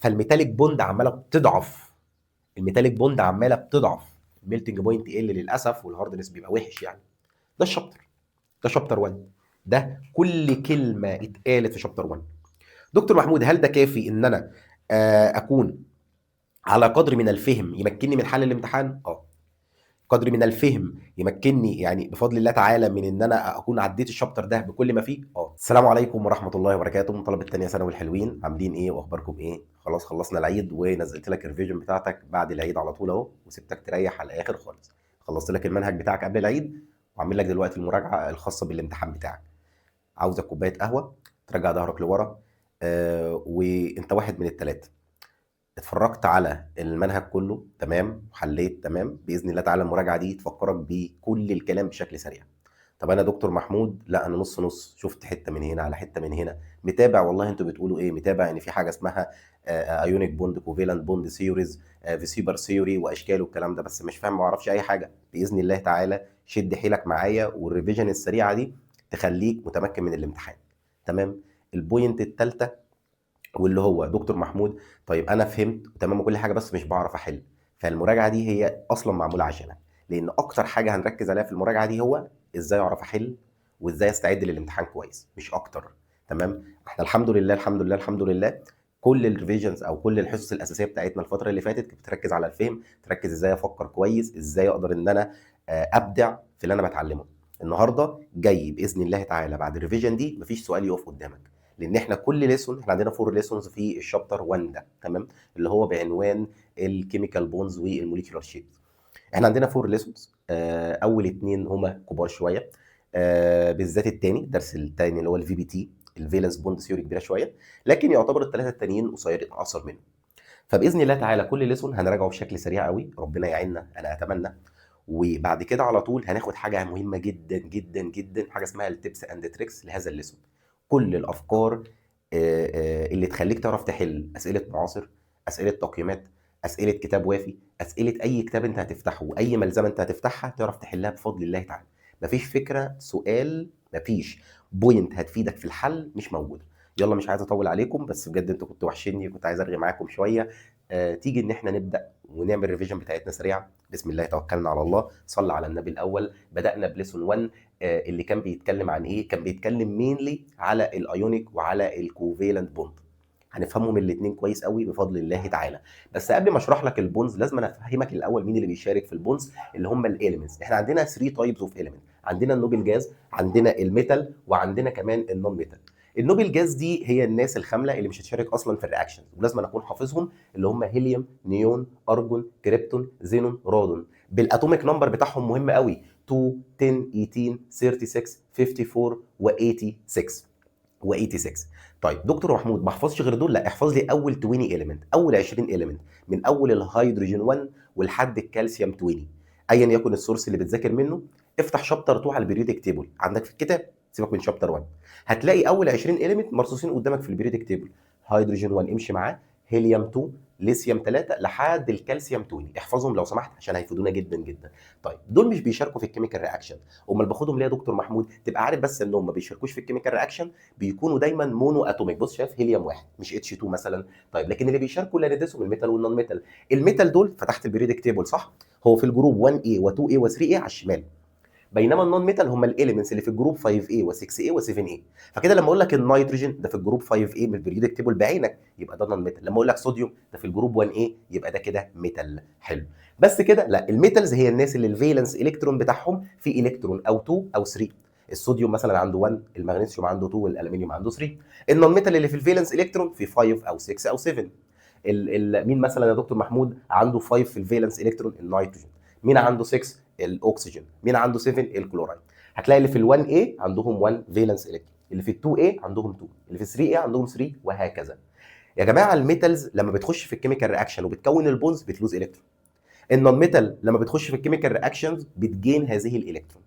فال metallic bond عماله بتضعف، ال metallic bond عماله بتضعف، ال melting point يقل للاسف، وال hardness بيبقى وحش. يعني ده ال chapter ده chapter 1، ده كل كلمة اتقالت في chapter 1. دكتور محمود، هل ده كافي ان انا اكون على قدر من الفهم يمكنني من حل الامتحان؟ قدر من الفهم يمكنني يعني بفضل الله تعالى من ان انا اكون عديت ال chapter ده بكل ما فيه. السلام عليكم ورحمة الله وبركاته، طلبه الثانية ثانوي الحلوين، عاملين ايه واخباركم ايه؟ خلاص خلصنا العيد ونزلت لك ال revision بتاعتك بعد العيد على طول اهو، وسبتك تريح على الاخر خالص. خلصت لك المنهج بتاعك قبل العيد، وعامل لك دلوقتي المراجعة الخاصة بالامتحان بتاعك. عاوزك كوباية قهوه، ترجع ظهرك لورا، وانت واحد من الثلاثة اتفرجت على المنهج كله تمام وحليت تمام باذن الله تعالى. المراجعة دي تفكرك بكل الكلام بشكل سريع. طب انا دكتور محمود، لا انا نص نص، شفت حتة من هنا على حتة من هنا، متابع والله انتوا بتقولوا ايه، متابع ان في حاجة اسمها ionic bond، covalent bond theories، VSEPR theory واشكال والكلام ده، بس مش فاهم، ما اعرفش اي حاجه. باذن الله تعالى شد حيلك معايا، وال revision السريعة دي تخليك متمكن من الامتحان. تمام. ال point الثالثة واللي هو دكتور محمود، طيب انا فهمت تمام وكل حاجة بس مش بعرف احل. فالمراجعه دي هي اصلا معمولة عشانها، لان اكتر حاجة هنركز عليها في المراجعة دي هو ازاي اعرف احل وازاي استعد للامتحان كويس، مش اكتر. تمام. احنا الحمد لله الحمد لله الحمد لله كل ال revisions او كل الحصص الاساسية بتاعتنا الفترة اللي فاتت كانت بتركز على الفهم، تركز ازاي افكر كويس، ازاي اقدر ان انا ابدع في اللي انا بتعلمه. النهارده جاي باذن الله تعالى بعد ال revision دي مفيش سؤال يقف قدامك، لان احنا كل lesson، احنا عندنا four lessons في ال chapter 1 ده، تمام، اللي هو بعنوان ال chemical bonds وال molecular shapes. احنا عندنا four lessons، اول اتنين هما كبار شويه، بالذات الثاني، الدرس الثاني اللي هو ال VBT، ال valence bond theory، كبيرة شويه، لكن يعتبر الثلاثة التانيين قصيرين، اقصر منه. فباذن الله تعالى كل lesson هنراجعه بشكل سريع قوي، ربنا يعيننا انا اتمنى. وبعد كده على طول هناخد حاجة مهمة جدا جدا جدا، حاجة اسمها ال tips and tricks لهذا ال lesson، كل الافكار اللي تخليك تعرف تحل اسئلة معاصر، اسئلة تقييمات، اسئلة كتاب وافي، اسئلة اي كتاب انت هتفتحه، اي ملزمة انت هتفتحها تعرف تحلها بفضل الله تعالى. مفيش فكرة سؤال، مفيش point هتفيدك في الحل مش موجوده. يلا مش عايز اطول عليكم، بس بجد انتوا كنتوا وحشيني، كنت عايز ارغي معاكم شويه. تيجي ان احنا نبدا ونعمل revision بتاعتنا سريعه. بسم الله توكلنا على الله، صلى على النبي الاول. بدانا ب lesson 1، اللي كان بيتكلم عن ايه؟ كان بيتكلم mainly على ال ionic وعلى ال covalent bond. هنفهمهم الاثنين كويس قوي بفضل الله تعالى. بس قبل ما اشرح لك ال bonds لازم انا افهمك الاول مين اللي بيشارك في ال bonds، اللي هم ال elements. احنا عندنا 3 types of element، عندنا ال noble gas، عندنا ال metal، وعندنا كمان ال non metal. ال noble gas دي هي الناس الخامله اللي مش هتشارك اصلا في ال reaction، ولازم أنا اكون حافظهم، اللي هم هيليوم، نيون، ارجون، كريبتون، زينون، رادون، بال atomic number بتاعهم مهم قوي، 2، 10، 18، 36، 54 و86 و86. طيب دكتور محمود ما احفظش غير دول؟ لا، احفظ لي اول 20 element، اول 20 element، من اول الهيدروجين 1 ولحد الكالسيوم 20، ايا يكن ال source اللي بتذاكر منه. افتح chapter 2 على ال periodic table عندك في الكتاب، سيبك من chapter 1، هتلاقي اول 20 element مرصوصين قدامك في ال periodic table. هيدروجين 1 امشي معاه، هيليوم 2، ليثيوم 3، لحد الكالسيوم 20. احفظهم لو سمحت عشان هيفيدونا جدا جدا. طيب دول مش بيشاركوا في ال chemical reaction، امال باخدهم ليه يا دكتور محمود؟ تبقى عارف بس انهم ما بيشاركوش في ال chemical reaction، بيكونوا دايما mono atomic. بص شايف هيليوم 1 مش H 2 مثلا. طيب لكن اللي بيشاركوا اللي ندرسهم ال metal وال non metal. ال metal دول فتحت ال periodic table صح؟ هو في ال group 1 A و2 A و3 A على الشمال، بينما ال non metal هم ال elements اللي في ال group 5 A و6 A و7 A. فكده لما اقول لك النيتروجين ده في ال group 5 A من ال periodic table بعينك، يبقى ده non metal. لما اقول لك صوديوم ده في ال group 1 A، يبقى ده كده metal. حلو. بس كده؟ لا، ال metals هي الناس اللي ال valence electron بتاعهم في الكترون او 2 او 3. الصوديوم مثلا عنده 1، المغنيسيوم عنده 2، والالومنيوم عنده 3. ال non metal اللي في ال valence electron في 5 او 6 او 7. ال ال مين مثلا يا دكتور محمود عنده 5 في ال valence electron؟ النيتروجين. مين عنده 6؟ الاكسجين. مين عنده 7؟ الكلورايد. هتلاقي اللي في ال 1 A عندهم 1 valence electron، اللي في ال 2 A عندهم 2، اللي في 3 A عندهم 3، وهكذا. يا جماعة ال metals لما بتخش في ال chemical reaction وبتكون ال bonds بت lose electron، ال non metal لما بتخش في ال chemical reactions بت gain هذه الالكترون.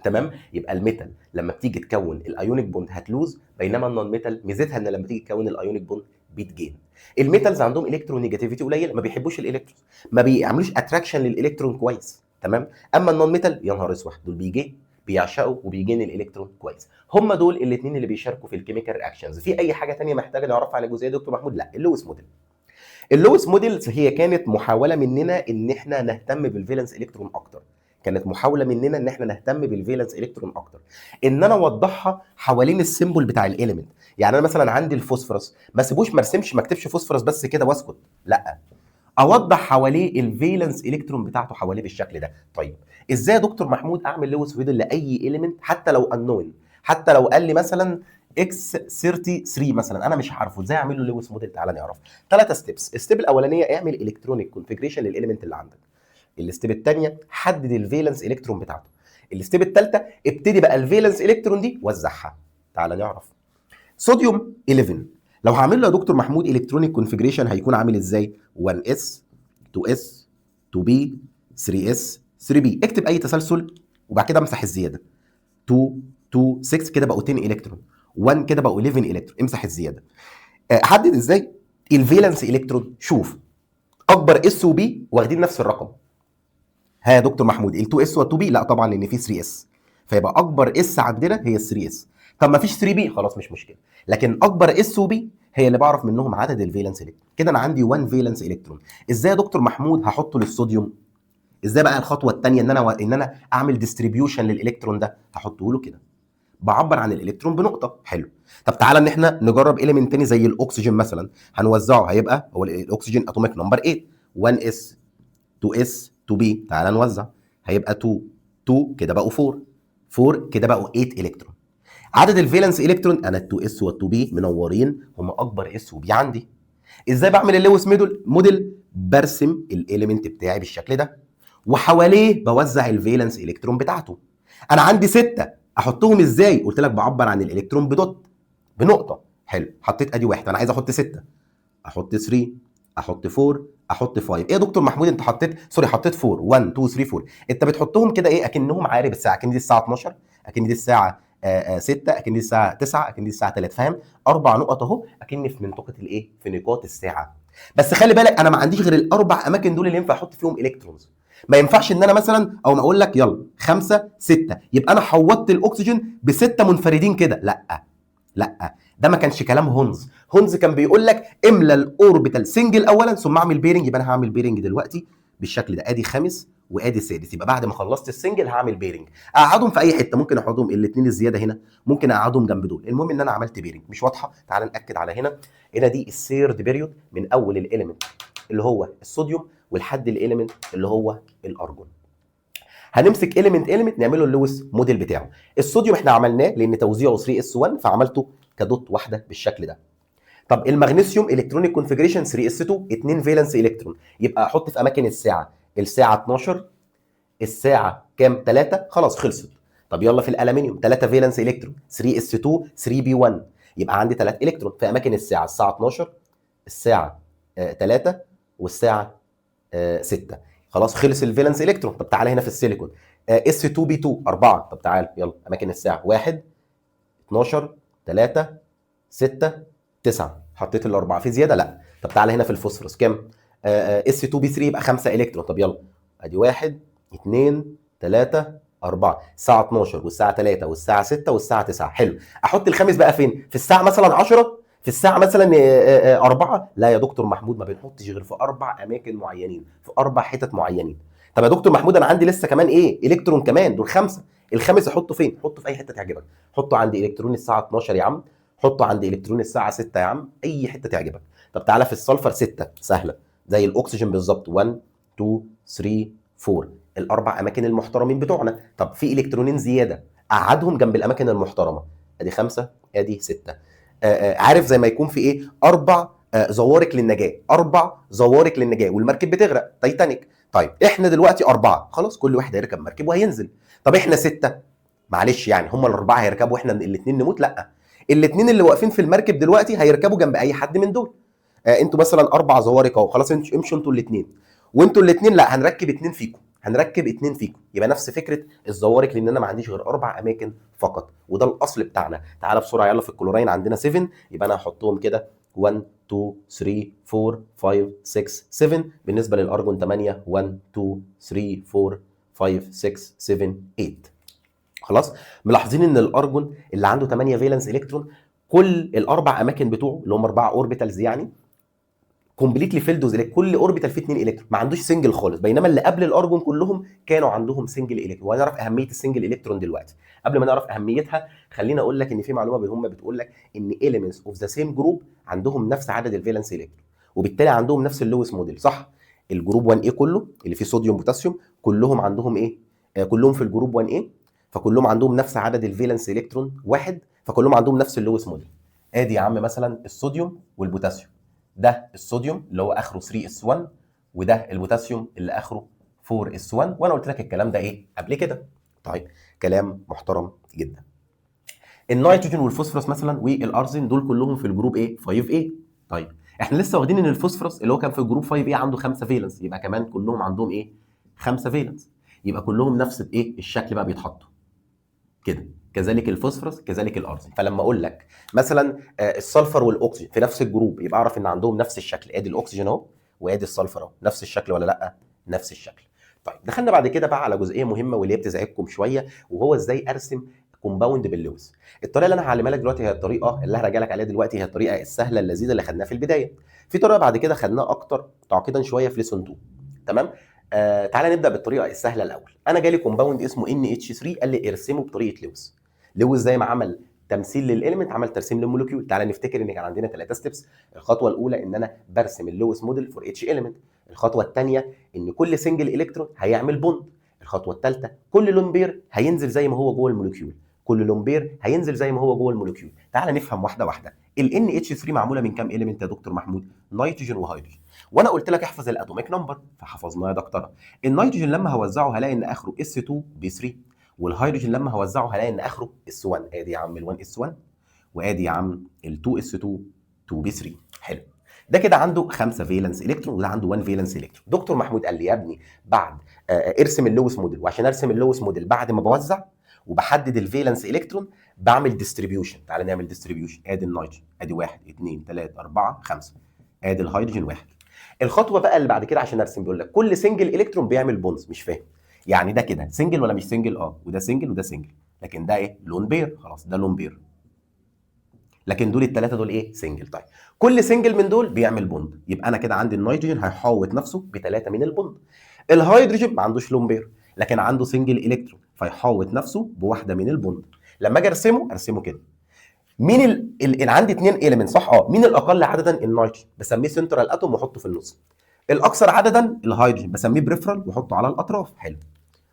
تمام؟ يبقى ال metal لما بتيجي تكون ال ionic bond هت lose، بينما ال non metal ميزتها ان لما تيجي تكون ال ionic bond بت gain. ال metals عندهم electronegativity قليله، ما بيحبوش الالكترون، ما بيعملوش attraction للالكترون كويس. تمام؟ اما ال non metal يا نهار اسود، دول بيجي بيعشقوا وبي gain الالكترون كويس. هم دول الاثنين اللي بيشاركوا في ال chemical reactions. في اي حاجة ثانية محتاجه نعرفها عن الجزئية دي دكتور محمود؟ لا، ال Lewis model. ال Lewis models هي كانت محاولة مننا ان احنا نهتم بال valence electron اكتر، كانت محاولة مننا ان احنا نهتم بال valence electron اكتر، ان انا اوضحها حوالين ال symbol بتاع ال element. يعني انا مثلا عندي الفوسفورس، ما سيبوش، ما ارسمش، ما اكتبش فوسفورس بس كده واسكت، لا، اوضح حواليه ال valence electron بتاعته حواليه بالشكل ده. طيب ازاي يا دكتور محمود اعمل Lewis model لاي element حتى لو unknown، حتى لو قال لي مثلا X 33 مثلا انا مش عارفه، ازاي اعمل له Lewis model؟ تعالى نعرف. ثلاثة steps. ال step الاولانية اعمل electronic configuration لل element اللي عندك. ال step الثانية حدد ال valence electron بتاعته. ال step الثالثة ابتدي بقى ال valence electron دي وزعها. تعالى نعرف. صوديوم 11 لو هعمل له يا دكتور محمود electronic configuration هيكون عامل ازاي؟ 1 s 2 s 2 p 3 s 3 p. اكتب اي تسلسل وبعد كده امسح الزيادة. 2 2 6 كده بقوا 10 الكترون، 1 كده بقوا 11 الكترون، امسح الزيادة. حدد ازاي ال valence electron؟ شوف اكبر s و p واخدين نفس الرقم. ها يا دكتور محمود ال 2 s وال 2 p؟ لا طبعا، لان في 3 s، فيبقى اكبر s عندنا هي ال 3 s. طب ما فيش 3 p؟ خلاص مش مشكلة، لكن اكبر s و p هي اللي بعرف منهم عدد ال valence electron. كده انا عندي 1 valence electron. ازاي يا دكتور محمود هحطه للصوديوم؟ ازاي بقى الخطوة الثانية ان انا اعمل distribution للالكترون ده؟ هحطه له كده، بعبر عن الالكترون بنقطه. حلو. طب تعالى ان احنا نجرب element تاني زي الاكسجين مثلا، هنوزعه، هيبقى هو الاكسجين atomic number 8، 1 s 2 s 2 p. تعالى نوزع، هيبقى 2 2 كده بقوا 4، 4 كده بقوا 8 الكترون. عدد ال valence electron، انا ال 2 s وال 2 p منورين، هم اكبر s و p عندي. ازاي بعمل ال Lewis model؟ برسم ال element بتاعي بالشكل ده وحواليه بوزع ال valence electron بتاعته. انا عندي 6، احطهم ازاي؟ قلت لك بعبر عن الالكترون ب dot، بنقطه. حلو، حطيت ادي واحد، انا عايز احط 6، احط 3، احط 4، احط 5. ايه يا دكتور محمود انت حطيت، sorry، حطيت 4، 1 2 3 4. انت بتحطهم كده ايه؟ اكنهم عقارب الساعه، اكن دي الساعة 12، اكن دي الساعة 6، اكن دي الساعة 9، اكن دي الساعة 3، فاهم؟ اربع نقط اهو، اكن في منطقة الايه؟ في نقاط الساعه. بس خلي بالك انا ما عنديش غير الاربع اماكن دول اللي ينفع احط فيهم electrons. ما ينفعش ان انا مثلا او ما اقول لك يلا 5 6، يبقى انا حوطت الاكسجين بسته منفردين كده. لا لا، ده ما كانش كلام Hund's. Hund's كان بيقول لك املى ال orbital single اولا ثم اعمل pairing. يبقى انا هعمل pairing دلوقتي بالشكل ده، ادي خامس وادي سادس. يبقى بعد ما خلصت ال single هعمل pairing، اقعدهم في اي حته، ممكن اقعدهم الاثنين الزيادة هنا، ممكن اقعدهم جنب دول، المهم ان انا عملت pairing. مش واضحة؟ تعال ناكد على هنا. هنا دي ال third period من اول ال element اللي هو الصوديوم ولحد ال element اللي هو الارجون. هنمسك element element نعمله ال Lewis model بتاعه. الصوديوم احنا عملناه لان توزيعه 3 s 1، فعملته ك dot واحدة بالشكل ده. طب المغنيسيوم electronic configuration 3 s 2، 2 valence electron، يبقى احط في اماكن الساعه، الساعة 12، الساعة كام؟ 3، خلاص خلصت. طب يلا في الالومنيوم 3 valence electron، 3 s 2، 3 p 1، يبقى عندي 3 الكترون في اماكن الساعه، الساعة 12، الساعة 3، والساعة 6. خلاص خلص ال valence electron. طب تعالى هنا في السيليكون s 2 p 2، 4. طب تعالى يلا اماكن الساعه، 1، 12، 3، 6، 9، حطيت الاربعه. في زياده؟ لا. طب تعالى هنا في الفوسفورس كام؟ s 2 p 3، يبقى 5 الكترون. طب يلا ادي 1، 2، 3، 4، الساعة 12 والساعة 3 والساعة 6 والساعة 9. حلو. احط الخامس بقى فين؟ في الساعة مثلا 10، في الساعة مثلا 4؟ لا يا دكتور محمود، ما بنحطش غير في اربع اماكن معينين، في اربع حتت معينين. طب يا دكتور محمود انا عندي لسه كمان ايه؟ الكترون كمان، دول خمسه، الخامس احطه فين؟ حطه في اي حتة تعجبك، حطه عند الكترون الساعة 12 يا عم، حطه عند الكترون الساعة 6 يا عم، اي حتة تعجبك. طب تعالى في ال sulfur 6، سهله، زي الاكسجين بالظبط، 1، 2، 3، 4، الاربع اماكن المحترمين بتوعنا. طب في الكترونين زياده، قعدهم جنب الاماكن المحترمه، ادي خمسة ادي سته. عارف زي ما يكون في ايه؟ اربع زوارق للنجاه، اربع زوارق للنجاة والمركب بتغرق، تايتانيك. طيب احنا دلوقتي اربعه، خلاص كل واحد هيركب مركب وهينزل. طب احنا سته، معلش يعني هم الاربعة هيركبوا واحنا الاثنين نموت؟ لا، الاثنين اللي واقفين في المركب دلوقتي هيركبوا جنب اي حد من دول. انتوا مثلا اربع زوارق اهو، خلاص امشوا انتوا الاثنين، وانتوا الاثنين لا، هنركب اثنين فيكم، هنركب اثنين فيكم. يبقى نفس فكرة الزوارق، لان انا ما عنديش غير اربع اماكن فقط، وده الاصل بتاعنا. تعالى بسرعة يلا في الكلوراين عندنا 7، يبقى انا هحطهم كده 1، 2، 3، 4، 5، 6، 7. بالنسبة للارجون 8، 1، 2، 3، 4، 5، 6، 7، 8. خلاص ملاحظين ان الارجون اللي عنده 8 valence electron كل الاربع اماكن بتوعه اللي هم اربعة orbitals يعني completely filled with، كل orbital فيه 2 الكترون، ما عندوش single خالص. بينما اللي قبل الارجون كلهم كانوا عندهم single electron. وهنعرف اهمية ال single electron دلوقتي. قبل ما نعرف اهميتها خلينا اقول لك ان في معلومة مهمة بتقول لك ان elements of the same group عندهم نفس عدد ال valence electron، وبالتالي عندهم نفس ال Lewis model، صح؟ ال group 1 A كله اللي فيه صوديوم بوتاسيوم كلهم عندهم ايه؟ كلهم في ال group 1 A، فكلهم عندهم نفس عدد ال valence electron واحد، فكلهم عندهم نفس ال Lewis model. ادي يا عم مثلا الصوديوم والبوتاسيوم، ده الصوديوم اللي هو اخره 3 s 1، وده البوتاسيوم اللي اخره 4 s 1، وانا قلت لك الكلام ده ايه قبل كده. طيب كلام محترم جدا. النيتروجين والفوسفورس مثلا والارسين دول كلهم في ال group ايه؟ 5 A. طيب احنا لسه واخدين ان الفوسفورس اللي هو كان في ال group 5 A عنده 5 valence، يبقى كمان كلهم عندهم ايه؟ 5 valence، يبقى كلهم نفس الايه؟ الشكل بقى بيتحطوا كده، كذلك الفوسفورس كذلك الارسين. فلما اقول لك مثلا ال sulfur والاكسجين في نفس ال group، يبقى اعرف ان عندهم نفس الشكل. ادي الاكسجين اهو وادي ال sulfur اهو، نفس الشكل ولا لا؟ نفس الشكل. طيب دخلنا بعد كده بقى على جزئية مهمة واللي هي بتزعجكم شويه، وهو ازاي ارسم compound بال Lewis. الطريقة اللي انا هعلمها لك دلوقتي هي الطريقة اللي هراجع لك عليها دلوقتي، هي الطريقة السهلة اللذيذة اللي خدناها في البداية. في طريقه بعد كده خدناها اكتر تعقيدا شوية في lesson 2، تمام؟ تعالى نبدا بالطريقة السهلة الاول. انا جالي compound اسمه NH3، قال لي ارسمه بطريقة لويس. لويس زي ما عمل تمثيل لل element عمل ترسيم لل molecule. تعالى نفتكر ان كان عندنا 3 steps. الخطوة الاولى ان انا برسم ال Lewis model for each element. الخطوة الثانية ان كل single electron هيعمل bond. الخطوة الثالثة كل lone pair هينزل زي ما هو جوه ال molecule، كل lone pair هينزل زي ما هو جوه ال molecule. تعالى نفهم واحدة واحدة. ال NH3 معمولة من كام element يا دكتور محمود؟ نيتروجين وهيدروجين. وانا قلت لك احفظ ال atomic number، فحفظناه يا دكتورة. النيتروجين لما هوزعه هلاقي ان اخره s 2 p 3، والهيدروجين لما هوزعه هلاقي ان اخره s 1. ادي يا عم ال 1 s 1، وادي يا عم ال 2 s 2 2 p 3. حلو، ده كده عنده 5 valence electron وده عنده 1 valence electron. دكتور محمود قال لي يا ابني بعد ارسم ال Lewis model، وعشان ارسم ال Lewis model بعد ما بوزع وبحدد ال valence electron بعمل distribution. تعالى نعمل distribution. ادي النيتروجين، ادي 1 2 3 4 5، ادي الهيدروجين 1. الخطوة بقى اللي بعد كده عشان ارسم بيقول لك كل single electron بيعمل bonds. مش فاهم يعني ده كده single ولا مش single؟ وده single وده single، لكن ده ايه؟ lone pair. خلاص ده lone pair، لكن دول الثلاثة دول ايه؟ single. طيب كل single من دول بيعمل bond، يبقى انا كده عندي النيتروجين هيحوط نفسه بثلاثة من ال bond. الهيدروجين ما عندوش lone pair لكن عنده single electron، فيحوط نفسه بواحدة من ال bond. لما اجي ارسمه ارسمه كده. مين عندي اثنين element صح؟ مين الاقل عددا؟ النيتروجين، بسميه central atom واحطه في النص. الاكثر عددا الهيدروجين، بسميه peripheral واحطه على الاطراف. حلو،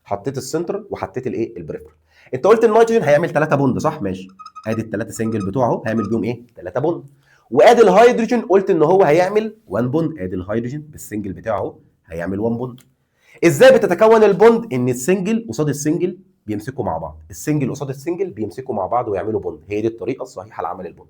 حطيت السنترال وحطيت الايه؟ ال peripheral. انت قلت النيتروجين هيعمل 3 bond صح؟ ماشي، ادي الثلاثة single بتوعه هيعمل بيهم ايه؟ 3 bond. وادي الهيدروجين قلت ان هو هيعمل 1 bond، ادي الهيدروجين بال single بتاعه هيعمل 1 bond. ازاي بتتكون ال bond؟ ان ال single قصاد ال single بيمسكوا مع بعض، ال single قصاد ال single بيمسكوا مع بعض ويعملوا bond. هي دي الطريقة الصحيحة لعمل ال bond.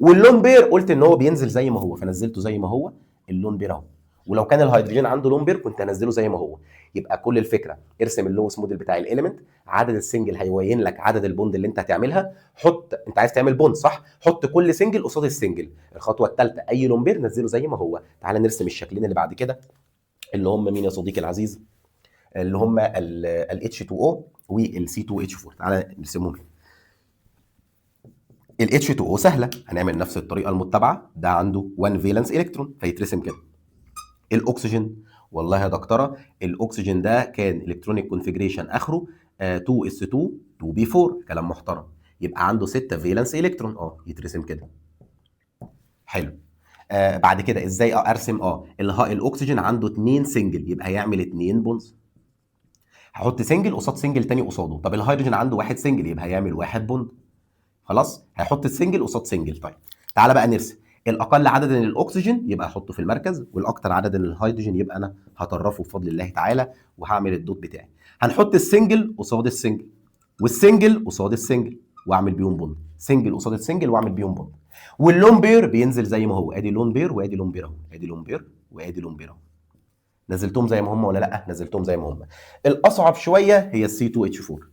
وال lone pair قلت ان هو بينزل زي ما هو، فنزلته زي ما هو ال lone pair اهو. ولو كان الهيدروجين عنده lone pair كنت انزله زي ما هو. يبقى كل الفكرة ارسم ال Lewis model بتاع ال element، عدد ال single هيبين لك عدد ال bond اللي انت هتعملها. حط، انت عايز تعمل bond صح؟ حط كل single قصاد ال single. الخطوة الثالثة اي lone pair نزله زي ما هو. تعال نرسم الشكلين اللي بعد كده اللي هم مين يا صديقي العزيز؟ اللي هم ال H2O وال C2H4. تعال نرسمهم. ال H2O سهلة، هنعمل نفس الطريقة المتبعة. ده عنده 1 valence electron فيترسم كده. الاكسجين والله يا دكتورة الاكسجين ده كان electronic configuration اخره 2 s 2 2 p 4، كلام محترم، يبقى عنده 6 valence electron، يترسم كده. حلو. بعد كده ازاي ارسم؟ الاكسجين عنده 2 single، يبقى هيعمل 2 bonds. هحط single قصاد single تاني قصاده. طب الهيدروجين عنده 1 single، يبقى هيعمل 1 bond. خلاص، هيحط ال single قصاد single. طيب تعالى بقى نرسم الاقل عددا للاكسجين، يبقى احطه في المركز، والاكثر عددا للهيدروجين يبقى انا هطرفه بفضل الله تعالى وهعمل ال dot بتاعي. هنحط ال single قصاد ال single وال single قصاد ال single واعمل بيهم bond، single قصاد ال single واعمل بيهم bond. وال lone pair بينزل زي ما هو، ادي lone pair وادي lone pair اهو، ادي lone pair وادي lone pair اهو. نزلتهم زي ما هم ولا لا؟ نزلتهم زي ما هم. الاصعب شوية هي ال C 2 H 4.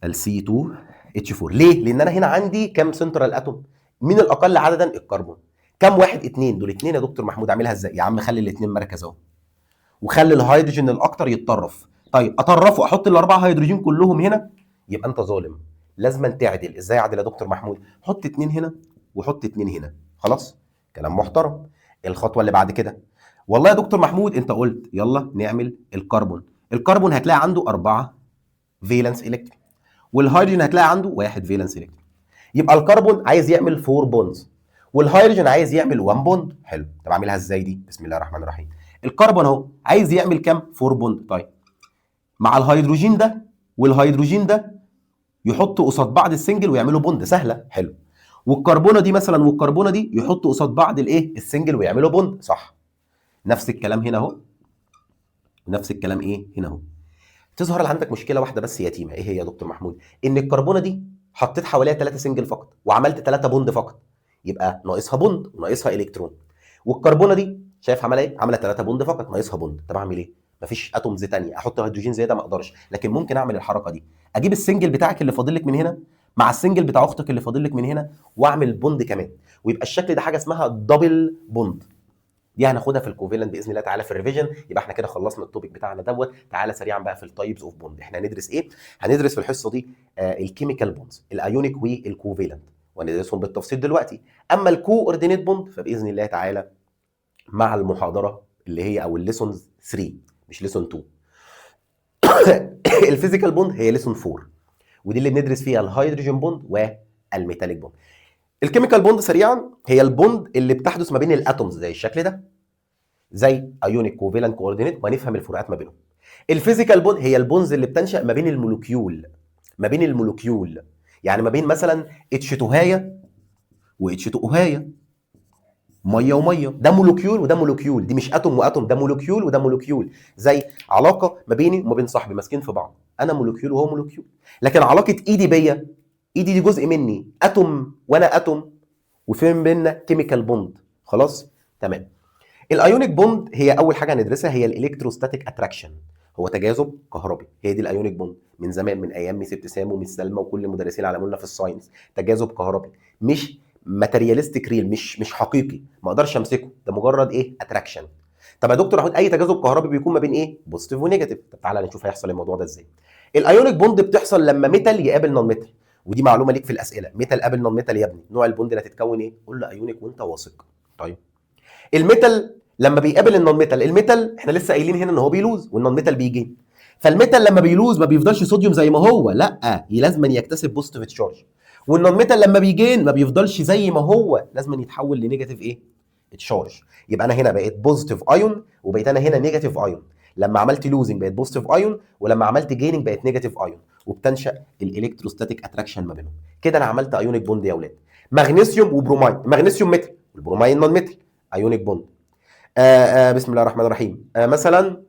ال C 2 H 4 ليه؟ لان انا هنا عندي كام central atom؟ مين الاقل عددا؟ الكربون. كام واحد؟ اتنين. دول اتنين يا دكتور محمود، اعملها ازاي؟ يا عم خلي الاتنين مركز اهو، وخلي الهيدروجين الاكتر يتطرف. طيب اطرفه احط الاربعة هيدروجين كلهم هنا؟ يبقى انت ظالم، لازم تعدل. ازاي اعدل يا دكتور محمود؟ حط اتنين هنا وحط اتنين هنا. خلاص، كلام محترم. الخطوة اللي بعد كده، والله يا دكتور محمود انت قلت يلا نعمل الكربون. الكربون هتلاقي عنده 4 valence electron، والهيدروجين هتلاقي عنده 1 valence electron. يبقى الكربون عايز يعمل 4 bonds والهيدروجين عايز يعمل 1 bond. حلو، طب اعملها ازاي دي؟ بسم الله الرحمن الرحيم. الكربون اهو عايز يعمل كام؟ 4 bond. طيب مع الهيدروجين ده والهيدروجين ده يحطوا قصاد بعض ال single ويعملوا bond، سهلة. حلو. والكربونه دي مثلا والكربونه دي يحطوا قصاد بعض الايه؟ ال single ويعملوا bond، صح. نفس الكلام هنا اهو، ونفس الكلام ايه هنا اهو. تظهر عندك مشكلة واحدة بس يتيمة، ايه هي يا دكتور محمود؟ ان الكربونه دي حطيت حواليها 3 single فقط وعملت 3 bond فقط، يبقى ناقصها bond وناقصها الكترون. والكربونه دي شايف عملها ايه؟ عملت 3 bond فقط، ناقصها bond. طب اعمل ايه؟ مفيش atoms ثانية، احط هيدروجين زيادة ما اقدرش، لكن ممكن اعمل الحركة دي، اجيب ال single بتاعك اللي فاضل لك من هنا مع ال single بتاع اختك اللي فاضل لك من هنا، واعمل bond كمان، ويبقى الشكل ده حاجة اسمها double bond. دي هناخدها في ال covalent باذن الله تعالى في ال revision. يبقى احنا كده خلصنا ال topic بتاعنا دوت. تعالى سريعا بقى في ال types of bond. احنا هندرس ايه؟ هندرس في الحصة دي ال chemical bonds، ال ionic وال covalent، وندرسهم بالتفصيل دلوقتي. اما ال coordinate bond فباذن الله تعالى مع المحاضرة اللي هي او ال lesson 3 مش lesson 2. ال physical bond هي lesson 4، ودي اللي بندرس فيها ال hydrogen bond وال metallic bond. ال chemical bond سريعا هي ال bond اللي بتحدث ما بين ال atoms زي الشكل ده، زي ionic covalent coordinate، وهنفهم الفروقات ما بينهم. ال physical bond هي ال bonds اللي بتنشا ما بين ال molecule، ما بين ال molecule يعني ما بين مثلا H 2 هايه و H 2 هايه، مية ومية، ده molecule وده molecule، دي مش atom و atom، ده molecule وده molecule، زي علاقة ما بيني وما بين صاحبي ماسكين في بعض، انا molecule وهو molecule. لكن علاقة ايدي بيا، ايدي دي جزء مني، atom وانا atom، وفي بيننا chemical bond. خلاص تمام. ال ionic bond هي اول حاجة هندرسها، هي ال electrostatic attraction، هو تجاذب كهربي. هي دي ال ionic bond من زمان، من ايام ميس ابتسام وميس سلمى وكل المدرسين علمونا في ال science، تجاذب كهربي مش materialistic real، مش حقيقي، ما اقدرش امسكه، ده مجرد ايه؟ attraction. طب يا دكتور محمود اي تجاذب كهربي بيكون ما بين ايه؟ positive و negative. طب تعالى نشوف هيحصل الموضوع ده ازاي. ال ionic bond بتحصل لما metal يقابل non metal، ودي معلومة ليك في الاسئلة، metal قابل non metal يا ابني، نوع ال bond اللي هتتكون ايه؟ قول له ionic وانت واثق. طيب ال metal لما بيقابل ال non metal، ال metal احنا لسه قايلين هنا ان هو بي lose وال non metal بي gain، فال metal لما بي lose ما بيفضلش صوديوم زي ما هو، لا لازم يكتسب positive charge، وال non metal لما بي gain ما بيفضلش زي ما هو، لازم يتحول ل negative ايه؟ charge. يبقى انا هنا بقيت positive ion وبقيت انا هنا negative ion. لما عملت losing بقيت positive ion، ولما عملت gaining بقت negative ion، وبتنشا ال electrostatic attraction ما بينهم. كده انا عملت ionic bond يا اولاد. مغنيسيوم و bromide، مغنيسيوم metal وال bromide non metal، ionic bond. بسم الله الرحمن الرحيم. مثلا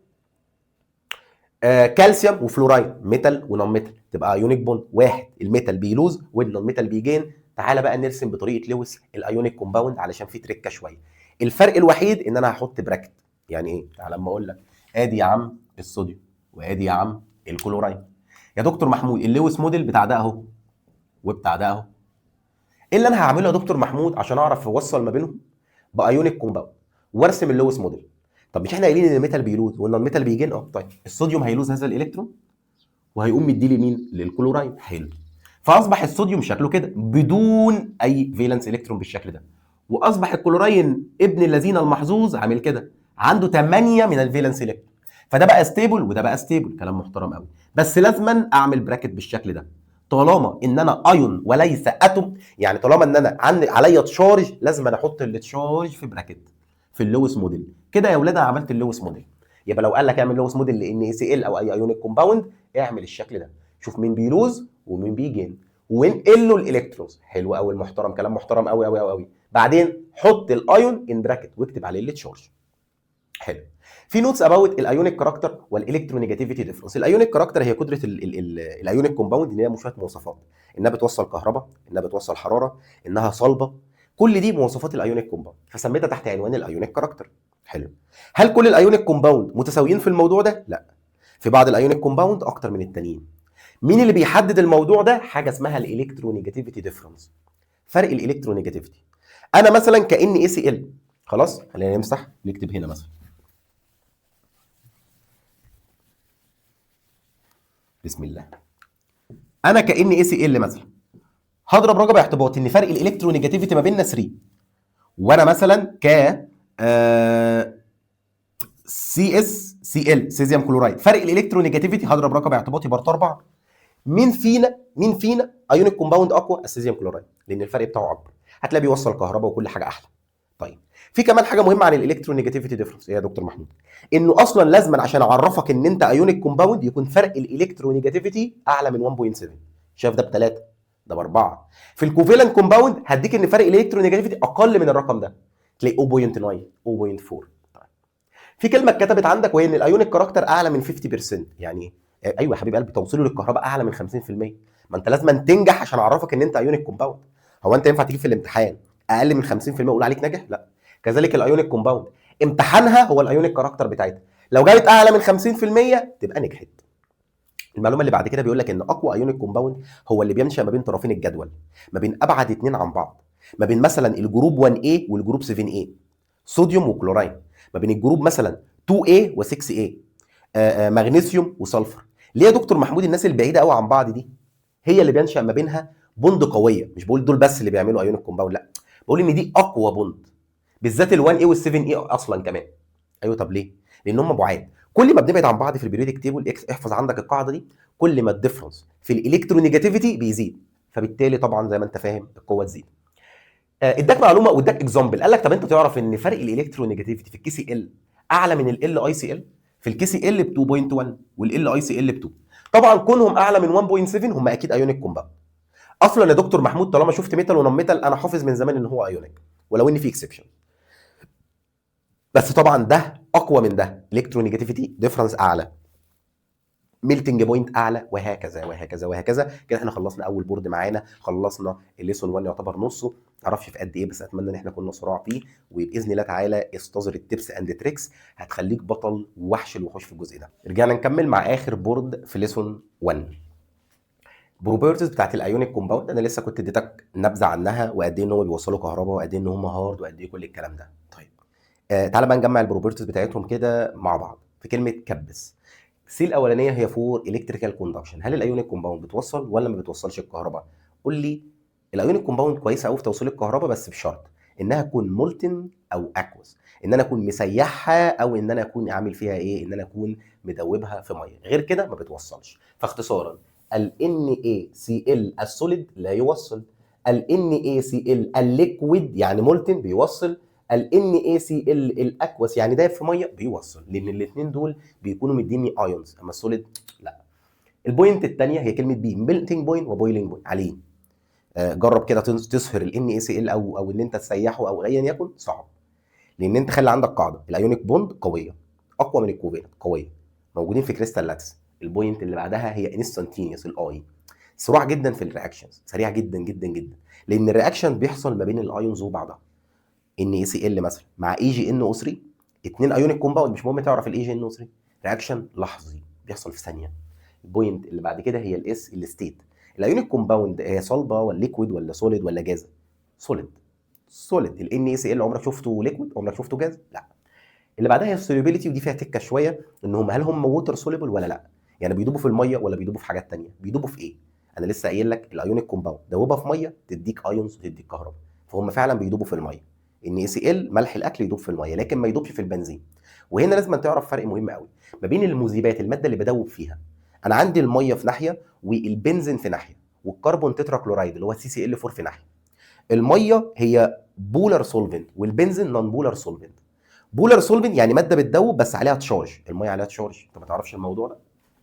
كالسيوم و fluoride، metal و non metal، تبقى ionic bond. واحد ال metal بي lose وال non metal بي gain. تعالى بقى نرسم بطريقة لويس ال ionic compound علشان في تريكه شوية. الفرق الوحيد ان انا هحط bracket. يعني ايه؟ تعالى اما اقول لك، ادي يا عم الصوديوم وادي يا عم الكلورايد. يا دكتور محمود ال Lewis model بتاع ده اهو وبتاع ده اهو. ايه اللي انا هعمله يا دكتور محمود عشان اعرف اوصل ما بينهم ب ionic compound وارسم ال Lewis model؟ طب مش احنا قايلين ان ال metal بي lose وان ال metal بي gain؟ طيب الصوديوم هي lose هذا الالكترون وهيقوم مديه لمين؟ للكلورايد. حلو. فاصبح الصوديوم شكله كده بدون اي valence electron بالشكل ده، واصبح الكلوراين ابن الذين المحظوظ عامل كده، عنده 8 من ال valence electron. فده بقى stable وده بقى stable. كلام محترم قوي، بس لازما اعمل bracket بالشكل ده. طالما ان انا ايون وليس atom، يعني طالما ان انا عليا charge لازم انا احط ال charge في bracket في ال Lewis model. كده يا اولاد انا عملت ال Lewis model. يبقى لو قال لك اعمل Lewis model ل NaCl او اي ionic compound، اعمل الشكل ده، شوف مين بي lose ومين بي gain وانقل له ال electrons. حلو قوي المحترم، كلام محترم قوي قوي قوي قوي. بعدين حط ال ion in bracket واكتب عليه ال charge. حلو. في notes about ال ionic character وال electronegativity difference. ال ionic character هي قدره ال ionic compound ان هي شوية مواصفات، انها بتوصل كهرباء، انها بتوصل حرارة، انها صلبه، كل دي مواصفات ال ionic compound، فسميتها تحت عنوان ال ionic character. حلو. هل كل ال ionic compound متساويين في الموضوع ده؟ لا، في بعض ال ionic compound اكتر من التانيين. مين اللي بيحدد الموضوع ده؟ حاجة اسمها ال electronegativity difference، فرق ال electronegativity. انا مثلا ك NaCl، خلاص خلينا نمسح نكتب هنا مثلا بسم الله. انا ك NaCl مثلا هضرب رقم اعتباطي ان فرق ال electronegativity ما بيننا 3، وانا مثلا ك CsCl cesium chloride، فرق ال electronegativity هضرب رقم اعتباطي part 4. مين فينا ionic compound اقوى؟ ال cesium chloride، لان الفرق بتاعه اكبر، هتلاقي بيوصل كهرباء وكل حاجة احلى. طيب في كمان حاجة مهمة عن ال electronegativity difference. ايه يا دكتور محمود؟ انه اصلا لازما عشان اعرفك ان انت ionic compound يكون فرق ال electronegativity اعلى من 1.7. شايف ده بثلاثة، ده باربعه. في ال covalent compound هديك ان فرق ال electronegativity اقل من الرقم ده، تلاقي 0.9، 0.4. طيب في كلمة اتكتبت عندك وهي ان ال ionic character اعلى من 50%. يعني ايه؟ ايوه يا حبيب قلبي، توصيله للكهرباء اعلى من 50%. ما انت لازم تنجح عشان اعرفك ان انت ionic compound. هو انت ينفع تجيب في الامتحان اقل من 50% اقول عليك ناجح؟ لا. كذلك ال ionic compound امتحانها هو ال ionic character بتاعتها، لو جابت اعلى من 50% تبقى نجحت. المعلومة اللي بعد كده بيقول لك ان اقوى ionic compound هو اللي بينشا ما بين طرفين الجدول، ما بين ابعد اتنين عن بعض، ما بين مثلا ال group 1A وال group 7A، صوديوم وكلوراين، ما بين ال group مثلا 2A و6A، مغنيسيوم و sulfur. ليه يا دكتور محمود الناس البعيدة قوي عن بعض دي هي اللي بينشا ما بينها bond قويه؟ مش بقول دول بس اللي بيعملوا ionic compound، لا، بقول ان دي اقوى bond، بالذات ال 1A وال 7A اصلا كمان. ايوه، طب ليه؟ لان هم بعاد. كل ما بنبعد عن بعض في ال periodic table، احفظ عندك القاعدة دي، كل ما ال difference في ال electronegativity بيزيد، فبالتالي طبعا زي ما انت فاهم القوة تزيد. اداك معلومة واداك example، قال لك طب انت تعرف ان فرق ال electronegativity في ال KCl اعلى من ال LiCl؟ في ال KCl ب 2.1 وال LiCl ب 2. طبعا كونهم اعلى من 1.7 هم اكيد ionic compound. اصلا يا دكتور محمود طالما شفت metal و non metal انا حافظ من زمان ان هو ionic، ولو ان في exception، بس طبعا ده اقوى من ده، electronegativity difference اعلى، melting point اعلى، وهكذا وهكذا وهكذا. كده احنا خلصنا اول board معانا، خلصنا ال lesson 1 يعتبر نصه، معرفش في قد ايه، بس اتمنى ان احنا كنا سراع فيه. وباذن الله تعالى استظر ال tips and tricks هتخليك بطل وحش الوحوش في الجزء ده. رجعنا نكمل مع اخر board في lesson 1، properties بتاعت ال ionic compound. انا لسه كنت اديتك نبذه عنها، وقد ايه ان هم بيوصلوا كهرباء، وقد ايه ان هم hard، وقد ايه كل الكلام ده. طيب تعالى بقى نجمع ال properties بتاعتهم كده مع بعض في كلمة كبس. C الاولانية هي for electrical conduction. هل ال ionic compound بتوصل ولا ما بتوصلش الكهرباء؟ قول لي ال ionic compound كويسة قوي في توصيل الكهرباء، بس بشرط انها تكون molten او aqueous، ان انا اكون مسيحها او ان انا اكون عامل فيها ايه؟ ان انا اكون مدوبها في ميه، غير كده ما بتوصلش. فاختصارا ال NaCl ال solid لا يوصل، ال NaCl ال liquid يعني molten بيوصل، ال NaCl ال aqueous يعني دايب في مية بيوصل، لان الاثنين دول بيكونوا مديني ions، اما ال solid لا. ال point الثانية هي كلمة B، melting point و boiling point عليه. جرب كده تصهر ال NaCl او ان انت تسيحه او ايا يكن، صعب. لان انت خلي عندك قاعده، ال ionic bond قويه، اقوى من ال covalent، قويه، موجودين في crystal lattice. ال point اللي بعدها هي instantaneous، ال I، سرعة جدا في ال reactions، سريعة جدا جدا جدا، لان ال reaction بيحصل ما بين ال ions وبعضها. NaCl مثلا مع AgNO3، اتنين ionic compound، مش مهم تعرف ال AgNO3، reaction لحظي بيحصل في ثانيه. ال point اللي بعد كده هي ال S، ال state. ال ionic compound هي صلبه ولا liquid ولا solid ولا gas؟ solid، solid. ال NaCl عمرك شفته liquid؟ عمرك شفته جاز؟ لا. اللي بعدها هي ال solubility، ودي فيها تكه شويه، ان هم هل هم water soluble ولا لا؟ يعني بيدوبوا في المية ولا بيدوبوا في حاجات تانية؟ بيدوبوا في ايه؟ انا لسه قايل لك ال ionic compound دوبها في مية تديك ions وتديك كهرباء، فهم فعلا بيدوبوا في الميه. NaCl ملح الاكل يدوب في الميه، لكن ما يدوبش في البنزين. وهنا لازم تعرف فرق مهم قوي ما بين المذيبات، المادة اللي بدوب فيها. انا عندي المية في ناحية والبنزين في ناحية وال carbon tetrachloride اللي هو CCl 4 في ناحيه. المية هي polar solvent والبنزين non polar solvent. polar solvent يعني مادة بتدوب بس عليها charge. المية عليها charge، انت ما تعرفش الموضوع ده؟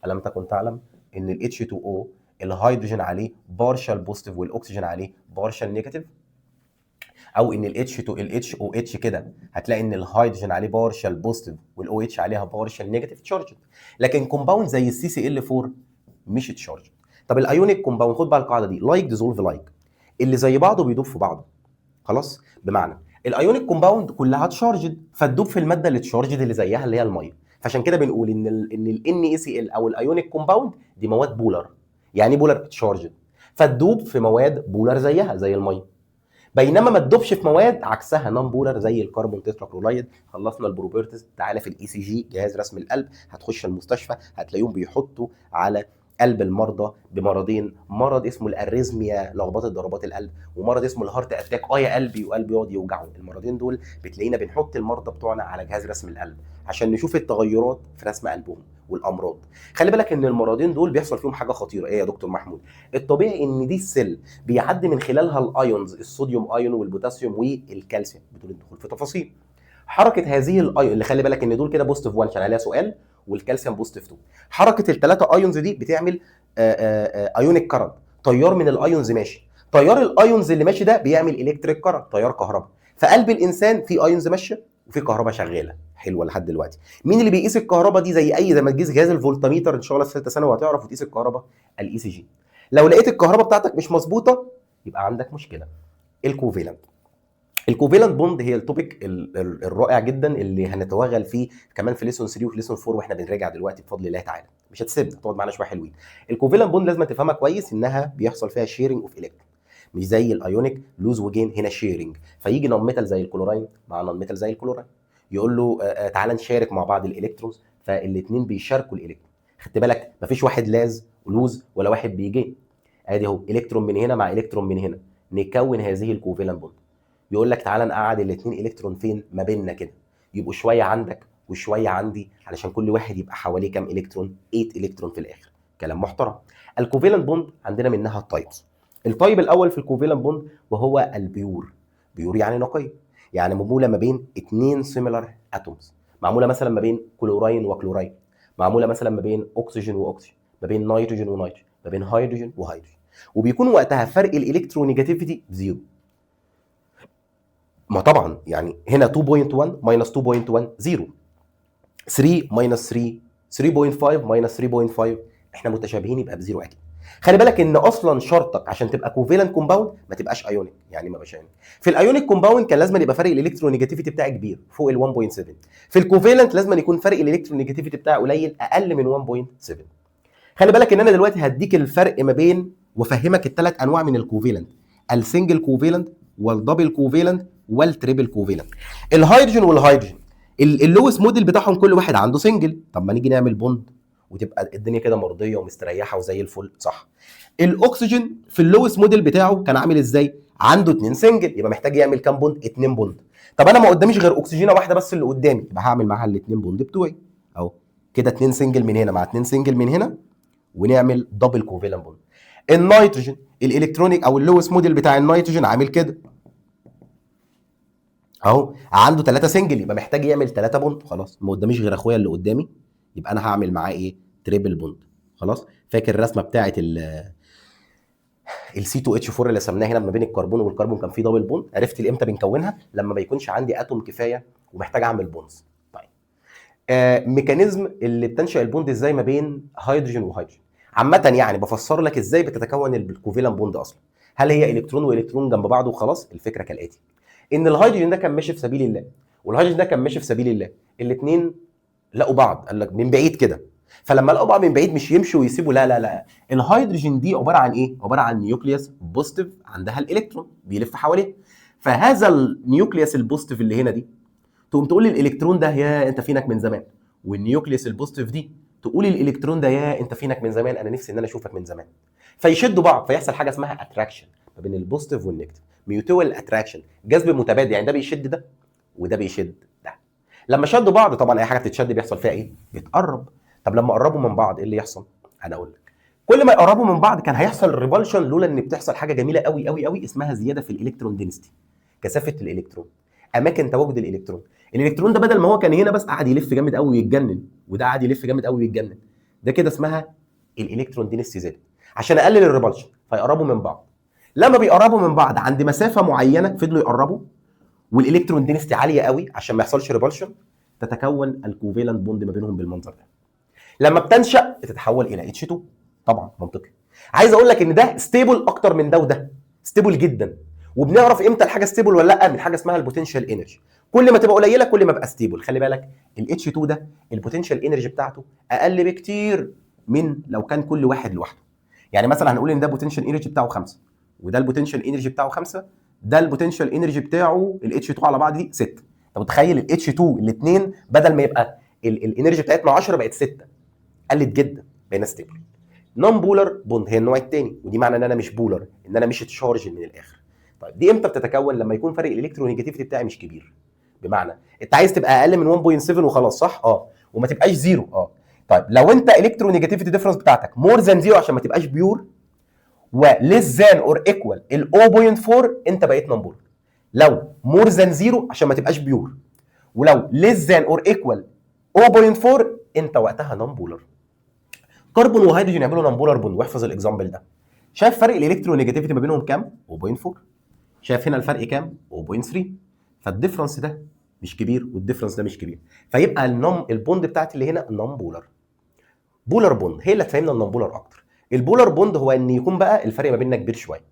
الم تكن تعلم ان ال H2O الهيدروجين عليه partial positive والاكسجين عليه partial negative؟ او ان ال H2 ال HOH كده هتلاقي ان الهيدروجين عليه partial positive وال OH عليها partial negative، charged. لكن compound زي ال CCl 4 مش charged. طب ال ionic compound، خد بقى القاعدة دي، like dissolve like، اللي زي بعضه بيدوب في بعضه. خلاص، بمعنى ال ionic compound كلها charged، فتدوب في المادة اللي charged اللي زيها اللي هي الميه. فعشان كده بنقول ان ال NaCl او ال ionic compound دي مواد polar. يعني ايه polar؟ charged، فتدوب في مواد polar زيها زي الميه، بينما ما تدوبش في مواد عكسها non polar زي ال carbon tetrachloride. خلصنا ال properties. تعالى في ال ECG، جهاز رسم القلب. هتخش المستشفى هتلاقيهم بيحطوا على قلب المرضى بمرضين، مرض اسمه ال arrhythmia لخبطة ضربات القلب، ومرض اسمه ال heart attack، يا قلبي، وقلبي يقعد يوجعه. المرضين دول بتلاقينا بنحط المرضى بتوعنا على جهاز رسم القلب عشان نشوف التغيرات في رسم قلبهم والامراض. خلي بالك ان المرضين دول بيحصل فيهم حاجة خطيرة. ايه يا دكتور محمود؟ الطبيعي ان دي ال cell بيعدي من خلالها ال ions، الصوديوم ايون والبوتاسيوم والكالسيوم، بدون الدخول في تفاصيل. حركة هذه الايون اللي خلي بالك ان دول كده positive 1 عشان عليها سؤال، والكالسيوم positive 2. حركة الثلاثة ions دي بتعمل ionic current، تيار من ال ions ماشي. تيار ال ions اللي ماشي ده بيعمل electric current، تيار كهرباء. فقلب الانسان في ions ماشية وفي كهرباء شغالة. حلوة لحد دلوقتي. مين اللي بيقيس الكهرباء دي؟ زي ما تقيس جهاز الفولتميتر ان شاء الله في ثالثة ثانوي وهتعرف وتقيس الكهرباء، ال ECG. لو لقيت الكهرباء بتاعتك مش مظبوطة يبقى عندك مشكلة. ال covalent، ال covalent bond هي ال topic الرائع جدا اللي هنتوغل فيه كمان في lesson 3 وفي lesson 4 واحنا بنراجع دلوقتي بفضل الله تعالى. مش هتسيبنا، تقعد معانا شوية حلوين. ال covalent bond لازم تفهمها كويس انها بيحصل فيها sharing of electron، مش زي ال ionic lose و gain، هنا sharing. فيجي non metal زي الكلوراين مع non metal زي الكلوراين، يقول له تعالى نشارك مع بعض ال electrons، فالاثنين بيشاركوا الالكترون. خدت بالك؟ مفيش واحد لاز lose ولا واحد بي gain. ادي اهو الكترون من هنا مع الكترون من هنا، نكون هذه ال covalent bond. يقول لك تعالى نقعد الاثنين الكترون فين؟ ما بيننا كده، يبقوا شوية عندك وشوية عندي، علشان كل واحد يبقى حواليه كام الكترون؟ 8 الكترون في الاخر. كلام محترم. ال covalent bond عندنا منها types. ال type الاول في ال covalent bond وهو ال pure. pure يعني نقي، يعني معمولة ما بين اثنين similar atoms، معمولة مثلا ما بين chlorine و chlorine، معمولة مثلا ما بين اكسجين واكسجين، ما بين نيتروجين ونيتروجين، ما بين هيدروجين وهيدروجين، وبيكون وقتها فرق ال electronegativity zero. ما طبعا يعني هنا 2.1 minus 2.1 zero، 3 minus 3، 3.5 minus 3.5، احنا متشابهين يبقى ب zero اكيد. خلي بالك ان اصلا شرطك عشان تبقى covalent compound ما تبقاش ionic. يعني ما بقاش ionic. في ال ionic compound كان لازم يبقى فرق ال electronegativity بتاعي كبير فوق ال 1.7. في ال covalent لازم يكون فرق ال electronegativity بتاعي قليل اقل من 1.7. خلي بالك ان انا دلوقتي هديك الفرق ما بين وافهمك الثلاث انواع من ال covalent، ال single covalent وال double covalent وال triple covalent. الهيدروجين والهيدروجين اللويس موديل بتاعهم كل واحد عنده single. طب ما نيجي نعمل bond وتبقى الدنيا كده مرضية ومستريحه وزي الفل، صح؟ الاكسجين في اللويس موديل بتاعه كان عامل ازاي؟ عنده اتنين single، يبقى محتاج يعمل كام bond؟ اتنين bond. طب انا ما قداميش غير اكسجينه واحدة بس اللي قدامي، يبقى هعمل معاها الاتنين bond بتوعي اهو كده، اتنين single من هنا مع اتنين single من هنا، ونعمل double covalent bond. النيتروجين ال electronic او ال Lewis model بتاع النيتروجين عامل كده اهو، عنده 3 single، يبقى محتاج يعمل 3 bond. خلاص ما قداميش غير اخويا اللي قدامي، يبقى انا هعمل معاه ايه؟ triple bond. خلاص، فاكر الرسمة بتاعه ال C 2 H 4 اللي رسمناها هنا ما بين الكربون والكربون كان فيه double bond؟ عرفت امتى بنكونها؟ لما ما يكونش عندي atom كفاية ومحتاج اعمل bonds. طيب mechanism اللي بتنشا ال bond ازاي ما بين هيدروجين وهيدروجين؟ عامة يعني بفسر لك ازاي بتتكون ال covalent bond اصلا. هل هي الكترون والكترون جنب بعض وخلاص؟ الفكرة كالاتي، ان الهيدروجين ده كان ماشي في سبيل الله والهيدروجين ده كان ماشي في سبيل الله، الاثنين لقوا بعض، قال لك من بعيد كده. فلما لقوا بعض من بعيد مش يمشوا ويسيبوا، لا لا لا، الهيدروجين دي عبارة عن ايه؟ عبارة عن nucleus positive عندها الالكترون بيلف حواليه. فهذا ال nucleus ال positive اللي هنا دي تقوم تقول للالكترون ده يا انت فينك من زمان، وال nucleus ال positive دي تقول الالكترون ده يا انت فينك من زمان، انا نفسي ان انا اشوفك من زمان. فيشدوا بعض، فيحصل حاجة اسمها attraction ما بين ال positive وال negative، mutual attraction، جذب متبادل، يعني ده بيشد ده وده بيشد ده. لما شدوا بعض طبعا اي حاجة بتتشد بيحصل فيها ايه؟ بتقرب. طب لما قربوا من بعض ايه اللي يحصل؟ انا اقول لك، كل ما يقربوا من بعض كان هيحصل repulsion، لولا ان بتحصل حاجة جميلة قوي قوي قوي اسمها زيادة في ال electron density، كثافة الالكترون، اماكن تواجد الالكترون. الالكترون ده بدل ما هو كان هنا بس قعد يلف جامد قوي ويتجنن، وده قعد يلف جامد قوي ويتجنن. ده كده اسمها ال electron density زادت عشان اقلل ال repulsion، فيقربوا من بعض. لما بيقربوا من بعض عند مسافة معينة فضلوا يقربوا وال electron density عالية قوي عشان ما يحصلش repulsion، تتكون ال covalent bond ما بينهم بالمنظر ده. لما بتنشا بتتحول الى H 2، طبعا منطقي. عايز اقول لك ان ده stable اكتر من ده، وده stable جدا. وبنعرف امتى الحاجة stable ولا لا؟ من حاجة اسمها ال potential energy. كل ما تبقى قليله كل ما بقى stable. خلي بالك ال H 2 ده ال potential energy بتاعته اقل بكتير من لو كان كل واحد لوحده. يعني مثلا هنقول ان ده potential energy بتاعه 5، وده ال potential energy بتاعه 5، ده ال potential energy بتاعه ال H 2 على بعض دي 6. انت متخيل ال H 2 الاثنين بدل ما يبقى ال energy بتاعتنا 10 بقت 6، قلت جدا، بقينا stable. non polar bond هي النوع الثاني، ودي معنى ان انا مش polar، ان انا مش charged من الاخر. طيب دي امتى بتتكون؟ لما يكون فرق ال electronegativity بتاعي مش كبير. بمعنى انت عايز تبقى اقل من 1.7 وخلاص، صح؟ اه. وما تبقاش zero. اه. طيب لو انت electronegativity difference بتاعتك more than zero عشان ما تبقاش pure و less than or equal ال 0.4، انت بقيت non polar. لو more than zero عشان ما تبقاش pure، ولو less than or equal 0.4، انت وقتها non polar. كربون وهيدروجين يعملوا non polar bond، واحفظ ال example ده. شايف فرق ال electronegativity ما بينهم كام؟ 0.4. شايف هنا الفرق كام؟ 0.3. فال difference ده مش كبير وال difference ده مش كبير، فيبقى ال non ال bond بتاعتي اللي هنا non polar. polar bond هي اللي هتفهمنا ال non polar اكتر. ال polar bond هو ان يكون بقى الفرق ما بيننا كبير شويه.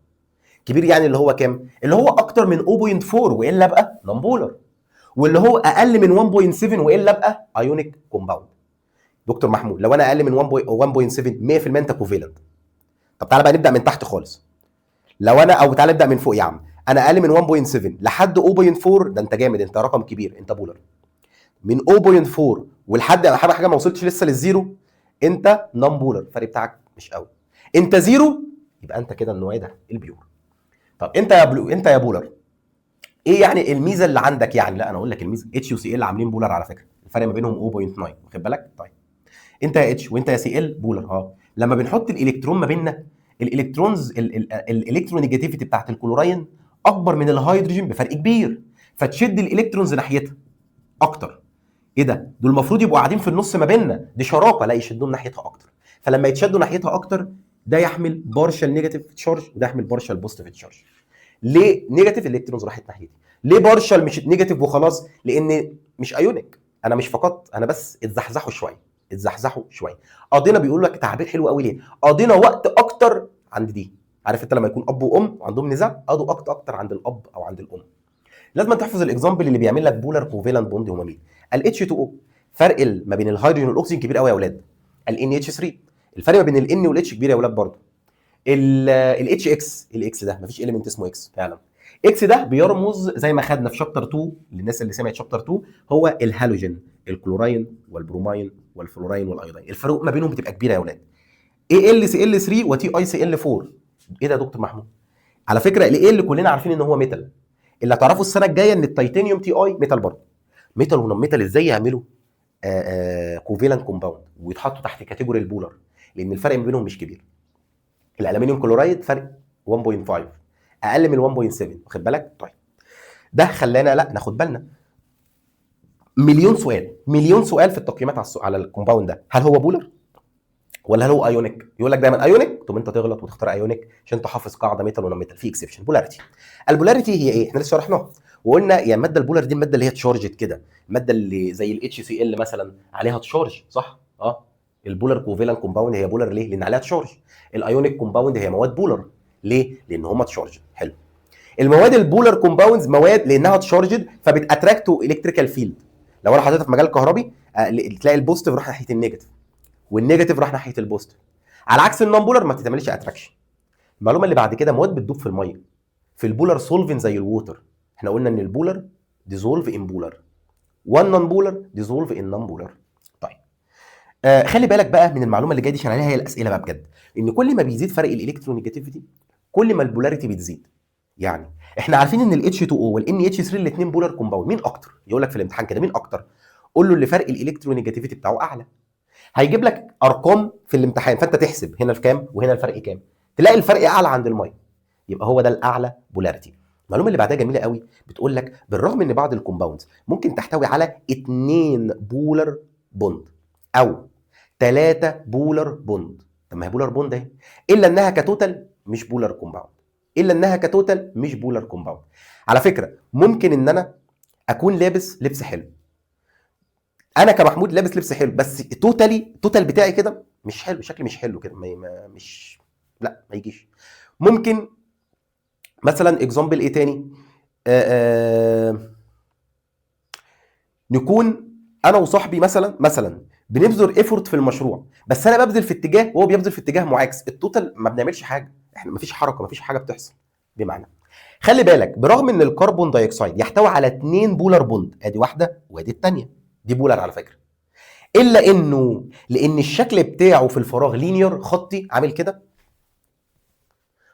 كبير يعني اللي هو كام؟ اللي هو اكتر من 0.4 والا بقى non polar، واللي هو اقل من 1.7 والا بقى ionic compound. دكتور محمود، لو انا اقل من 1.7، 100% انت covalent. طب تعالى بقى نبدا من تحت خالص. لو انا او تعالى نبدا من فوق يا عم. انا اقل من 1.7 لحد 0.4، ده انت جامد، انت رقم كبير، انت polar. من 0.4 ولحد حاجة ما وصلتش لسه لل zero، انت non polar، الفرق بتاعك مش قوي. انت zero، يبقى انت كده النوع ده ال pure. طب انت يا blue، انت يا polar، ايه يعني الميزة اللي عندك يعني؟ لا، انا اقول لك الميزه. H و Cl عاملين polar على فكره، الفرق ما بينهم 0.9، واخد بالك؟ طيب انت يا H وانت يا Cl polar. اه، لما بنحط الالكترون ما بيننا، ال electrons ال electronegativity بتاعت الكلوراين اكبر من الهيدروجين بفرق كبير، فتشد ال electrons ناحيتها اكتر. ايه ده؟ دول المفروض يبقوا قاعدين في النص ما بيننا، دي شراكه. لا، يشدوهم ناحيتها اكتر. فلما يتشدوا ناحيتها اكتر، ده يحمل partial negative charge وده يحمل partial positive charge. ليه negative؟ electrons راحت ناحيتي. ليه partial مش negative وخلاص؟ لان مش ionic، انا مش فقدت، انا بس اتزحزحوا شويه، اتزحزحوا شويه. قضينا، بيقول لك تعبير حلو قوي، ليه قضينا وقت اكتر عند دي. عارف انت لما يكون اب وام وعندهم نزاع، قضوا وقت اكتر عند الاب او عند الام. لازم تحفظ ال example اللي بيعمل لك polar covalent bond هما مين؟ ال H2O، فرق ما بين الهيدروجين والاكسجين كبير قوي يا اولاد. ال NH3، الفرق ما بين ال N وال H كبير يا اولاد برضه. ال HX، ال X ده مفيش element اسمه X فعلا. X ده بيرمز زي ما خدنا في chapter 2، للناس اللي سمعت chapter 2، هو الهالوجين، الكلوراين والبروماين والفلوراين والايودين. الفروق ما بينهم بتبقى كبيرة يا اولاد. AlCl 3 و TiCl 4. ايه ده يا دكتور محمود؟ على فكرة ال Al كلنا عارفين ان هو metal. اللي هتعرفه السنة الجاية ان التيتانيوم Ti metal برضه. metal و non metal ازاي يعملوا covalent compound ويتحطوا تحت category ال polar؟ لان الفرق ما بينهم مش كبير. ال aluminium chloride فرق 1.5، اقل من 1.7، واخد بالك؟ طيب ده خلانا لا ناخد بالنا. مليون سؤال، مليون سؤال في التقييمات على ال compound ده، هل هو polar ولا هل هو ionic؟ يقول لك دايما ionic، طب انت تغلط وتختار ionic عشان تحافظ قاعدة metal و non metal. في exception. polarity، ال polarity هي ايه؟ احنا لسه شرحناها وقلنا يا المادة ال polar دي المادة اللي هي charged كده، المادة اللي زي ال HCl مثلا عليها charge، صح؟ اه. ال polar covalent compound هي polar ليه؟ لان عليها charge. ال ionic compound هي مواد polar ليه؟ لان هم charged. حلو. المواد ال polar compounds مواد لانها charged فبت attract to electrical field. لو انا حطيتها في مجال كهربي تلاقي ال positive راح ناحية ال negative وال negative راح ناحية ال positive، على عكس ال non polar ما بتعملش attraction. المعلومة اللي بعد كده، مواد بتدوب في الميه، في ال polar solvent زي ال water. احنا قلنا ان ال polar dissolve in polar وال non polar dissolve in non polar. طيب خلي بالك بقى من المعلومة اللي جاية دي عشان عليها هي الاسئلة بقى بجد، ان كل ما بيزيد فرق ال electronegativity كل ما ال polarity بتزيد. يعني احنا عارفين ان ال H2O وال NH3 الاثنين polar compound، مين اكتر؟ يقول لك في الامتحان كده مين اكتر؟ قول له اللي فرق ال electronegativity بتاعه اعلى. هيجيب لك ارقام في الامتحان، فانت تحسب هنا الكام وهنا الفرق كام، تلاقي الفرق اعلى عند المية، يبقى هو ده الاعلى polarity. المعلومة اللي بعدها جميلة قوي، بتقول لك بالرغم ان بعض ال compounds ممكن تحتوي على 2 polar bond او 3 polar bond، طب ما هي polar bond اهي، الا انها ك total مش polar compound، الا انها ك total مش polar compound. على فكرة ممكن ان انا اكون لابس لبس حلو، انا كمحمود لابس لبس حلو، بس totally ال total بتاعي كده مش حلو، شكلي مش حلو كده، ما مش لا ما يجيش. ممكن مثلا example ايه تاني؟ نكون انا وصاحبي مثلا بنبذل effort في المشروع، بس انا ببذل في اتجاه وهو بيبذل في اتجاه معاكس، ال total ما بنعملش حاجه، احنا ما فيش حركه، ما فيش حاجة بتحصل. بمعنى خلي بالك، برغم ان ال carbon dioxide يحتوي على 2 polar bond، ادي واحدة وادي الثانيه، دي polar على فكره، الا انه لان الشكل بتاعه في الفراغ linear خطي عامل كده،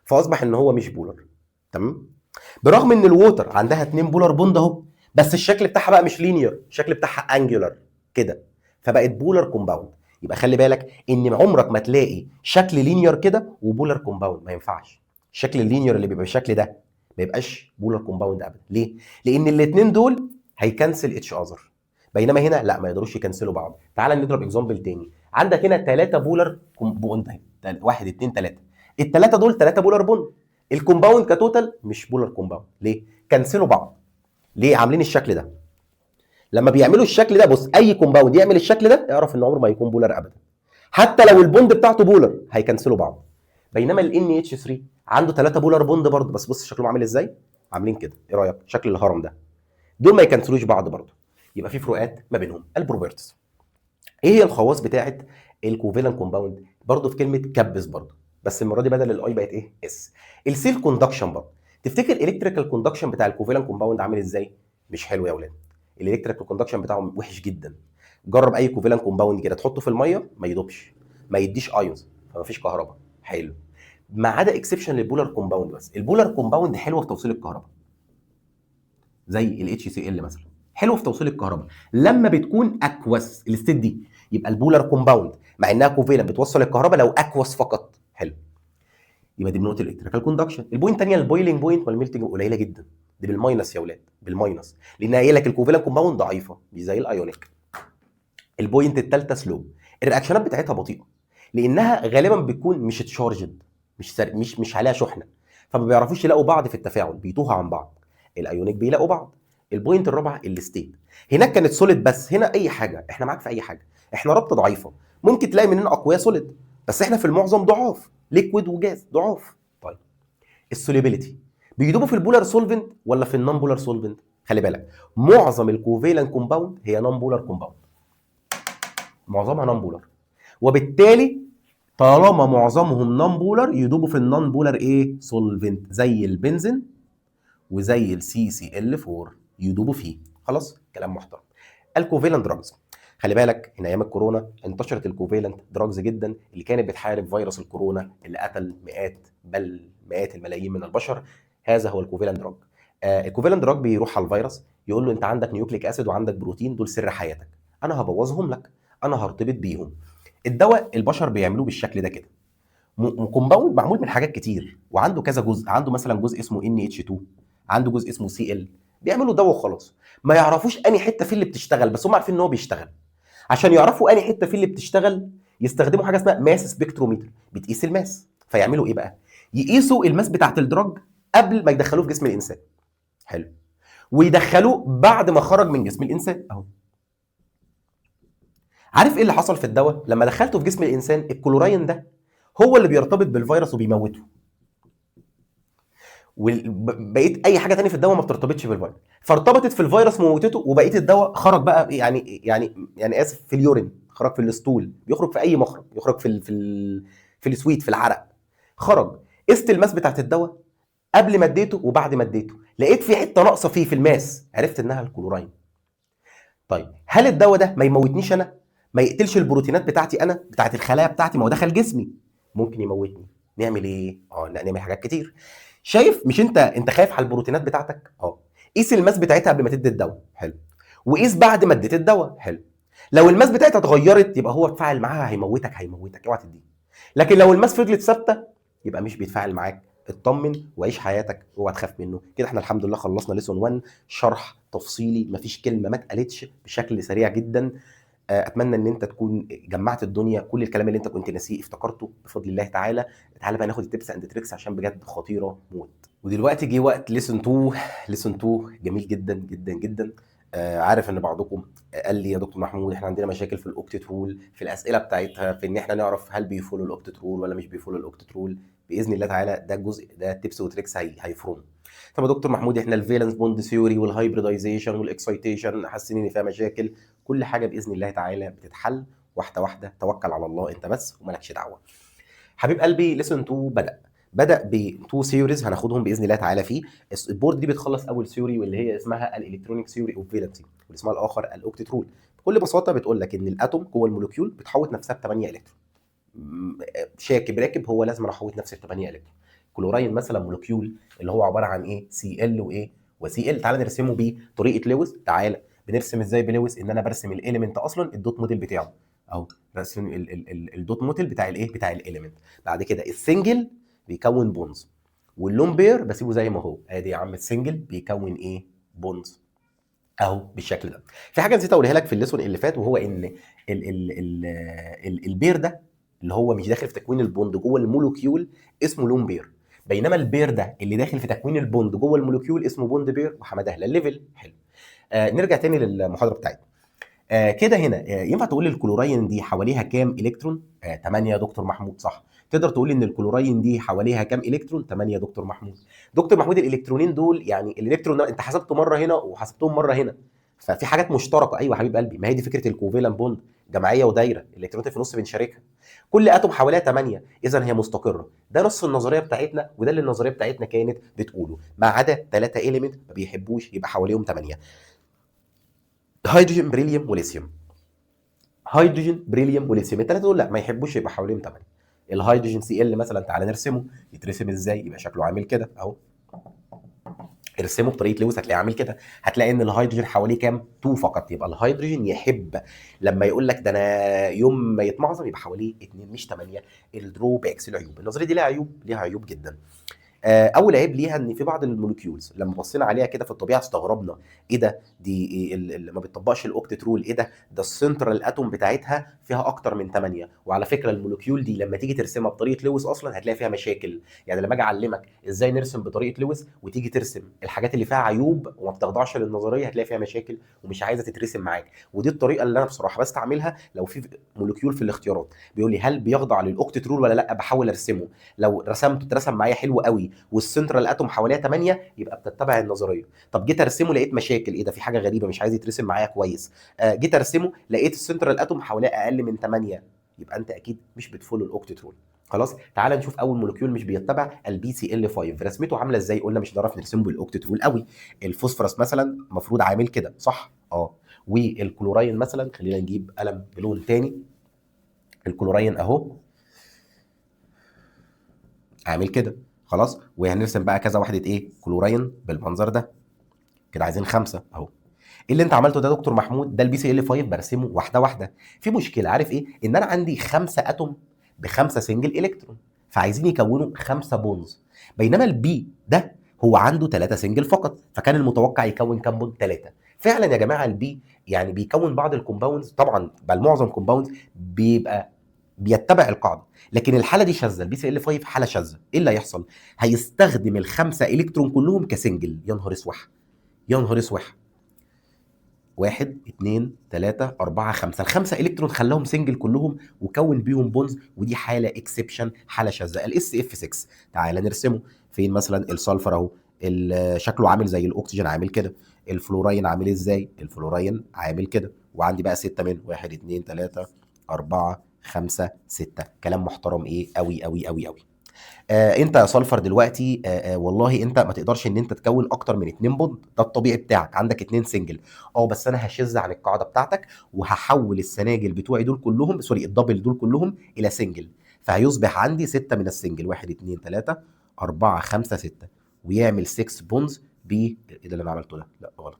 فاصبح ان هو مش polar. تمام؟ برغم ان ال water عندها 2 polar bond اهو، بس الشكل بتاعها بقى مش linear، الشكل بتاعها angular كده، فبقت polar compound. يبقى خلي بالك ان عمرك ما تلاقي شكل linear كده و polar compound، ما ينفعش. الشكل ال linear اللي بيبقى بالشكل ده ما يبقاش polar compound ابدا. ليه؟ لان الاثنين دول هي cancel each other، بينما هنا لا، ما يقدروش ي cancel وا بعض. تعال نضرب example تاني. عندك هنا 3 polar bond اهي، 1 2 3، الثلاثة دول 3 polar bond. ال compound ك total مش polar compound. ليه؟ cancel وا بعض. ليه عاملين الشكل ده؟ لما بيعملوا الشكل ده، بص، اي compound يعمل الشكل ده اعرف ان عمره ما يكون polar ابدا، حتى لو ال bond بتاعته polar هي cancel وا بعض. بينما ال NH3 عنده 3 polar bond برضه، بس بص شكلهم عامل ازاي؟ عاملين كده. ايه رايك؟ شكل الهرم ده. دول ما ي cancel وش بعض برضه، يبقى في فروقات ما بينهم. ال properties، ايه هي الخواص بتاعه ال covalent compound؟ برضه في كلمة كبس برضه، بس المرة دي بدل ال I بقت ايه؟ S. ال cell conduction برضه، تفتكر ال electrical conduction بتاع ال covalent compound عامل ازاي؟ مش حلو يا اولاد، ال electrical conduction بتاعه وحش جدا. جرب اي covalent compound كده تحطه في المية ما يدوبش، ما يديش ions، فما فيش كهرباء. حلو، ما عدا exception لل polar compound، بس ال polar compound حلوة في توصيل الكهرباء، زي ال HCl مثلا، حلو في توصيل الكهرباء لما بتكون aqueous ال state دي. يبقى ال polar compound مع انها covalent بتوصل الكهرباء لو aqueous فقط. حلو، يبقى دي بنقطة ال electrical conduction. ال point الثانية ال boiling point وال melting قليله جدا، دي بال minus يا اولاد، بال minus، لان قايل لك ال covalent compound ضعيفة مش زي ال ionic. ال point الثالثة slow، ال reaction ات بتاعتها بطيئه لانها غالبا بتكون مش charged، مش سر... مش مش عليها شحنه، فما بيعرفوش يلاقوا بعض في التفاعل، بيتوهوا عن بعض. ال ionic بيلاقوا بعض. ال point الرابعة ال state، هناك كانت solid بس هنا اي حاجه، احنا معاك في اي حاجه. احنا رابطه ضعيفه، ممكن تلاقي مننا اقوياء solid، بس احنا في المعظم ضعاف، liquid و gas ضعاف. طيب ال solubility، بيدوبوا في ال polar solvent ولا في ال non polar solvent؟ خلي بالك، معظم ال covalent compound هي non polar compound، معظمها non polar، وبالتالي طالما معظمهم non polar يدوبوا في ال non polar ايه؟ solvent، زي البنزين وزي ال CCl4 يدوبوا فيه. خلاص، كلام محترم. ال covalent drugs، خلي بالك ان ايام الكورونا انتشرت ال covalent drugs جدا، اللي كانت بتحارب فيروس الكورونا اللي قتل مئات بل مئات الملايين من البشر. هذا هو ال covalent drug. ال covalent drug بيروح على الفيروس يقول له انت عندك nucleic acid وعندك بروتين، دول سر حياتك، انا هبوظهم لك، انا هرتبط بيهم. الدواء البشر بيعملوه بالشكل ده كده، compound معمول من حاجات كتير وعنده كذا جزء، عنده مثلا جزء اسمه NH2، عنده جزء اسمه Cl، بيعملوا دواء وخلاص، ما يعرفوش انهي حتة فيه اللي بتشتغل، بس هم عارفين ان هو بيشتغل. عشان يعرفوا انهي حتة فيه اللي بتشتغل يستخدموا حاجة اسمها mass spectrometer، بتقيس ال mass. فيعملوا ايه بقى؟ يقيسوا ال mass بتاعت ال drug قبل ما يدخلوه في جسم الانسان، حلو، ويدخلوه بعد ما خرج من جسم الانسان اهو. عارف ايه اللي حصل في الدواء لما دخلته في جسم الانسان؟ الكلوراين ده هو اللي بيرتبط بالفيروس وبيموته، وبقيت اي حاجة تانية في الدواء ما بترتبطش بالفيروس، فارتبطت في الفيروس موتته، وبقية الدواء خرج بقى، يعني اسف، في ال urine، خرج في ال stool، بيخرج في اي مخرج، يخرج في ال sweat، في العرق خرج. قست ال mass بتاعت الدواء قبل ما اديته وبعد ما اديته، لقيت في حتة ناقصه فيه في ال mass، عرفت انها الكلوراين. طيب هل الدواء ده ما يموتنيش انا؟ ما يقتلش البروتينات بتاعتي انا، بتاعت الخلايا بتاعتي؟ ما هو دخل جسمي، ممكن يموتني. نعمل ايه؟ لا، نعمل حاجات كتير. شايف؟ مش انت خايف على البروتينات بتاعتك؟ قيس ال mass بتاعتها قبل ما تدي الدواء، حلو، وقيس بعد ما اديت الدواء، حلو. لو ال mass بتاعتها اتغيرت يبقى هو اتفاعل معاها، هيموتك هيموتك، اوعى تديه. لكن لو ال mass فضلت ثابتة يبقى مش بيتفاعل معاك، اطمن وعيش حياتك، اوعى تخاف منه. كده احنا الحمد لله خلصنا lesson 1 شرح تفصيلي، مفيش كلمة ما اتقالتش، بشكل سريع جدا. اتمنى ان انت تكون جمعت الدنيا، كل الكلام اللي انت كنت ناسيه افتكرته بفضل الله تعالى. تعالى بقى ناخد ال tips and tricks عشان بجد خطيرة موت. ودلوقتي جه وقت lesson 2. lesson 2 جميل جدا جدا جدا. عارف ان بعضكم قال لي يا دكتور محمود احنا عندنا مشاكل في ال octet rule، في الاسئلة بتاعتها، في ان احنا نعرف هل بي follow ال octet rule ولا مش بي follow ال octet rule. باذن الله تعالى ده الجزء ده tips و tricks هيفرموا. طب يا دكتور محمود احنا ال valence bond theory وال hybridization وال excitation حاسين ان فيها مشاكل. كل حاجة باذن الله تعالى بتتحل واحدة واحده، توكل على الله انت بس ومالكش دعوه. حبيب قلبي، lesson 2 بدا. بدا ب two theories هناخدهم باذن الله تعالى فيه. ال board دي بتخلص اول theory واللي هي اسمها ال electronic theory of valency، واللي اسمها الاخر ال octet rule. بكل بساطة بتقول لك ان ال atom جوه ال molecule بتحوط نفسها ب 8 الكترون. شاكب راكب هو لازم احوط نفسي ب 8 الكترون. كلوراين مثلا molecule اللي هو عبارة عن ايه؟ Cl وايه؟ و Cl. تعالى نرسمه بطريقة لويس. تعالى بنرسم ازاي بلويس؟ ان انا برسم ال element اصلا ال dot model بتاعه اهو، برسم ال dot model بتاع الايه؟ بتاع ال element. بعد كده ال single بيكون bonds، وال lone pair بسيبه زي ما هو. ادي يا عم ال single بيكون ايه؟ bonds اهو بالشكل ده. في حاجة نسيت اقولها لك في ال lesson اللي فات، وهو ان ال pair ده اللي هو مش داخل في تكوين ال bond جوه ال molecule اسمه lone pair، بينما ال pair ده اللي داخل في تكوين ال bond جوه ال molecule اسمه bond pair. وحماده هلال level حلو. نرجع تاني للمحاضره بتاعتنا. كده هنا ينفع تقول لي الكلوراين دي حواليها كام الكترون؟ 8 يا دكتور محمود، صح. تقدر تقول لي ان الكلوراين دي حواليها كام الكترون؟ 8 يا دكتور محمود. دكتور محمود الالكترونين دول يعني الالكترون ده انت حسبته مرة هنا وحسبتهم مرة هنا، ففي حاجات مشتركة. ايوه حبيب قلبي، ما هي دي فكرة ال covalent bond، جمعية ودايره، الالكترونات في النص بنشاركها. كل atom حواليها 8، اذا هي مستقره. ده نص النظرية بتاعتنا، وده اللي النظرية بتاعتنا كانت بتقوله، ما عدا 3 element ما بيحبوش يبقى حواليهم 8، هيدروجين بريليوم وليثيوم. هيدروجين بريليوم وليثيوم الثلاثة دول لا ما يحبوش يبقى حواليهم 8. الهيدروجين Cl مثلا تعالى نرسمه، يترسم ازاي؟ يبقى شكله عامل كده اهو. ارسمه بطريقة لويس هتلاقيه عامل كده. هتلاقي ان الهيدروجين حواليه كام؟ 2 فقط. يبقى الهيدروجين يحب لما يقول لك ده انا يوم ما يتمعظم يبقى حواليه 2 مش 8. ال drawbacks، العيوب، النظرية دي لها عيوب، ليها عيوب جدا. اول عيب ليها ان في بعض ال molecules لما بصينا عليها كده في الطبيعة استغربنا، ايه ده؟ دي إيه اللي ما بتطبقش ال octet rule، ايه ده؟ ده ال central atom بتاعتها فيها اكتر من 8. وعلى فكرة ال molecule دي لما تيجي ترسمها بطريقة لويس اصلا هتلاقي فيها مشاكل. يعني لما اجي اعلمك ازاي نرسم بطريقة لويس وتيجي ترسم الحاجات اللي فيها عيوب وما بتخضعش للنظريه هتلاقي فيها مشاكل ومش عايزه تترسم معاك. ودي الطريقة اللي انا بصراحة بستعملها لو في molecule في الاختيارات بيقول لي هل بيخضع لل octet rule ولا لا، بحاول ارسمه. لو رسمته اترسم معايا حلو قوي وال central atom حواليها 8 يبقى بتتبع النظرية. طب جيت ارسمه لقيت مشاكل، ايه ده في حاجة غريبة مش عايز يترسم معايا كويس. جيت ارسمه لقيت ال central atom حواليها اقل من 8، يبقى انت اكيد مش بت follow ال octet rule. خلاص تعال نشوف اول molecule مش بيتبع، ال PCl 5. رسمته عامله ازاي؟ قلنا مش هنعرف نرسمه بال octet rule قوي. الفوسفورس مثلا المفروض عامل كده صح؟ والكلوراين مثلا، خلينا نجيب قلم بلون تاني. الكلوراين اهو عامل كده خلاص. وهنرسم بقى كذا وحده ايه؟ كلوراين بالمنظر ده كده، عايزين 5 اهو. ايه اللي انت عملته ده يا دكتور محمود؟ ده ال PCl 5 برسمه واحدة واحدة. في مشكلة، عارف ايه؟ ان انا عندي 5 atom ب5 single electron، فعايزين يكونوا 5 bonds، بينما ال P ده هو عنده 3 single فقط، فكان المتوقع يكون كام bond؟ 3. فعلا يا جماعة ال P يعني بيكون بعض ال compounds، طبعا بل معظم compounds بيبقى بيتبع القاعدة، لكن الحالة دي شاذة. ال PCl 5 حاله شاذة. ايه اللي هيحصل؟ هيستخدم ال5 الكترون كلهم ك single. يا نهار اسوح، يا نهار اسوح. 1 2 3 4 5، ال5 الكترون خلاهم single كلهم وكون بيهم bonds، ودي حاله exception، حاله شاذة. ال SF 6 تعالى نرسمه. فين مثلا ال sulfur اهو، شكله عامل زي الاكسجين عامل كده. الفلوراين عامل ازاي؟ الفلوراين عامل كده. وعندي بقى 6 من 1 2 3 4 5 6. كلام محترم ايه قوي قوي قوي قوي. انت يا sulfur دلوقتي والله انت ما تقدرش ان انت تكون اكتر من 2 bond، ده الطبيعي بتاعك، عندك 2 single. بس انا هشذ عن القاعدة بتاعتك وهحول ال single بتوعي دول كلهم، sorry ال double دول كلهم الى single، فهيصبح عندي 6 من ال single، 1 2 3 4 5 6، ويعمل 6 bonds ب ايه ده اللي انا عملته ده؟ لا غلط.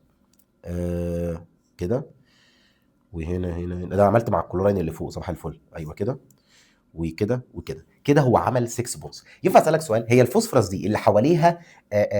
كده، وهنا هنا هنا، ده عملت مع الكلوراين اللي فوق، صباح الفل. ايوه كده وكده وكده كده، هو عمل 6 bonds. ينفع اسالك سؤال؟ هي الفوسفورس دي اللي حواليها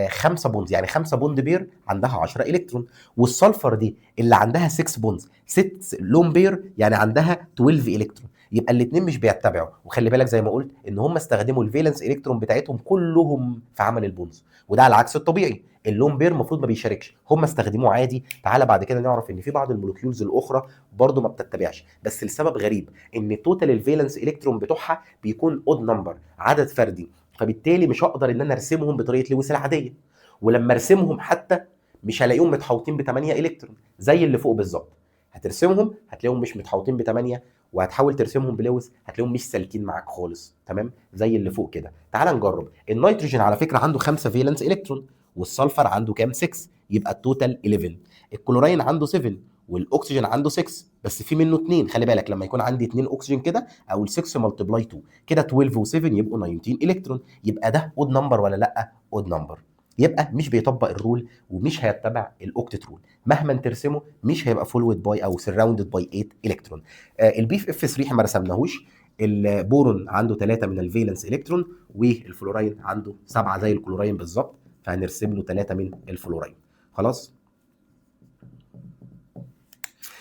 5 bonds، يعني 5 bond pair عندها 10 الكترون، وال sulfur دي اللي عندها 6 bonds 6 lone pair يعني عندها 12 الكترون، يبقى الاثنين مش بيتبعوا. وخلي بالك زي ما قلت ان هم استخدموا ال valence electron بتاعتهم كلهم في عمل ال bonds، وده على عكس الطبيعي. ال lone pair المفروض ما بيشاركش، هم استخدموه عادي. تعالى بعد كده نعرف ان في بعض ال molecules الاخرى برضو ما بتتبعش، بس لسبب غريب، ان total ال valence electron بتوعها بيكون odd number، عدد فردي، فبالتالي مش هقدر ان انا ارسمهم بطريقة لويس العادية، ولما ارسمهم حتى مش هلاقيهم متحوطين ب 8 الكترون زي اللي فوق بالظبط. هترسمهم هتلاقيهم مش متحوطين ب 8، وهتحاول ترسمهم بلويس هتلاقيهم مش سالكين معاك خالص، تمام؟ زي اللي فوق كده. تعال نجرب. النيتروجين على فكرة عنده 5 valence electron، وال sulfur عنده كام؟ 6، يبقى ال total 11. الكلوراين عنده 7 والاكسجين عنده 6، بس في منه 2. خلي بالك لما يكون عندي 2 اكسجين كده او 6 multiply 2 كده 12 و7 يبقوا 19 الكترون. يبقى ده odd number ولا لا؟ odd number. يبقى مش بيطبق ال rule ومش هيتبع ال octet rule، مهما ترسمه مش هيبقى followed by او surrounded by 8 الكترون. ال B F 3 احنا ما رسمناهوش. البورون عنده 3 من ال valence electron، وال fluorine عنده 7 زي الكلوراين بالظبط، فهنرسم له 3 من الفلوراين. خلاص.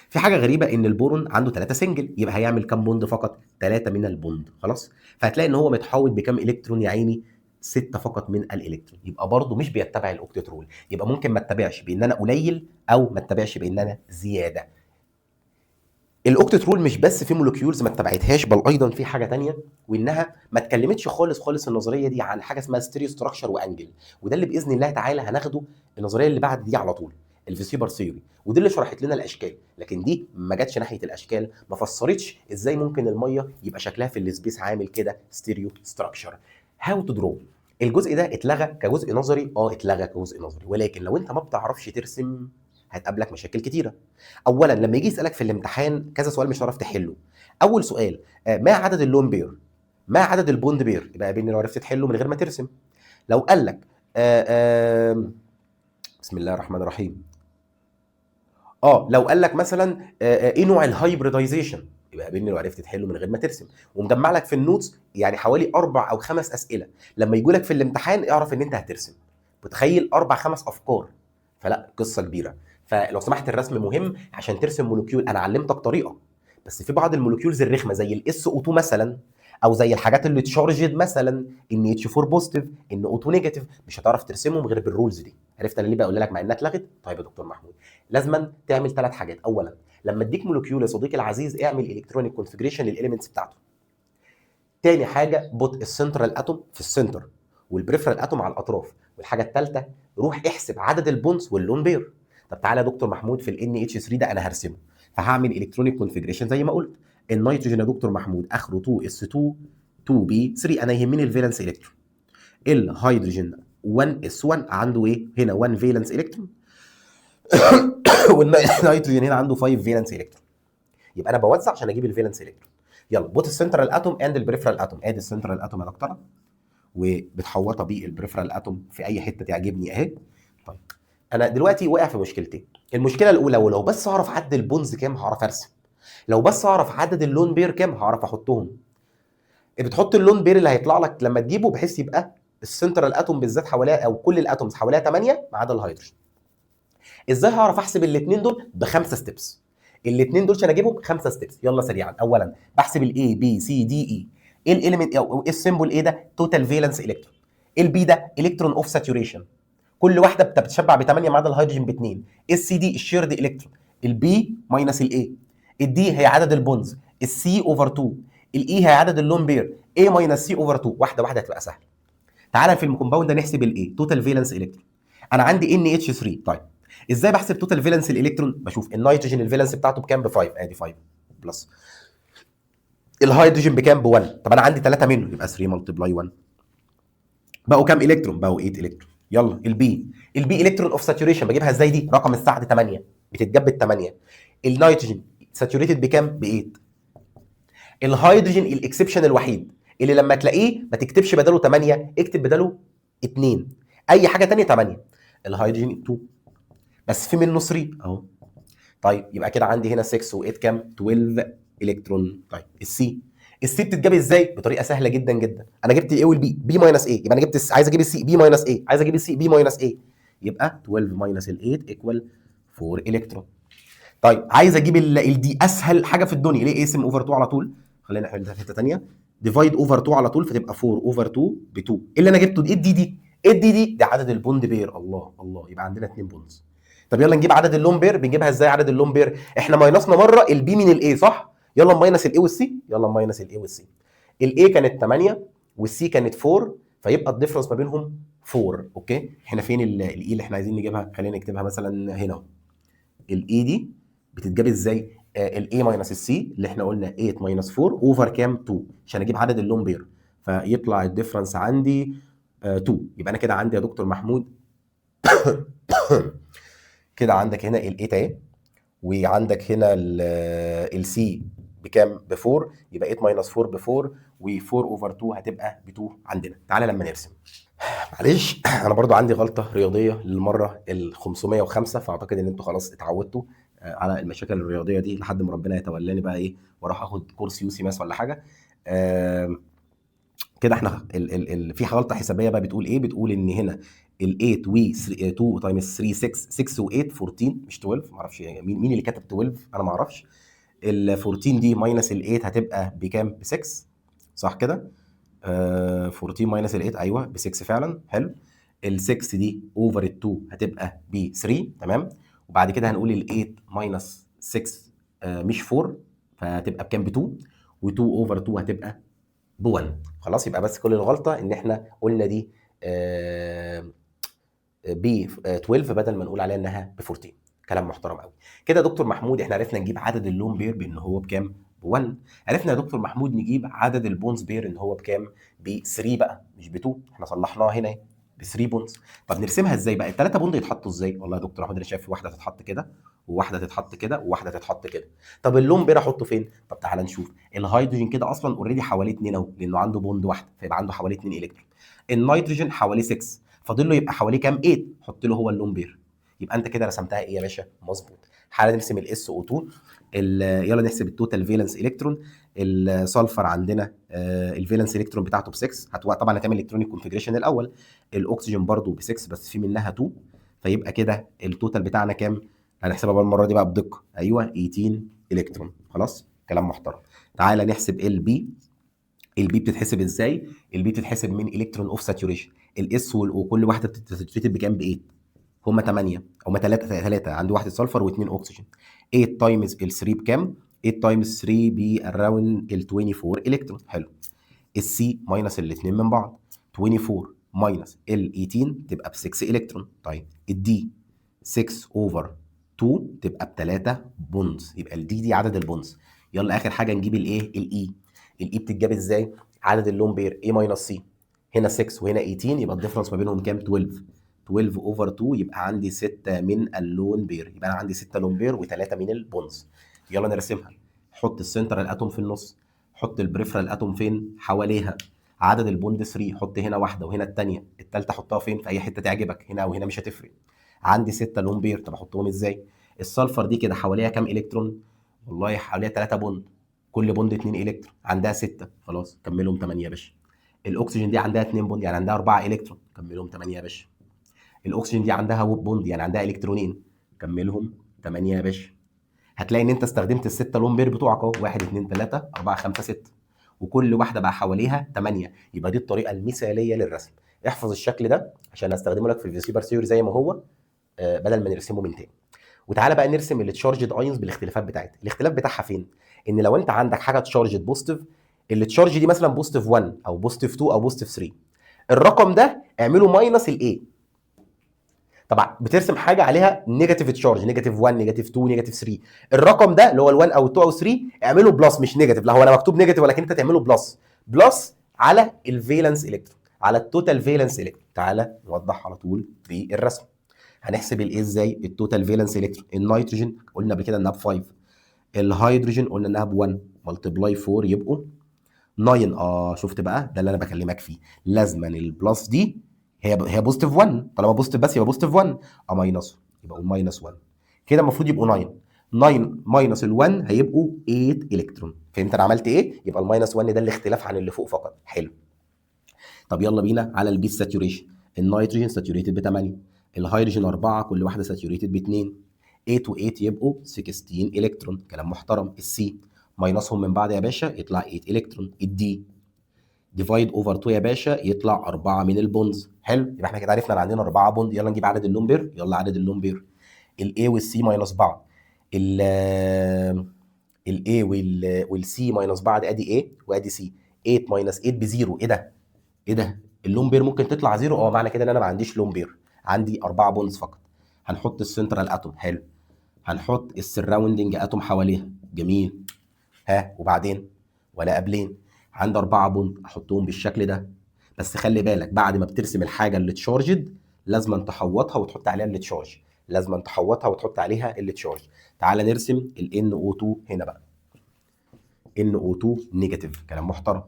في حاجة غريبة ان البورون عنده 3 single، يبقى هيعمل كام bond فقط؟ 3 من ال bond. خلاص. فهتلاقي ان هو متحوط بكام الكترون يا عيني؟ 6 فقط من الالكترون. يبقى برضه مش بيتبع ال octet rule. يبقى ممكن ما اتبعش بان انا قليل او ما اتبعش بان انا زيادة. ال octet rule مش بس في molecules ما اتبعتهاش، بل ايضا في حاجة تانية، وانها ما اتكلمتش خالص خالص النظرية دي عن حاجة اسمها stereo structure و angle، وده اللي باذن الله تعالى هناخده النظرية اللي بعد دي على طول، ال VSEPR theory، ودي اللي شرحت لنا الاشكال. لكن دي ما جاتش ناحية الاشكال، ما فسرتش ازاي ممكن المية يبقى شكلها في ال space عامل كده stereo structure. how to draw. الجزء ده اتلغى كجزء نظري، اتلغى كجزء نظري، ولكن لو انت ما بتعرفش ترسم هتقابلك مشاكل كتيرة. اولا لما يجي يسالك في الامتحان كذا سؤال مش هتعرف تحله. اول سؤال ما عدد ال lone pair؟ ما عدد ال bond pair؟ يبقى قابلني لو عرفت تحله من غير ما ترسم. لو قال لك بسم الله الرحمن الرحيم، لو قال لك مثلا ايه نوع ال hybridization؟ يبقى قابلني لو عرفت تحله من غير ما ترسم. ومجمع لك في ال notes يعني حوالي 4 او 5 اسئلة، لما يجوا لك في الامتحان اعرف ان انت هترسم. متخيل 4 5 افكار؟ فلا قصة كبيرة. فلو سمحت الرسم مهم عشان ترسم molecule. انا علمتك طريقه، بس في بعض ال molecules الرخمه زي ال SO 2 مثلا، او زي الحاجات اللي charged مثلا NH 4 positive NO 2 negative، مش هتعرف ترسمهم غير بال rules دي. عرفت انا ليه بقول لك مع انها اتلغت؟ طيب يا دكتور محمود لازما تعمل 3 حاجات. اولا لما اديك molecule يا صديقي العزيز اعمل electronic configuration لل elements بتاعته. تاني حاجة put ال central atom في ال center وال peripheral atom على الاطراف. والحاجة الثالثة روح احسب عدد ال bonds وال lone pair. طب تعالى يا دكتور محمود في ال NH 3 ده انا هرسمه، فهعمل electronic configuration زي ما قلت. النيتروجين يا دكتور محمود اخره 2 s 2 2 p 3، انا يهمني ال valence electron. الهيدروجين 1 s 1 عنده ايه هنا؟ 1 valence electron، والنيتروجين هنا عنده 5 valence electron. يبقى انا بوزع عشان اجيب ال valence electron. يلا put ال central atom and ال peripheral atom. ادي ال central atom يا دكتورة، وبتحوطها بال peripheral atom في اي حتة تعجبني اهي. طيب انا دلوقتي واقع في مشكلتين. المشكلة الاولى، ولو بس اعرف عدد ال bonds كام هعرف ارسم، لو بس اعرف عدد ال lone pair كام هعرف احطهم. بتحط ال lone pair اللي هيطلع لك لما تجيبه بحيث يبقى ال central atom بالذات حواليها او كل ال atoms حواليها 8 ما عدا الهيدروجين. ازاي هعرف احسب الاثنين دول؟ ب5 steps. الاثنين دول عشان اجيبهم 5 steps. يلا سريعا. اولا بحسب ال A B C D E. ايه ال element او ايه ال symbol؟ ايه ده؟ total valence electron. ال B ده electron of saturation، كل واحدة بتتشبع ب 8 ما عدا الهيدروجين ب 2. ال C دي ال shared electron، ال B minus ال A. ال D هي عدد ال bonds، ال C over 2. ال E هي عدد ال lone pair، A minus C over 2. واحدة واحدة هتبقى سهلة. تعالى في ال compound ده نحسب ال A total valence electron. انا عندي NH 3. طيب ازاي بحسب total valence الالكترون؟ بشوف النيتروجين ال valence بتاعته بكام؟ ب 5، ادي 5 plus الهيدروجين بكام؟ ب 1. طب انا عندي 3 منه، يبقى 3 multiply 1. بقوا كام الكترون؟ بقوا 8 الكترون. يلا ال B، ال B electron of saturation بجيبها ازاي؟ دي رقم السعد 8، بتتجاب بال 8. النيتروجين saturated بكام؟ ب 8. الهيدروجين ال exception الوحيد اللي لما تلاقيه ما تكتبش بداله 8، اكتب بداله 2، اي حاجة ثانية 8. الهيدروجين 2 بس في منه 3 اهو. طيب يبقى كده عندي هنا 6 و8 كام؟ 12 الكترون. طيب ال C، ال C بتتجاب ازاي؟ بطريقة سهلة جدا جدا. انا جبت ال A وال B، B minus A، يبقى انا جبت عايز اجيب ال C، B minus A، عايز اجيب ال C B minus A، يبقى 12 minus ال 8 equal 4 الكترون. طيب عايز اجيب ال D، اسهل حاجة في الدنيا. ليه؟ اقسم over 2 على طول. خلينا نحلها في حتة ثانية. divide over 2 على طول، فتبقى 4 over 2 ب 2. ايه اللي انا جبته دي؟ ايه ال D دي؟ ايه ال D دي؟ ده عدد ال bond pair. الله الله، يبقى عندنا 2 bonds. طب يلا نجيب عدد ال lone pair. بنجيبها ازاي عدد ال lone pair؟ احنا minus نا مرة ال B من ال A صح؟ يلا minus ال A وال C. يلا minus ال A وال C. ال A كانت 8 وال C كانت 4، فيبقى ال difference ما بينهم 4. okay احنا فين ال E اللي احنا عايزين نجيبها؟ خلينا نكتبها مثلا هنا اهو. ال E دي ب بتتجاب ازاي؟ ال A minus ال C اللي احنا قلنا 8 minus 4 over كام؟ 2، عشان اجيب عدد ال lone pair، فيطلع ال difference عندي 2. يبقى انا كده عندي يا دكتور محمود كده عندك هنا ال 8 اهي، وعندك هنا ال C بكام؟ ب 4، يبقى 8 minus 4 ب 4، و4 over 2 هتبقى ب 2 عندنا. تعالى لما نرسم. معلش انا برضو عندي غلطه رياضية للمرة ال 505، فاعتقد ان انتوا خلاص اتعودتوا على المشاكل الرياضية دي لحد ما ربنا يتولاني بقى ايه واروح اخد كورس UCMAS ولا حاجة. كده احنا ال ال ال في غلطه حسابيه بقى بتقول ايه؟ بتقول ان هنا ال 8 و 2 times 3 6، 6 و 8 14 مش 12. معرفش مين اللي كتب 12، انا ما اعرفش. ال 14 دي minus ال 8 هتبقى بكام؟ ب 6، صح كده؟ 14 minus ال 8، ايوه ب 6 فعلا. حلو. ال 6 دي over ال 2 هتبقى ب 3، تمام. وبعد كده هنقول ال 8 minus 6 مش 4، فهتبقى بكام؟ ب 2، و2 over 2 هتبقى ب 1. خلاص، يبقى بس كل الغلطة ان احنا قلنا دي ب 12 بدل ما نقول عليها انها ب 14. كلام محترم قوي كده يا دكتور محمود. احنا عرفنا نجيب عدد ال lone pair بان هو بكام؟ ب 1. عرفنا يا دكتور محمود نجيب عدد ال bonds pair ان هو بكام؟ ب 3 بقى مش ب 2، احنا صلحناها هنا ب 3 bonds. طب نرسمها ازاي بقى؟ الثلاثة bond يتحطوا ازاي؟ والله يا دكتور محمود انا شايف واحدة تتحط كده، وواحدة تتحط كده، وواحدة تتحط كده. طب ال lone pair احطه فين؟ طب تعالى نشوف. الهيدروجين كده اصلا already حواليه 2 اهو، لانه عنده bond واحدة، فيبقى عنده حواليه 2 الكترون. النيتروجين حواليه 6، فاضل له يبقى حواليه كام؟ 8، حط له هو ال lone pair. يبقى انت كده رسمتها ايه يا باشا؟ مظبوط. تعالى نرسم ال SO2. يلا نحسب ال total valence electron. ال sulfur عندنا ال valence electron بتاعته ب 6، طبعا هتعمل electronic configuration الاول. الاكسجين برضو ب 6 بس في منها 2، فيبقى كده ال total بتاعنا كام؟ هنحسبها بقى المرة دي بقى بدقة. ايوه 18 الكترون. خلاص، كلام محترم. تعالى نحسب ال P. ال P بتتحسب ازاي؟ ال P بتتحسب من electron of saturation. ال S وال O كل واحدة بتت saturate بكام؟ ب 8، هما 8 او 3 3، عندي واحدة sulfur واثنين اكسجين. 8 times ال 3 بكام؟ 8 times 3 ب around ال 24 الكترون. حلو. ال C minus الاثنين من بعض، 24 minus ال 18 تبقى ب 6 الكترون. طيب ال D 6 over 2 تبقى ب 3 bonds، يبقى ال D دي عدد ال bonds. يلا اخر حاجة نجيب الايه؟ ال E. ال E بتتجاب ازاي؟ عدد ال lone pair A minus C، هنا 6 وهنا 18، يبقى ال difference ما بينهم كام؟ 12. 12 over 2 يبقى عندي 6 من ال lone pair، يبقى انا عندي 6 lone pair و3 من ال bonds. يلا نرسمها. حط ال central atom في النص، حط ال peripheral atom فين؟ حواليها. عدد ال bond 3، حط هنا واحدة وهنا الثانية، الثالثة حطها فين؟ في اي حتة تعجبك، هنا وهنا مش هتفرق. عندي 6 lone pair، طب احطهم ازاي؟ ال sulfur دي كده حواليها كام الكترون؟ والله حواليها 3 bond، كل bond 2 الكترون، عندها 6، خلاص كملهم 8 يا باشا. الاكسجين دي عندها 2 bond، يعني عندها 4 الكترون، كملهم 8 يا باشا. الاكسجين دي عندها bond، يعني عندها الكترونين، كملهم 8 يا باشا. هتلاقي ان انت استخدمت الستة lone pair بتوعك اهو، 1 2 3 4 5 6، وكل واحدة بقى حواليها 8. يبقى دي الطريقة المثالية للرسم. احفظ الشكل ده عشان استخدمه لك في ال VSEPR theory زي ما هو، بدل ما نرسمه من تاني. وتعالى بقى نرسم ال charged ions بالاختلافات بتاعتها. الاختلاف بتاعها فين؟ ان لو انت عندك حاجة charged positive، ال charge دي مثلا positive 1 او positive 2 او positive 3، الرقم ده اعمله minus ال A. طبعا بترسم حاجة عليها negative charge، negative 1، negative 2، negative 3، الرقم ده اللي هو ال1 او 2 او 3 اعمله plus مش negative. لا هو انا مكتوب negative ولكن انت تعمله plus، plus على ال valence electron، على ال total valence electron. تعالى نوضح على طول بالرسم. هنحسب الايه ازاي؟ ال total valence electron. النيتروجين قلنا قبل كده انها ب 5، الهيدروجين قلنا انها ب 1، multiply 4 يبقوا 9. شفت بقى؟ ده اللي انا بكلمك فيه. لازما ال plus دي هي positive 1، طالما positive بس يبقى positive 1، minus يبقى minus 1، كده المفروض يبقوا 9. 9 minus ال 1 هيبقوا 8 الكترون. فهمت انا عملت ايه؟ يبقى ال minus 1 ده الاختلاف عن اللي فوق فقط. حلو. طب يلا بينا على ال P saturation. النيتروجين saturated ب 8، الهيدروجين 4، كل واحدة saturated ب 2، 8 و 8 يبقوا 16 الكترون. كلام محترم. ال C minus هم من بعض يا باشا يطلع 8 الكترون. ال D divide over 2 يا باشا يطلع 4 من ال bonds. حلو، يبقى احنا كده عرفنا ان عندنا 4 bond. يلا نجيب عدد ال lone pair. يلا عدد ال lone pair. ال A وال C minus بعض، ال A وال C minus بعض، ادي A وادي C، 8 minus 8 ب zero. ايه ده؟ ايه ده؟ ال lone pair ممكن تطلع zero؟ معنى كده ان انا ما عنديش lone pair، عندي 4 bonds فقط. هنحط ال central atom. حلو. هنحط ال surrounding atom حواليها. جميل. ها وبعدين؟ ولا قبلين عندي 4 bond احطهم بالشكل ده. بس خلي بالك بعد ما بترسم الحاجة اللي charged لازم تحوطها وتحط عليها اللي charge، لازم تحوطها وتحط عليها اللي charge. تعال نرسم ال NO2 هنا بقى، NO2 negative، كلام محترم.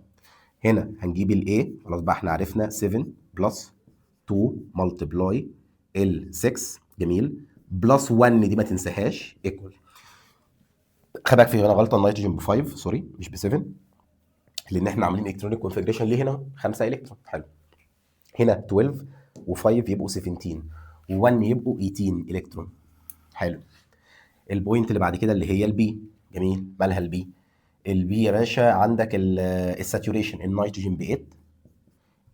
هنا هنجيب ال A، خلاص بقى احنا عرفنا 7 plus 2 multiply ال 6، جميل، plus 1 دي ما تنساهاش equal. خلي بالك في هنا غلطه، النيتروجين ب 5 sorry مش ب 7، لان احنا عاملين electronic configuration ليه هنا 5 الكترون. حلو. هنا 12 و5 يبقوا 17 و1 يبقوا 18 الكترون. حلو. ال point اللي بعد كده اللي هي ال B. جميل. مالها ال B؟ ال B يا باشا عندك ال saturation، النيتروجين ب 8،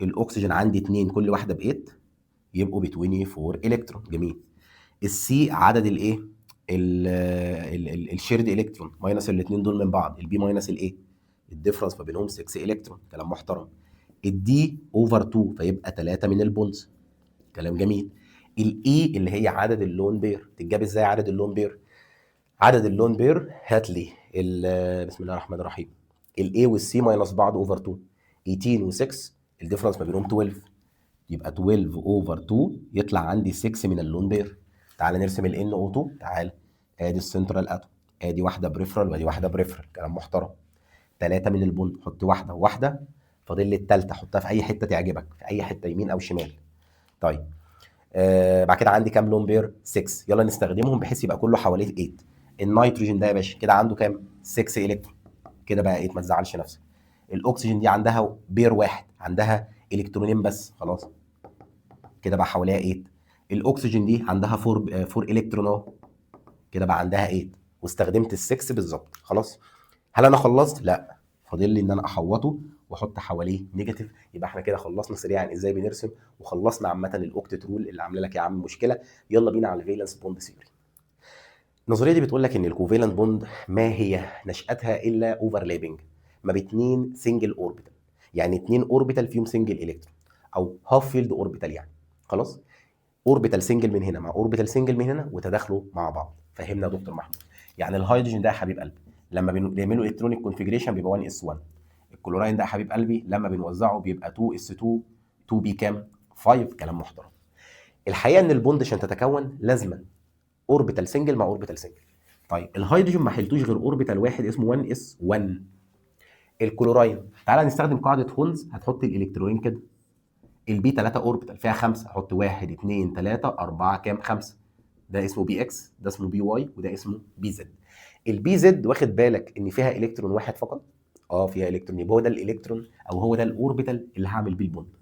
الاكسجين عندي 2، كل واحدة ب 8 يبقوا ب 24 الكترون. جميل. ال C عدد الايه؟ ال shared electron minus الاثنين دول من بعض، ال B minus ال A، ال difference ما بينهم 6 الكترون. كلام محترم. ال D over 2 فيبقى 3 من ال bonds. كلام جميل. ال E اللي هي عدد ال lone pair، تتجاب ازاي عدد ال lone pair؟ عدد ال lone pair هات لي بسم الله الرحمن الرحيم، ال A وال C minus بعض over 2، 18 و6 ال difference ما بينهم 12، يبقى 12 over 2 يطلع عندي 6 من ال lone pair. تعال نرسم ال NO2. تعال ادي ال central atom، ادي واحدة peripheral وادي واحدة peripheral. كلام محترم. 3 من ال bond، حط واحدة وواحده، فاضل لي الثالثة حطها في اي حتة تعجبك، في اي حتة يمين او شمال. طيب بعد كده عندي كام lone pair؟ 6. يلا نستخدمهم بحيث يبقى كله حواليه 8. النيتروجين ده يا باشا كده عنده كام؟ 6 الكترون، كده بقى 8، ما تزعلش نفسك. الاكسجين دي عندها pair واحد، عندها الكترونين بس، خلاص كده بقى حواليها 8. الاكسجين دي عندها 4 الكترون اهو، كده بقى عندها 8، واستخدمت ال 6 بالظبط. خلاص. هل انا خلصت؟ لا، فاضل لي ان انا احوطه واحط حواليه negative. يبقى احنا كده خلصنا سريعا ازاي بنرسم، وخلصنا عامة ال octet rule اللي عامله لك يا عم مشكله. يلا بينا على ال valence bond theory. النظرية دي بتقول لك ان ال covalent bond ما هي نشاتها الا overlapping ما باتنين single orbital، يعني اتنين orbital فيهم single electron او half filled orbital يعني. خلاص، orbital single من هنا مع orbital single من هنا وتداخلوا مع بعض. فهمنا يا دكتور محمود؟ يعني الهيدروجين ده يا حبيب قلبي لما بنعمله electronic configuration بيبقى 1 s 1، الكلوراين ده يا حبيب قلبي لما بنوزعه بيبقى 2 s 2 2 p كام؟ 5. كلام محترم. الحقيقة ان ال bond عشان تتكون لازما orbital single مع orbital single. طيب الهيدروجين ما حلتوش غير orbital واحد اسمه 1 s 1. الكلوراين تعالى نستخدم قاعدة Hund's، هتحط الالكترونين كده، ال p 3 orbital فيها 5، احط 1 2 3 4 كام؟ 5. ده اسمه p x، ده اسمه p y، وده اسمه p z. ال p z واخد بالك ان فيها الكترون واحد فقط؟ اه فيها الكترون، يبقى هو ده الالكترون او هو ده ال orbital اللي هعمل بيه ال bond،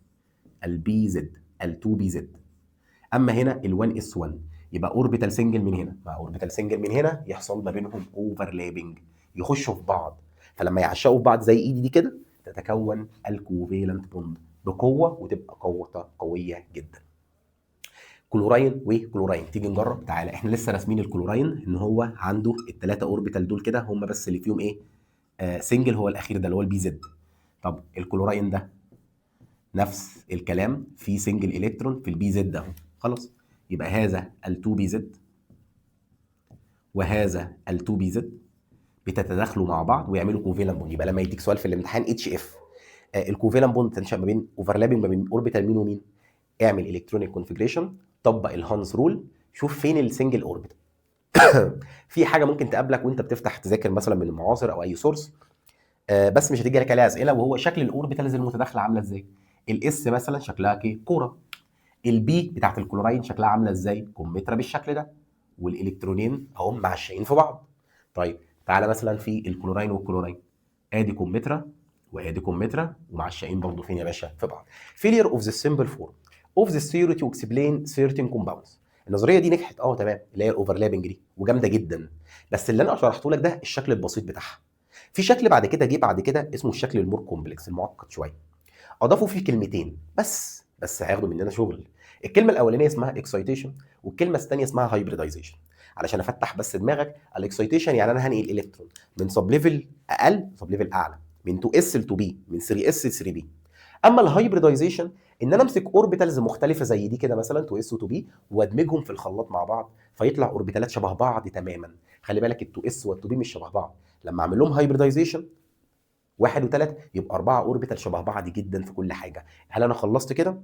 ال p z ال 2 p z. اما هنا ال 1 s 1 يبقى orbital single من هنا مع orbital single من هنا، يحصل ما بينهم overlapping، يخشوا في بعض، فلما يعشقوا في بعض زي ايدي دي كده تتكون ال covalent bond بقوة وتبقى قوة قوية جدا. chlorine و chlorine، تيجي نجرب؟ تعالى، احنا لسه راسمين الكلوراين ان هو عنده الثلاثة orbital دول كده هم بس اللي فيهم ايه؟ Single هو الاخير ده اللي هو ال p z. طب الكلوراين ده نفس الكلام، في single electron في ال p z اهو. خلاص، يبقى هذا ال 2 p z وهذا ال 2 p z بتتداخلوا مع بعض ويعملوا covalent bond. يبقى لما يديك سؤال في الامتحان HF ال covalent bond تنشا ما بين overlapping ما بين orbital مين ومين، اعمل electronic configuration، طبق ال Hund's rule، شوف فين ال single orbital. في حاجة ممكن تقابلك وانت بتفتح تذاكر مثلا من المعاصر او اي source، بس مش هتيجي لك عليها اسئله، وهو شكل ال orbitals المتداخله عامله ازاي. ال s مثلا شكلها كده كوره، ال p بتاعت الكلوراين شكلها عامله ازاي؟ كمثرى بالشكل ده، والالكترونين اهم معشقين في بعض. طيب تعالى مثلا في ال chlorine وال chlorine، ادي كمثرى وادي كمثرى ومعشقين برضه فين يا باشا؟ في بعض. failure of the simple form of the theory to explain certain compounds. النظرية دي نجحت تمام، اللي هي ال overlapping دي وجامده جدا، بس اللي انا شرحته لك ده الشكل البسيط بتاعها. في شكل بعد كده جه بعد كده اسمه الشكل ال more complex المعقد شويه، اضافوا فيه كلمتين بس هياخدوا مننا شغل. الكلمة الاولانية اسمها excitation والكلمة الثانية اسمها hybridization. علشان افتح بس دماغك، ال excitation يعني انا هنقل الكترون من sub level اقل sub level اعلى، من 2 s ل 2 p، من 3 s ل 3 p. اما ال hybridization ان انا امسك orbitals مختلفة زي دي كده مثلا 2 s و 2 p وادمجهم في الخلاط مع بعض فيطلع orbital ات شبه بعض تماما. خلي بالك ال 2 s وال 2 p مش شبه بعض، لما اعمل لهم hybridization 1 و3 يبقى 4 orbital شبه بعض جدا في كل حاجة. هل انا خلصت كده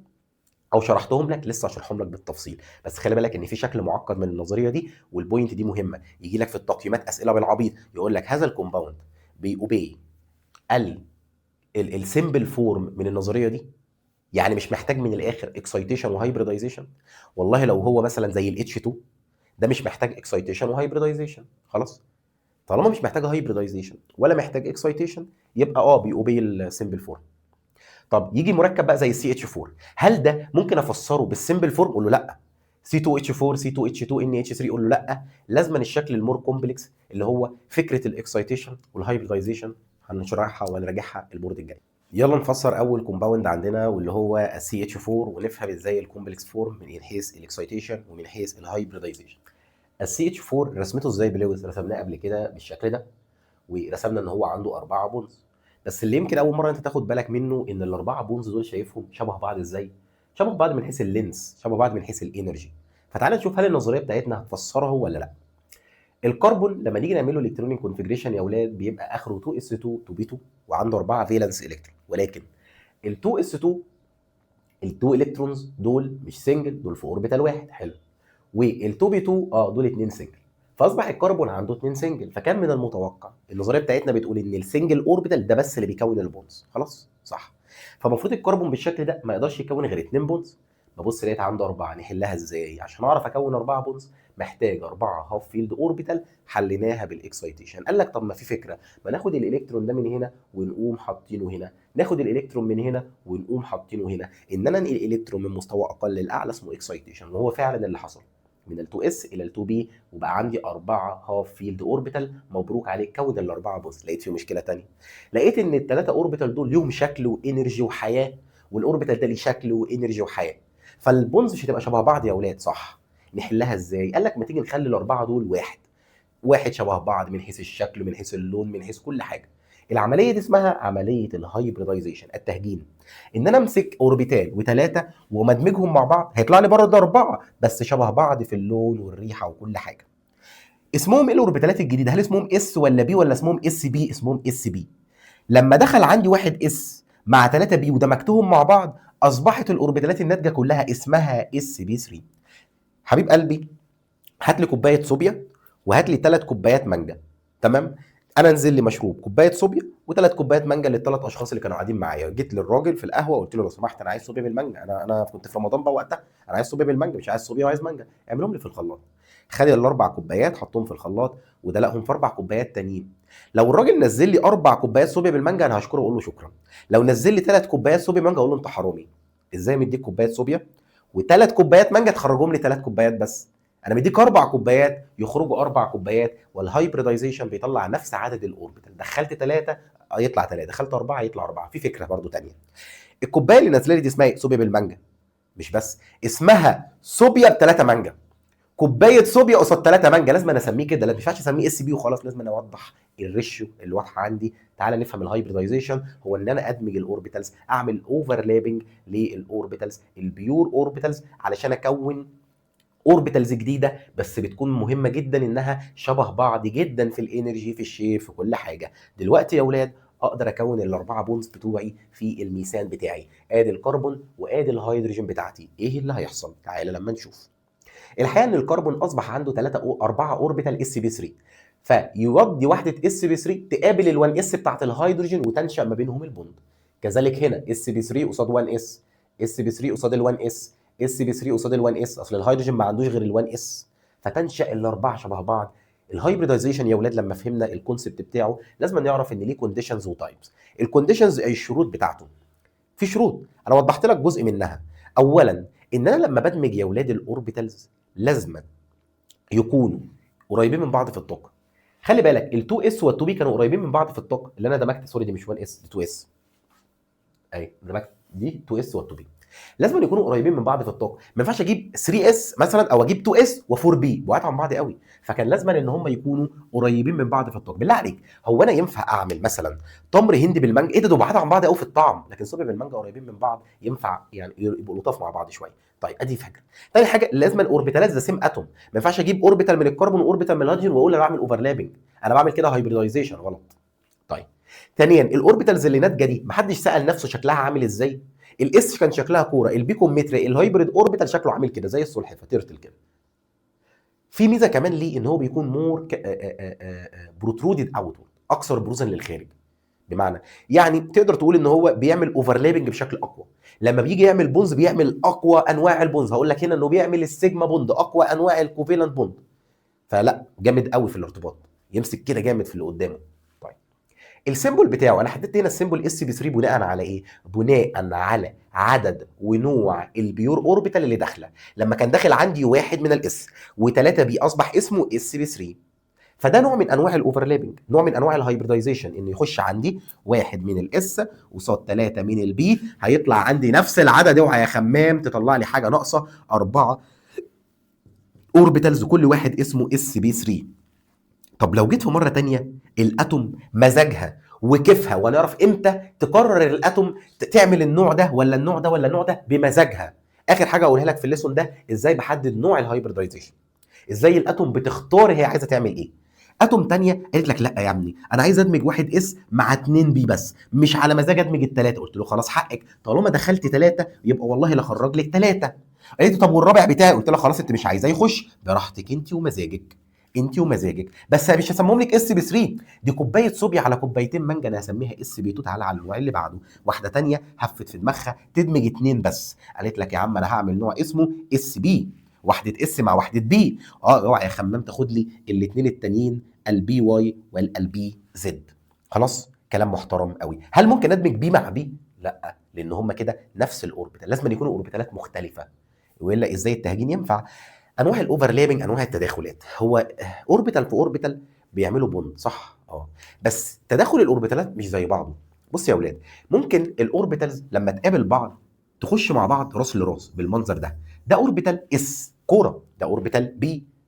او شرحتهم لك؟ لسه هشرحهم لك بالتفصيل، بس خلي بالك ان في شكل معقد من النظرية دي، وال point دي مهمة. يجي لك في التقييمات اسئلة بالعبيط يقول لك هذا ال compound بي obey ال simple form من النظرية دي، يعني مش محتاج من الاخر excitation و hybridization. والله لو هو مثلا زي ال H 2 ده مش محتاج excitation و hybridization، خلاص طالما مش محتاج hybridization ولا محتاج excitation يبقى بي obey ال simple form. طب يجي مركب بقى زي ال CH 4، هل ده ممكن افسره بال simple form؟ قول له لا. C 2 H 4 C 2 H 2 NH 3 قول له لا. لازما الشكل ال more complex اللي هو فكرة ال excitation وال hybridization هنشرحها ونراجعها ال board الجاي. يلا نفسر اول compound عندنا واللي هو ال CH 4، ونفهم ازاي ال complex form من حيث ال excitation ومن حيث ال hybridization. ال CH 4 رسمته ازاي بلويس؟ رسمناه قبل كده بالشكل ده، ورسمنا ان هو عنده 4 bonds. بس اللي يمكن اول مرة انت تاخد بالك منه ان ال4 bonds دول شايفهم شبه بعض ازاي؟ شبه بعض من حيث ال length، شبه بعض من حيث ال energy. فتعال نشوف هل النظرية بتاعتنا هتفسرها ولا لا. الكربون لما نيجي نعمل له electronic configuration يا اولاد بيبقى اخره 2 s 2 2 p 2 وعنده 4 valence electron، ولكن ال 2 s 2 ال 2 electrons دول مش single، دول في orbital واحد، حلو. وال 2 p 2 دول 2 single، فاصبح الكربون عنده 2 single. فكان من المتوقع النظرية بتاعتنا بتقول ان ال single orbital ده بس اللي بيكون ال bonds، خلاص صح. فالمفروض الكربون بالشكل ده ما يقدرش يكون غير 2 bonds. ببص لقيت عنده 4، نحلها ازاي؟ عشان اعرف اكون 4 bonds محتاج 4 half filled orbital. حليناها بال excitation. قال لك طب ما في فكرة، ما ناخد الالكترون ده من هنا ونقوم حاطينه هنا، ناخد الالكترون من هنا ونقوم حاطينه هنا. ان انا انقل الالكترون من مستوى اقل لاعلى اسمه excitation، وهو فعلا اللي حصل من ال 2 s الى ال 2 p، وبقى عندي 4 half filled orbital. مبروك عليك كون ال4 bonds. لقيت في مشكلة ثانية، لقيت ان ال3 orbital دول ليهم شكل و energy وحياه، وال orbital ده ليه شكل و energy وحياه، فال bonds مش هتبقى شبه بعض يا اولاد، صح؟ نحلها ازاي؟ قال لك ما تيجي نخلي ال4 دول واحد واحد، شبه بعض من حيث الشكل من حيث اللون من حيث كل حاجة. العملية دي اسمها عملية ال hybridization، التهجين. ان انا امسك orbital وثلاثة ومدمجهم مع بعض هيطلع لي بره ده 4 بس شبه بعض في اللون والريحه وكل حاجة. اسمهم ايه ال orbital ات الجديدة؟ هل اسمهم s ولا p ولا اسمهم s p؟ اسمهم s p. لما دخل عندي 1 s مع 3 p ودمجتهم مع بعض اصبحت ال orbital ات الناتجة كلها اسمها s p 3. حبيب قلبي هات لي كوباية صوبيا وهات لي 3 كوبايات مانجا، تمام؟ انا انزل لي مشروب كوباية صوبيا وثلاث كوبايات مانجا للثلاث اشخاص اللي كانوا قاعدين معايا. جيت للراجل في القهوة قلت له لو سمحت انا عايز صوبيا بالمانجا، انا كنت في رمضان بقى وقتها، انا عايز صوبيا بالمانجا، مش عايز صوبيا وعايز مانجا، اعملهم لي في الخلاط. خد ال4 كوبايات حطهم في الخلاط ودلقهم في 4 كوبايات تانيين. لو الراجل نزل لي 4 كوبايات صوبيا بالمانجا انا هشكره واقول له شكرا. لو نزل لي 3 كوبايات صوبيا مانجا اقول له انت حرامي، ازاي مديك كوباية صوبيا وثلاث كوبايات مانجا تخرجهم لي 3 كوبايات بس؟ انا مديك 4 كوبايات يخرجوا 4 كوبايات. وال hybridization بيطلع نفس عدد ال orbital، دخلت 3 يطلع 3، دخلت 4 يطلع 4. في فكرة برضو تانية، الكوباية اللي نازله لي دي اسمها ايه؟ صوبيا بالمانجا. مش بس اسمها صوبيا ب3 مانجا، كوباية صوبيا قصاد 3 مانجا، لازم انا اسميه كده، لا ما ينفعش اسميه s p وخلاص، لازم انا اوضح ال ratio اللي واضحة عندي. تعالى نفهم ال hybridization، هو ان انا ادمج ال orbitals، اعمل overlapping لل orbitals ال pure orbitals علشان اكون orbitals جديدة، بس بتكون مهمة جدا انها شبه بعض جدا في ال energy في ال shape في كل حاجة. دلوقتي يا اولاد اقدر اكون ال4 bonds بتوعي في الميثان بتاعي، ادي الكربون وادي الهيدروجين بتاعتي. ايه اللي هيحصل؟ تعالى لما نشوف. الحقيقة ان الكربون اصبح عنده 3 او 4 orbital s p 3، فيودي وحده s p 3 تقابل ال1 s بتاعت الهيدروجين وتنشا ما بينهم ال bond. كذلك هنا s p 3 قصاد 1 s، s p 3 قصاد ال1 s، s p 3 قصاد ال1 s، اصل الهيدروجين ما عندوش غير ال1 s، فتنشا ال4 شبه بعض. ال hybridization يا اولاد لما فهمنا ال concept بتاعه لازم نعرف ان ليه conditions و types. ال conditions اي الشروط بتاعته، في شروط انا وضحت لك جزء منها. اولا ان انا لما بدمج يا اولاد ال orbitals لازما يكونوا قريبين من بعض في الطاقة. خلي بالك ال2 s وال2 p كانوا قريبين من بعض في الطاقة، اللي انا دمجت، sorry دي مش 1 s دي 2 s، اهي دمجت دي 2 s وال2 p، لازم يكونوا قريبين من بعض في الطاقة. ما ينفعش اجيب 3 s مثلا او اجيب 2 s و4 p، بعاد عن بعض قوي. فكان لازما ان هم يكونوا قريبين من بعض في الطاقه. بالله عليك، هو انا ينفع اعمل مثلا تمر هندي بالمانجا؟ ايه ده، دول بعاد عن بعض قوي في الطعم. لكن صوبيا بالمانجا قريبين من بعض، ينفع يعني يبقوا لطاف مع بعض شويه. طيب ادي فكره. تاني حاجه، لازم ال orbital ات the same atom، ما ينفعش اجيب orbital من الكربون و orbital من الهيدروجين واقول انا بعمل overlapping، انا بعمل كده hybridization غلط. طيب ثانيا، ال orbitals اللي ناتجة دي محدش سال نفسه شكلها عامل ازاي؟ ال s كان شكلها كوره، ال p كمثرى، ال hybrid orbital شكله عامل كده زي السلحفه turtle كده. في ميزة كمان ليه، ان هو بيكون more protruded outward، اكثر بروزا للخارج. بمعنى يعني تقدر تقول ان هو بيعمل overlapping بشكل اقوى. لما بيجي يعمل bonds بيعمل اقوى انواع ال bonds. هقول لك هنا انه بيعمل ال sigma bond، اقوى انواع ال covalent bond. فلا جامد قوي في الارتباط، يمسك كده جامد في اللي قدامه. طيب ال symbol بتاعه، انا حددت هنا ال symbol sp 3 بناء على ايه؟ بناء على عدد ونوع ال pure orbital اللي داخله. لما كان داخل عندي واحد من ال s و3 p اصبح اسمه sp 3. فده نوع من انواع ال overlapping، نوع من انواع ال hybridization، انه يخش عندي واحد من ال s قصاد 3 من ال p، هيطلع عندي نفس العدد. اوعى يا خمام تطلع لي حاجة ناقصه، 4 orbitals كل واحد اسمه sp 3. طب لو جيت في مرة تانية ال atom مزاجها وكيفها، ونعرف امتى تقرر ال atom تعمل النوع ده ولا النوع ده ولا النوع ده بمزاجها. اخر حاجة اقولها لك في ال lesson ده، ازاي بحدد نوع ال hybridization، ازاي ال atom بتختار هي عايزه تعمل ايه. atom تانية قالت لك لا يا ابني، انا عايز ادمج واحد s مع 2 p بس، مش على مزاج ادمج الثلاثه. قلت له خلاص حقك، طالما دخلت 3 يبقى والله لا خرج لك 3. قالت لي طب والرابع بتاعي؟ قلت لها خلاص انت مش عايزاه يخش، براحتك انت ومزاجك، انت ومزاجك، بس مش هسميهم لك sp 3، دي كوباية صوبيا على كوبايتين مانجا، انا هسميها sp 2. تعالى على النوع اللي بعده. واحدة تانية هفت في دماغها تدمج 2 بس، قالت لك يا عم انا هعمل نوع اسمه sp، واحدة s مع واحدة p. اوعى يا خمام تاخد لي الاثنين التانيين ال p y وال p z. خلاص كلام محترم قوي. هل ممكن ادمج p مع p؟ لا، لان هم كده نفس ال orbital، لازم يكونوا orbital ات مختلفة، والا ازاي التهجين ينفع؟ انواع ال overlapping، انواع التداخلات، هو orbital في orbital بيعملوا bond صح؟ بس تداخل ال orbital ات مش زي بعضه. بص يا اولاد، ممكن ال orbitals لما تقابل بعض تخش مع بعض راس لراس بالمنظر ده. ده orbital s كوره، ده orbital p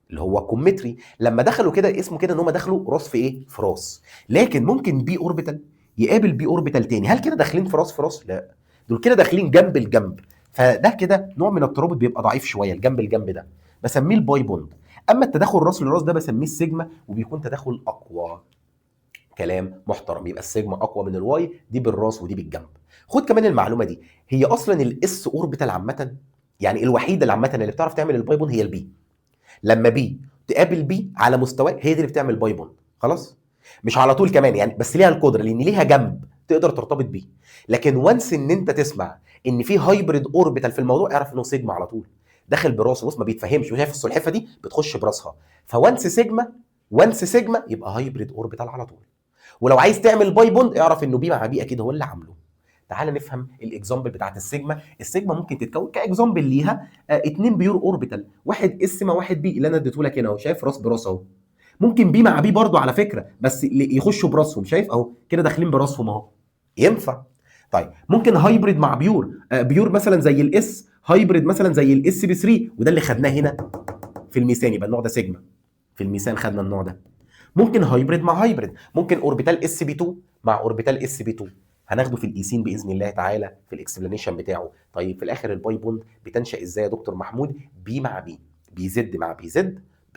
اللي هو كمثري. لما دخلوا كده اسمه كده ان هم دخلوا راس في ايه؟ في راس. لكن ممكن p orbital يقابل p orbital تاني، هل كده داخلين في راس في راس؟ لا، دول كده داخلين جنب الجنب. فده كده نوع من الترابط بيبقى ضعيف شويه، الجنب الجنب ده بسميه ال pi bond. اما التداخل راس لراس ده بسميه السيجما، وبيكون تداخل اقوى. كلام محترم. يبقى السيجما اقوى من ال y، دي بالراس ودي بالجنب. خد كمان المعلومة دي، هي اصلا ال s orbital عامة، يعني الوحيدة اللي عامة اللي بتعرف تعمل ال pi bond هي ال p. لما p تقابل p على مستوى، هي دي اللي بتعمل pi bond. خلاص مش على طول كمان يعني، بس ليها القدرة لان ليها جنب تقدر ترتبط بيه. لكن once ان انت تسمع ان في hybrid orbital في الموضوع، اعرف انه سيجما على طول داخل براسه. بص ما بيتفهمش، وشايف السلحفه دي بتخش براسها. ف once sigma، once sigma يبقى hybrid orbital على طول. ولو عايز تعمل pi bond اعرف انه p مع p اكيد هو اللي عامله. تعال نفهم ال example بتاعت ال sigma. ال sigma ممكن تتكون ك example ليها 2 pure orbital، واحد s مع واحد p اللي انا اديته لك هنا اهو، شايف راس براس اهو. ممكن p مع p برضو على فكرة، بس يخشوا براسهم، شايف اهو كده داخلين براسهم اهو، ينفع. طيب ممكن hybrid مع pure، pure مثلا زي ال s، hybrid مثلا زي ال sp 3، وده اللي خدناه هنا في الميثان، يبقى النوع ده سيجما. في الميثان خدنا النوع ده. ممكن hybrid مع hybrid، ممكن orbital sp 2 مع orbital sp 2، هناخده في الايسين باذن الله تعالى في ال explanation بتاعه. طيب في الاخر ال pi bond بتنشا ازاي يا دكتور محمود؟ p مع p، p z مع p z،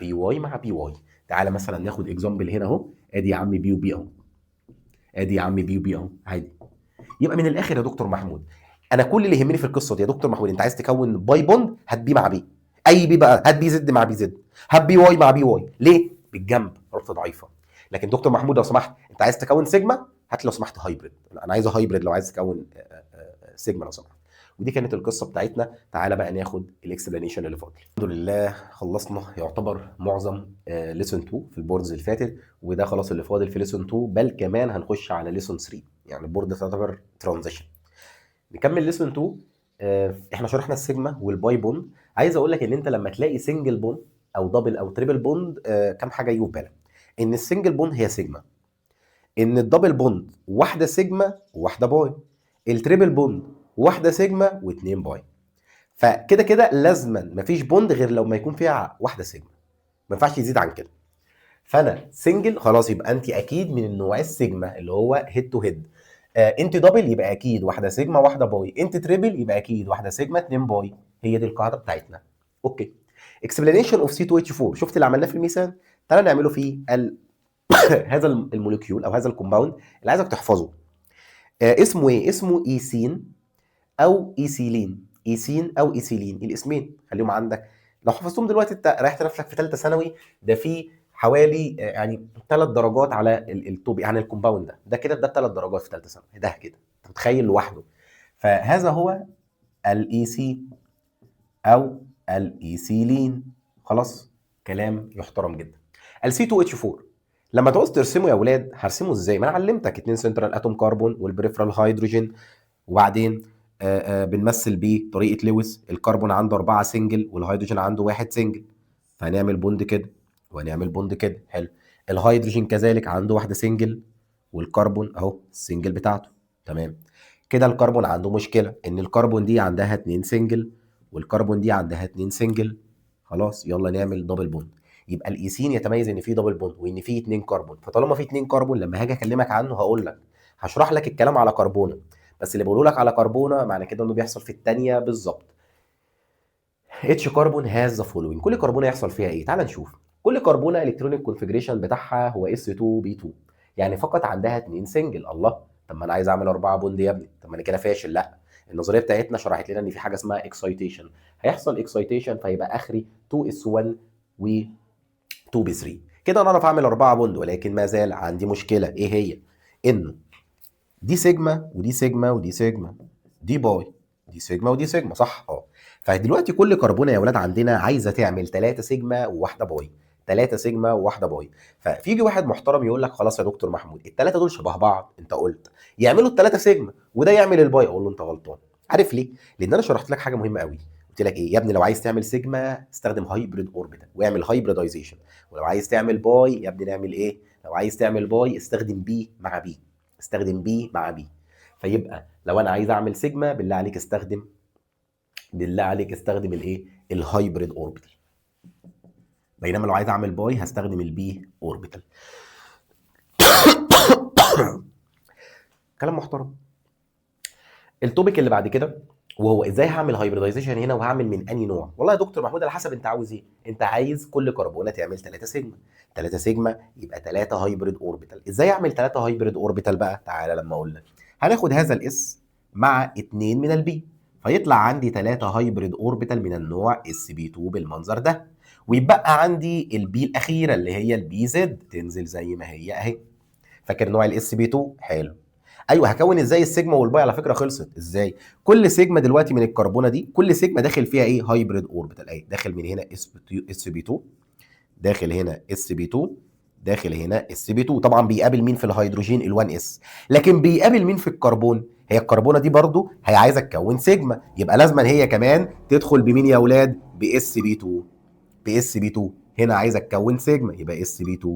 p y مع p y. تعالى مثلا ناخد example هنا اهو، ادي يا عم p و p اهو، ادي يا عم p و p اهو عادي. يبقى من الاخر يا دكتور محمود، انا كل اللي يهمني في القصة دي يا دكتور محمود، انت عايز تكون pi bond، هات p مع p، اي p بقى، هات p z مع p z، هات p y مع p y. ليه؟ بالجنب رابطه ضعيفة. لكن دكتور محمود لو سمحت، انت عايز تكون سيجما، هات لو سمحت hybrid، انا عايزه hybrid لو عايز تكون سيجما لو سمحت. ودي كانت القصة بتاعتنا. تعالى بقى ناخد ال explanation اللي فاضل. الحمد لله خلصنا يعتبر معظم lesson 2 في ال boards اللي فاتت، وده خلاص اللي فاضل في lesson 2، بل كمان هنخش على lesson 3، يعني ال board تعتبر transition. نكمل lesson 2. احنا شرحنا ال sigma وال pi bond. عايز اقول لك ان انت لما تلاقي single bond او double او triple bond، كام حاجة يجوا في بالك. ان ال single bond هي سيجما، ان ال double bond واحدة سيجما وواحدة pi، ال triple bond واحدة سيجما واثنين pi. فكده كده لازما مفيش bond غير لو ما يكون فيها واحدة سيجما. ما ينفعش يزيد عن كده. فانا single خلاص، يبقى انت اكيد من النوع السيجما اللي هو head to head. انت double يبقى اكيد واحدة سيجما واحدة pi، انت triple يبقى اكيد واحدة سيجما 2 pi. هي دي القاعدة بتاعتنا. okay، explanation of C2H4. شفت اللي عملناه في الميثان؟ تعالى نعمله في هذا ال molecule او هذا ال compound اللي عايزك تحفظه. اسمه ايه؟ اسمه ethene او ethylene. ethene او ايثيلين، الاسمين خليهم عندك. لو حفظتهم دلوقتي انت ريحت نفسك في ثالثة ثانوي. ده في حوالي يعني 3 درجات على ال topic، يعني ال compound ده كده، ده 3 درجات في ثالثة ثانوي ده كده، انت متخيل لوحده. فهذا هو الايثين او الايثيلين. خلاص، كلام يحترم جدا. ال C2H4 لما تعوز ترسمه يا اولاد هرسمه ازاي؟ ما انا علمتك، اتنين central atom carbon وال peripheral hydrogen، وبعدين بنمثل بطريقة لويس. الكربون عنده 4 single والهيدروجين عنده 1 single، فهنعمل bond كده وهنعمل bond كده. حلو. الهيدروجين كذلك عنده واحدة single والكربون اهو ال single بتاعته. تمام كده. الكربون عنده مشكلة ان الكربون دي عندها 2 single والكربون دي عندها 2 single. خلاص، يلا نعمل double bond. يبقى الايثين يتميز ان فيه double bond وان فيه 2 كربون. فطالما فيه 2 كربون، لما هاجي اكلمك عنه هقول لك، هشرح لك الكلام على كربونه، بس اللي بقوله لك على كربونه معنى كده انه بيحصل في الثانية بالظبط. each carbon has the following. كل كربونه يحصل فيها ايه؟ تعال نشوف. كل كربونه electronic configuration بتاعها هو s 2 p 2، يعني فقط عندها 2 single. الله، طب ما انا عايز اعمل 4 bond يا ابني، طب ما انا كده فاشل. لا، النظرية بتاعتنا شرحت لنا ان في حاجة اسمها excitation، هيحصل excitation فيبقى اخري 2 s 1 و 2 p 3. كده انا اعرف اعمل 4 bond، ولكن ما زال عندي مشكله. ايه هي؟ انه دي سيجما ودي سيجما ودي سيجما، دي pi، دي سيجما ودي سيجما، صح؟ اه. فدلوقتي كل كربونه يا ولاد عندنا عايزه تعمل 3 سيجما وواحدة pi، 3 سيجما وواحدة pi. ففيجي واحد محترم يقول لك خلاص يا دكتور محمود، الثلاثة دول شبه بعض، انت قلت يعملوا الثلاثة سيجما وده يعمل ال pi. اقول له انت غلطان. عارف ليه؟ لان انا شرحت لك حاجة مهمة قوي. قلت لك ايه يا ابني؟ لو عايز تعمل سيجما استخدم hybrid orbital واعمل hybridization، ولو عايز تعمل pi يا ابني نعمل ايه؟ لو عايز تعمل pi استخدم p مع p، استخدم p مع p. فيبقى لو انا عايز اعمل سيجما، بالله عليك استخدم، بالله عليك استخدم الايه؟ ال hybrid orbital. بينما لو عايز اعمل pi هستخدم ال p orbital. كلام محترم. ال topic اللي بعد كده وهو ازاي هعمل hybridization هنا وهعمل من انهي نوع. والله يا دكتور محمود على حسب انت عاوز ايه. انت عايز كل كربونه تعمل 3 سيجما، 3 سيجما يبقى 3 hybrid orbital. ازاي اعمل 3 hybrid orbital بقى؟ تعالى لما اقول لك. هناخد هذا ال s مع 2 من ال p، فيطلع عندي 3 hybrid orbital من النوع sp 2 بالمنظر ده، ويبقى عندي ال p الاخيرة اللي هي ال pz تنزل زي ما هي اهي. فاكر نوع ال sp 2؟ حلو. ايوه، هكون ازاي ال sigma وال pi؟ على فكرة خلصت. ازاي؟ كل سيجما دلوقتي من الكربونه دي، كل سيجما داخل فيها ايه؟ hybrid orbital اهي، داخل من هنا sp 2، داخل هنا sp 2، داخل هنا sp 2. طبعا بيقابل مين في الهيدروجين؟ ال1 s. لكن بيقابل مين في الكربون؟ هي الكربونه دي برضو هي عايزه تكون سيجما، يبقى لازما هي كمان تدخل بمين يا اولاد؟ ب sp 2، ب sp 2. هنا عايزه تكون سيجما يبقى sp 2،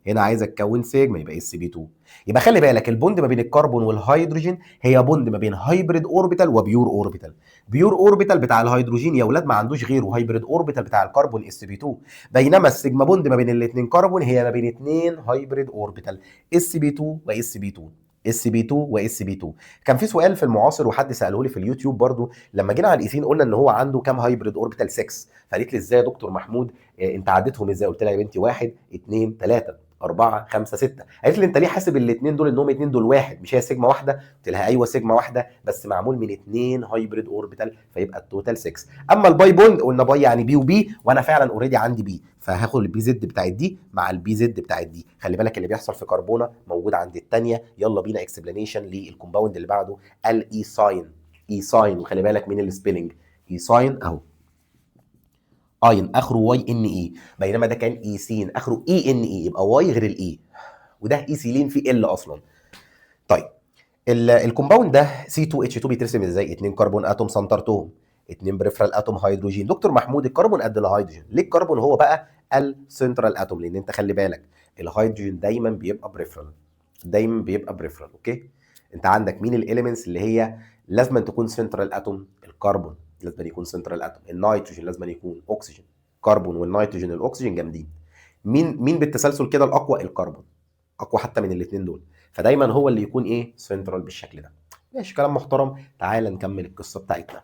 هنا عايزه تكون سيجما يبقى sp 2. يبقى خلي بالك ال bond ما بين الكربون والهيدروجين هي bond ما بين hybrid orbital و pure orbital. pure orbital بتاع الهيدروجين يا اولاد ما عندوش غيره hybrid orbital بتاع الكربون sp 2، بينما ال sigma bond ما بين الاثنين كربون هي ما بين اثنين hybrid orbital sp 2 و sp 2، sp 2 و sp 2. كان في سؤال في المعاصر وحد ساله لي في اليوتيوب برضو، لما جينا على الايثين قلنا ان هو عنده كام hybrid orbital؟ 6. فقالت لي ازاي يا دكتور محمود؟ انت عديتهم ازاي؟ قلت لها يا بنتي 1 2 3 4 5 6. قالت لي انت ليه حاسب الاثنين دول انهم اثنين دول واحد، مش هي سيجما واحدة؟ قلت لها ايوه سيجما واحدة بس معمول من اثنين hybrid orbital فيبقى ال total 6. اما ال pi bond قلنا pi يعني p و p، وانا فعلا already عندي p، فهاخد ال pz بتاعت دي مع ال pz بتاعت دي. خلي بالك اللي بيحصل في كربونه موجود عند الثانية. يلا بينا explanation لل compound اللي بعده ال ethyne. ethyne، وخلي بالك من ال spelling، ethyne اهو اين اخره y n e، بينما ده كان ايثين اخره e n e، يبقى y غير ال e، وده ايثيلين في ال اصلا. طيب ال compound ده C 2 H 2 بيترسم ازاي؟ 2 carbon atom سنترتهم، 2 peripheral atom هيدروجين. دكتور محمود الكربون قد الهيدروجين، ليه الكربون هو بقى ال central atom؟ لان انت خلي بالك الهيدروجين دايما بيبقى peripheral، دايما بيبقى peripheral. okay، انت عندك مين ال elements اللي هي لازم تكون central atom؟ الكربون لازم يكون central atom، النيتروجين لازم يكون، اكسجين، كربون والنيتروجين الاكسجين جامدين. مين بالتسلسل كده الاقوى؟ الكربون اقوى حتى من الاثنين دول، فدايما هو اللي يكون ايه؟ سنترال بالشكل ده. ماشي، كلام محترم. تعال نكمل القصة بتاعتنا.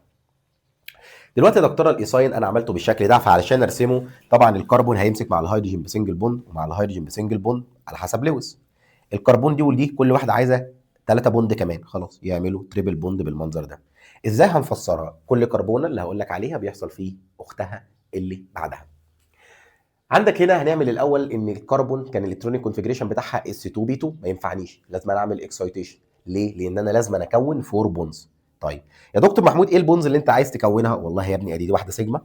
دلوقتي يا دكتورة ال ethyne انا عملته بالشكل ده، فعلشان ارسمه طبعا الكربون هيمسك مع الهيدروجين ب single bond ومع الهيدروجين ب single bond على حسب لويس. الكربون دي ودي كل واحدة عايزه 3 bond كمان، خلاص يعملوا triple bond بالمنظر ده. ازاي هنفسرها؟ كل كربونه اللي هقول لك عليها بيحصل فيه اختها اللي بعدها. عندك هنا هنعمل الاول ان الكربون كان ال electronic configuration بتاعها s 2 p 2، ما ينفعنيش، لازم أنا اعمل excitation. ليه؟ لان انا لازم اكون 4 bonds. طيب يا دكتور محمود ايه ال bonds اللي انت عايز تكونها؟ والله يا ابني ادي دي واحدة سيجما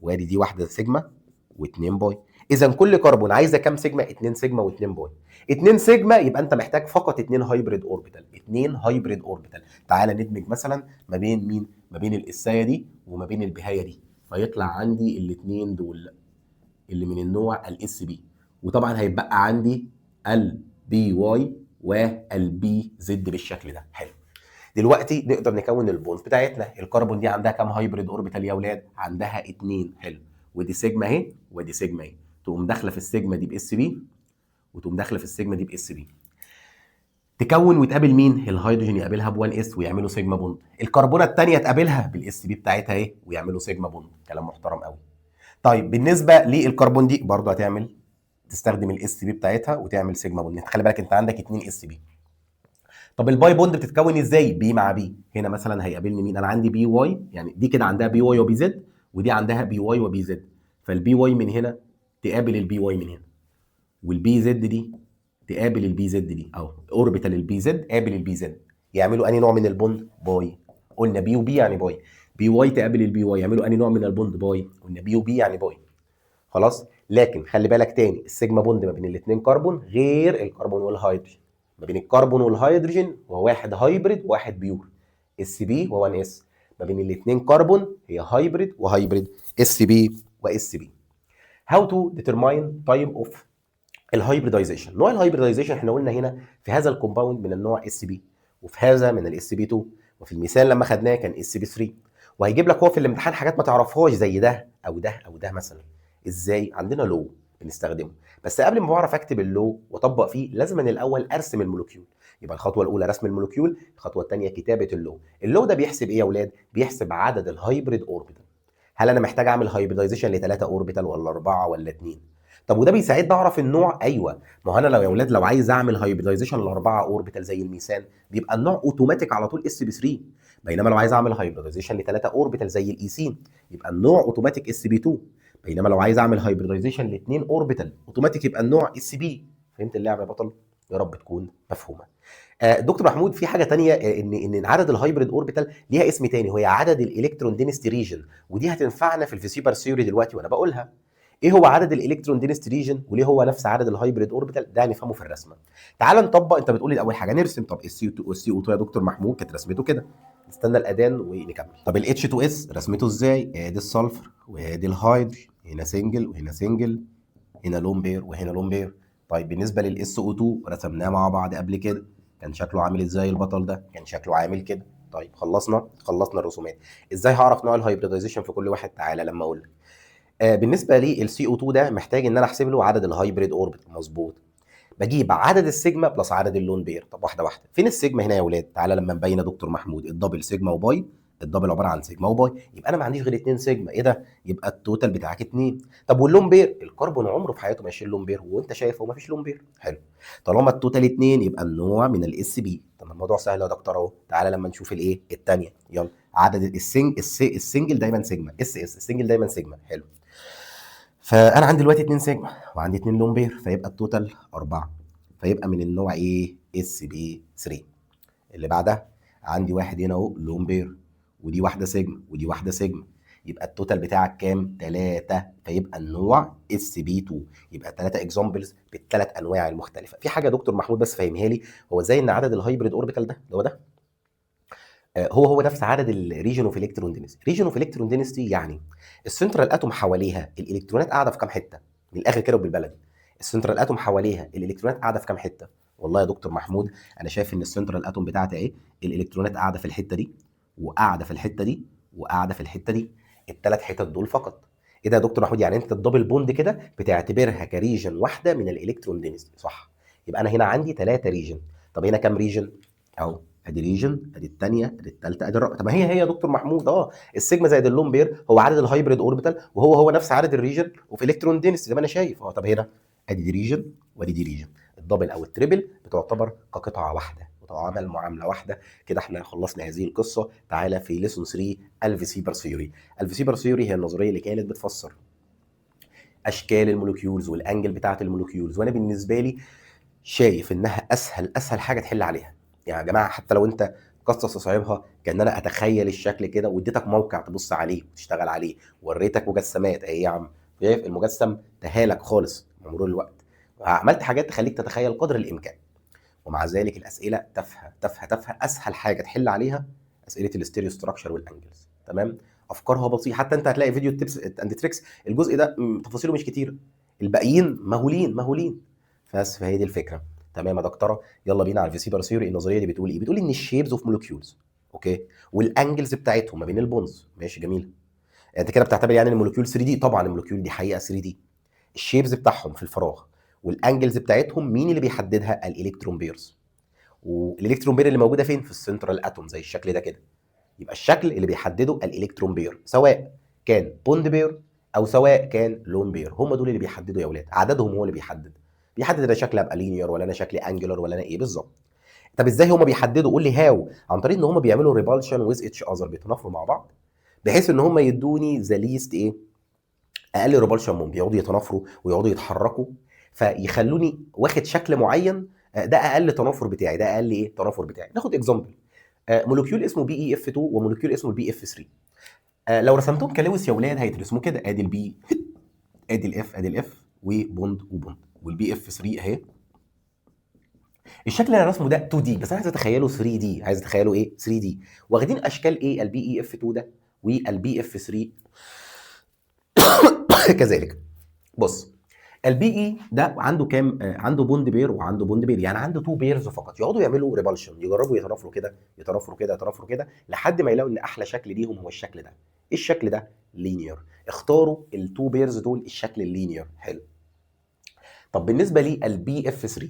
وادي دي واحدة سيجما و2 pi. اذا كل كربون عايزه كام سيجما؟ 2 سيجما و2 pi. 2 سيجما يبقى انت محتاج فقط 2 hybrid orbital، 2 hybrid orbital. تعالى ندمج مثلا ما بين مين؟ ما بين الاسايه دي وما بين البهايه دي، فيطلع عندي الاثنين دول اللي من النوع ال sp، وطبعا هيتبقى عندي ال py وال pz بالشكل ده. حلو. دلوقتي نقدر نكون ال bonds بتاعتنا. الكربون دي عندها كام hybrid orbital يا اولاد؟ عندها 2. حلو. ودي سيجما اهي ودي سيجما اهي، تقوم داخله في السيجما دي ب sp وتقوم داخله في السيجما دي ب sp، تكون وتقابل مين؟ الهيدروجين يقابلها ب 1 s ويعملوا sigma bond. الكربونه الثانية تقابلها بال sp بتاعتها اهي ويعملوا sigma bond. كلام محترم قوي. طيب بالنسبة للكربون دي برضه هتعمل تستخدم ال sp بتاعتها وتعمل sigma bond. خلي بالك انت عندك 2 sp. طب ال pi bond بتتكون ازاي؟ p مع p. هنا مثلا هيقابلني مين؟ انا عندي py، يعني دي كده عندها py و pz ودي عندها py و pz، فال py من هنا تقابل ال py من هنا، وال pz دي تقابل ال pz دي اهو، orbital ال pz قابل ال pz، يعملوا انهي نوع من ال bond؟ pi. قلنا p و p يعني pi، py تقابل ال py يعملوا انهي نوع من ال bond؟ pi. قلنا p و p يعني pi. خلاص. لكن خلي بالك تاني ال sigma bond ما بين الاثنين كربون غير الكربون والهيدروجين. ما بين الكربون والهيدروجين هو واحد hybrid وواحد pure، sp و1 s. ما بين الاثنين كربون هي hybrid و hybrid، sp و sp. how to determine type of ال hybridization. نوع ال hybridization احنا قلنا هنا في هذا ال compound من النوع sp، وفي هذا من ال sp 2، وفي المثال لما خدناه كان sp 3. وهيجيب لك هو في الامتحان حاجات ما تعرفهاش زي ده او ده او ده مثلا. ازاي؟ عندنا law بنستخدمه، بس قبل ما بعرف اكتب ال law واطبق فيه لازم أن الاول ارسم ال molecule. يبقى الخطوة الاولى رسم ال molecule، الخطوة الثانية كتابه ال law. ال law ده بيحسب ايه يا اولاد؟ بيحسب عدد ال hybrid orbital. هل انا محتاج اعمل hybridization لثلاثة orbital ولا 4 ولا 2؟ طب وده بيساعدني اعرف النوع؟ ايوه، ما هو انا لو يا اولاد لو عايز اعمل hybridization لاربعة orbital زي الميثان بيبقى النوع اوتوماتيك على طول sp 3، بينما لو عايز اعمل hybridization لثلاثة orbital زي الايثين يبقى النوع automatic sp 2، بينما لو عايز اعمل hybridization لاثنين orbital automatic يبقى النوع sp. فهمت اللعبة يا بطل؟ يا رب تكون مفهومه. دكتور محمود في حاجة تانية، ان عدد ال hybrid orbital ليها اسم تاني، وهي عدد ال electron density region، ودي هتنفعنا في ال VSEPR theory دلوقتي وانا بقولها. ايه هو عدد ال electron density region وليه هو نفس عدد ال hybrid orbital؟ ده هنفهمه في الرسمة. تعال نطبق. انت بتقول لي اول حاجة نرسم. طب ال C 2 ال CO 2 يا دكتور محمود كانت رسمته كده، نستنى الاذان ونكمل. طب ال H 2 S رسمته ازاي؟ ادي ال sulfur وادي الهيدروجين، هنا single وهنا single، هنا lone pair وهنا lone pair. طيب بالنسبة لل SO 2 رسمناه مع بعض قبل كده، كان شكله عامل ازاي البطل ده؟ كان شكله عامل كده. طيب خلصنا الرسومات. ازاي هعرف نوع ال hybridization في كل واحد؟ تعالى لما اقول لك. بالنسبة لل CO 2 ده محتاج ان انا احسب له عدد ال hybrid orbital، مظبوط. بجيب عدد ال sigma plus عدد ال lone pair. طب واحدة واحدة، فين السيجما هنا يا اولاد؟ تعالى لما نبين يا دكتور محمود. ال double sigma و pi، ال double عبارة عن sigma و pi، يبقى انا ما عنديش غير 2 سيجما. ايه ده؟ يبقى ال total بتاعك 2. طب وال lone pair؟ الكربون عمره في حياته ما يشيل lone pair، وانت شايف هو ما فيش lone pair. حلو، طالما ال total 2 يبقى النوع من ال sp. طب الموضوع سهل يا دكتور اهو. تعالى لما نشوف الايه الثانية. يلا، عدد ال single دايما sigma، s s ال single دايما سيجما. حلو، فانا عندي دلوقتي 2 سيجما وعندي 2 lone pair، فيبقى ال total 4، فيبقى من النوع ايه؟ sp 3. اللي بعدها عندي واحد هنا اهو lone pair، ودي واحدة سيجما ودي واحدة سيجما، يبقى ال total بتاعك كام؟ 3، فيبقى النوع sp 2. يبقى 3 examples بالثلاث انواع المختلفة. في حاجة يا دكتور محمود بس فهمها لي، هو ازاي ان عدد ال hybrid orbital ده اللي هو ده هو هو نفس عدد ال region of electron density. region of electron density يعني ال central atom حواليها الالكترونات قاعدة في كام حتة، من الاخر كده وبالبلدي ال central atom حواليها الالكترونات قاعدة في كام حتة. والله يا دكتور محمود انا شايف ان ال central atom بتاعتي ايه، الالكترونات قاعدة في الحتة دي وقاعدة في الحتة دي وقاعدة في الحتة دي، الثلاث حتت دول فقط. ايه ده يا دكتور محمود؟ يعني انت ال double bond كده بتعتبرها ك region واحدة من ال electron density، صح؟ يبقى انا هنا عندي 3 region. طب هنا كام region؟ اهو ادي region، ادي الثانية، ادي الثالثة، ادي الرابعة. طب ما هي هي يا دكتور محمود. السيجما زائد ال lone pair هو عدد ال hybrid orbital، وهو هو نفس عدد ال region of electron density زي ما انا شايف. طب هنا ادي دي region وادي دي region. ال double او ال triple بتعتبر كقطعه واحدة وتعامل معاملة واحدة. كده احنا خلصنا هذه القصة. تعالى في lesson 3 ال VSEPR theory. ال VSEPR theory هي النظرية اللي كانت بتفسر اشكال ال molecules وال angle بتاعه ال molecules، وانا بالنسبة لي شايف انها اسهل حاجة تحل عليها. يعني يا جماعة حتى لو انت قصة تصعيبها، كان انا اتخيل الشكل كده واديتك موقع تبص عليه وتشتغل عليه، وريتك مجسمات اهي يا عم، شايف المجسم تهالك خالص بمرور الوقت، عملت حاجات تخليك تتخيل قدر الامكان، ومع ذلك الاسئلة تافهة تافهة تافهة. اسهل حاجة تحل عليها اسئلة ال stereo structure وال angles، تمام؟ افكارها بسيطة، حتى انت هتلاقي فيديو tips and tricks الجزء ده تفاصيله مش كتير، الباقيين مهولين مهولين. بس فهي دي الفكرة. تمام يا دكتورة، يلا بينا على ال VSEPR theory. النظرية دي بتقول ايه؟ بتقول ان ال shapes of molecules، okay، وال angles بتاعتهم ما بين ال bonds، ماشي جميل. انت كده بتعتبر يعني ال molecule 3D، طبعا ال molecule دي حقيقة 3D. ال shapes بتاعهم في الفراغ وال angles بتاعتهم مين اللي بيحددها؟ ال electron pairs. وال electron pair اللي موجودة فين؟ في ال central atom زي الشكل ده كده. يبقى الشكل اللي بيحدده ال electron pair، سواء كان bond pair او سواء كان lone pair، هم دول اللي بيحددوا يا اولاد، عددهم هو اللي بيحدد. بيحدد انا شكلي ابقى linear ولا انا شكلي angular ولا انا ايه بالظبط. طب ازاي هم بيحددوا؟ قول لي how. عن طريق ان هم بيعملوا repulsion with each other، بيتنافروا مع بعض بحيث ان هم يدوني the least ايه؟ اقل repulsion ممكن. يقعدوا يتنافروا ويقعدوا يتحركوا فيخلوني واخد شكل معين، ده اقل تنافر بتاعي، ده اقل ايه؟ تنافر بتاعي. ناخد example، molecule اسمه BeF 2 و molecule اسمه ال BF 3. لو رسمتهم كلويس يا ولاد هيترسموا كده، ادي ال B ادي ال F ادي ال F و bond و bond، وال BF 3 اهي. الشكل اللي انا رسمه ده 2D، بس انا عايز اتخيله 3D، عايز اتخيله ايه؟ 3D. واخدين اشكال ايه؟ ال BeF 2 ده وال BF 3 كذلك. بص ال Be ده عنده كام؟ عنده bond pair وعنده bond pair، يعني عنده 2 pairs فقط. يقعدوا يعملوا repulsion، يجربوا يتنافروا كده يتنافروا كده يتنافروا كده لحد ما يلاقوا ان احلى شكل ليهم هو الشكل ده. ايه الشكل ده؟ linear. اختاروا ال two pairs دول الشكل ال linear. حلو. طب بالنسبة لل BF 3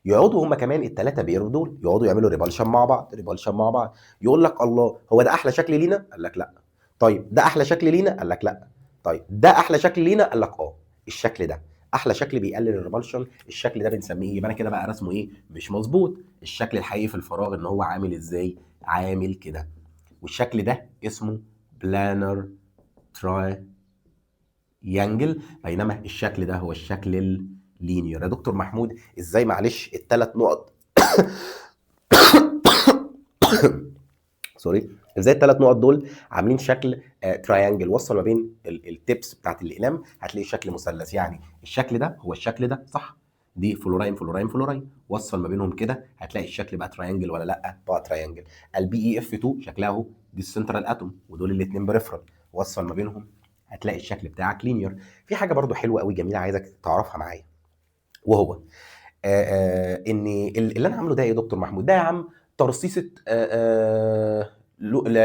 يقعدوا هم كمان الثلاثة pair دول يقعدوا يعملوا repulsion مع بعض، repulsion مع بعض. يقول لك الله هو ده احلى شكل لينا؟ قال لك لا. طيب ده احلى شكل لينا؟ قال لك لا. طيب ده احلى شكل لينا؟ قال لك الشكل ده احلى شكل بيقلل ال repulsion. الشكل ده بنسميه ايه؟ يبقى انا كده بقى رسمه ايه؟ مش مظبوط. الشكل الحقيقي في الفراغ ان هو عامل ازاي؟ عامل كده. والشكل ده اسمه planar triangle، بينما الشكل ده هو الشكل ال linear. يا دكتور محمود ازاي معلش الثلاث نقط sorry، ازاي الثلاث نقط دول عاملين شكل triangle؟ وصل ما بين ال tips بتاعت الاقلام هتلاقي شكل مثلث. يعني الشكل ده هو الشكل ده صح؟ دي fluorine fluorine fluorine، وصل ما بينهم كده هتلاقي الشكل بقى triangle ولا لا؟ بقى triangle. ال BeF 2 شكلها اهو، دي ال central atom ودول الاثنين peripheral، وصل ما بينهم هتلاقي الشكل بتاعك linear. في حاجة برضو حلوة قوي جميلة عايزك تعرفها معايا، وهو ان اللي انا عامله ده ايه يا دكتور محمود؟ ده يا عم ترصيصه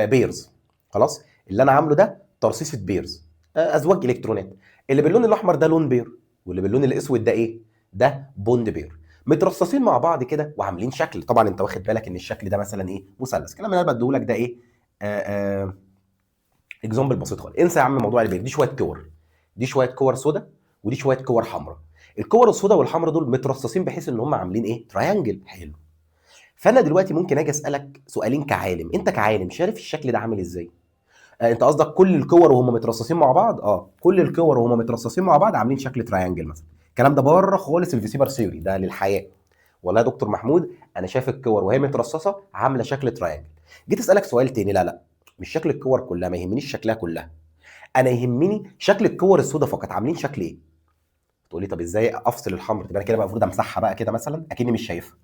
pairs. خلاص اللي انا عامله ده ترصيصه pairs، ازواج الكترونات. اللي باللون الاحمر ده lone pair، واللي باللون الاسود ده ايه؟ ده bond pair، مترصصين مع بعض كده وعاملين شكل. طبعا انت واخد بالك ان الشكل ده مثلا ايه؟ مثلث. الكلام اللي انا بديهولك ده ايه؟ example بسيط خالص. انسى يا عم موضوع ال pair، دي شوية كور، دي شوية كور سودا ودي شوية كور حمراء. الكور السودا والحمراء دول مترصصين بحيث ان هم عاملين ايه؟ triangle. حلو. فانا دلوقتي ممكن اجي اسالك سؤالين كعالم، انت كعالم شايف الشكل ده عامل ازاي؟ انت قصدك كل الكور وهم مترصصين مع بعض؟ كل الكور وهم مترصصين مع بعض عاملين شكل triangle مثلا. الكلام ده بره خالص ال VSEPR theory، ده للحياة. والله يا دكتور محمود انا شايف الكور وهي مترصصه عامله شكل triangle. جيت اسالك سؤال تاني، لا لا مش شكل الكور كلها، ما يهمنيش شكلها كلها، انا يهمني شكل الكور السوداء فقط، عاملين شكل ايه؟ تقول لي طب ازاي افصل الحمر؟ تبقى انا كده بقى المفروض امسحها بقى كده مثلا اكني مش شايفها.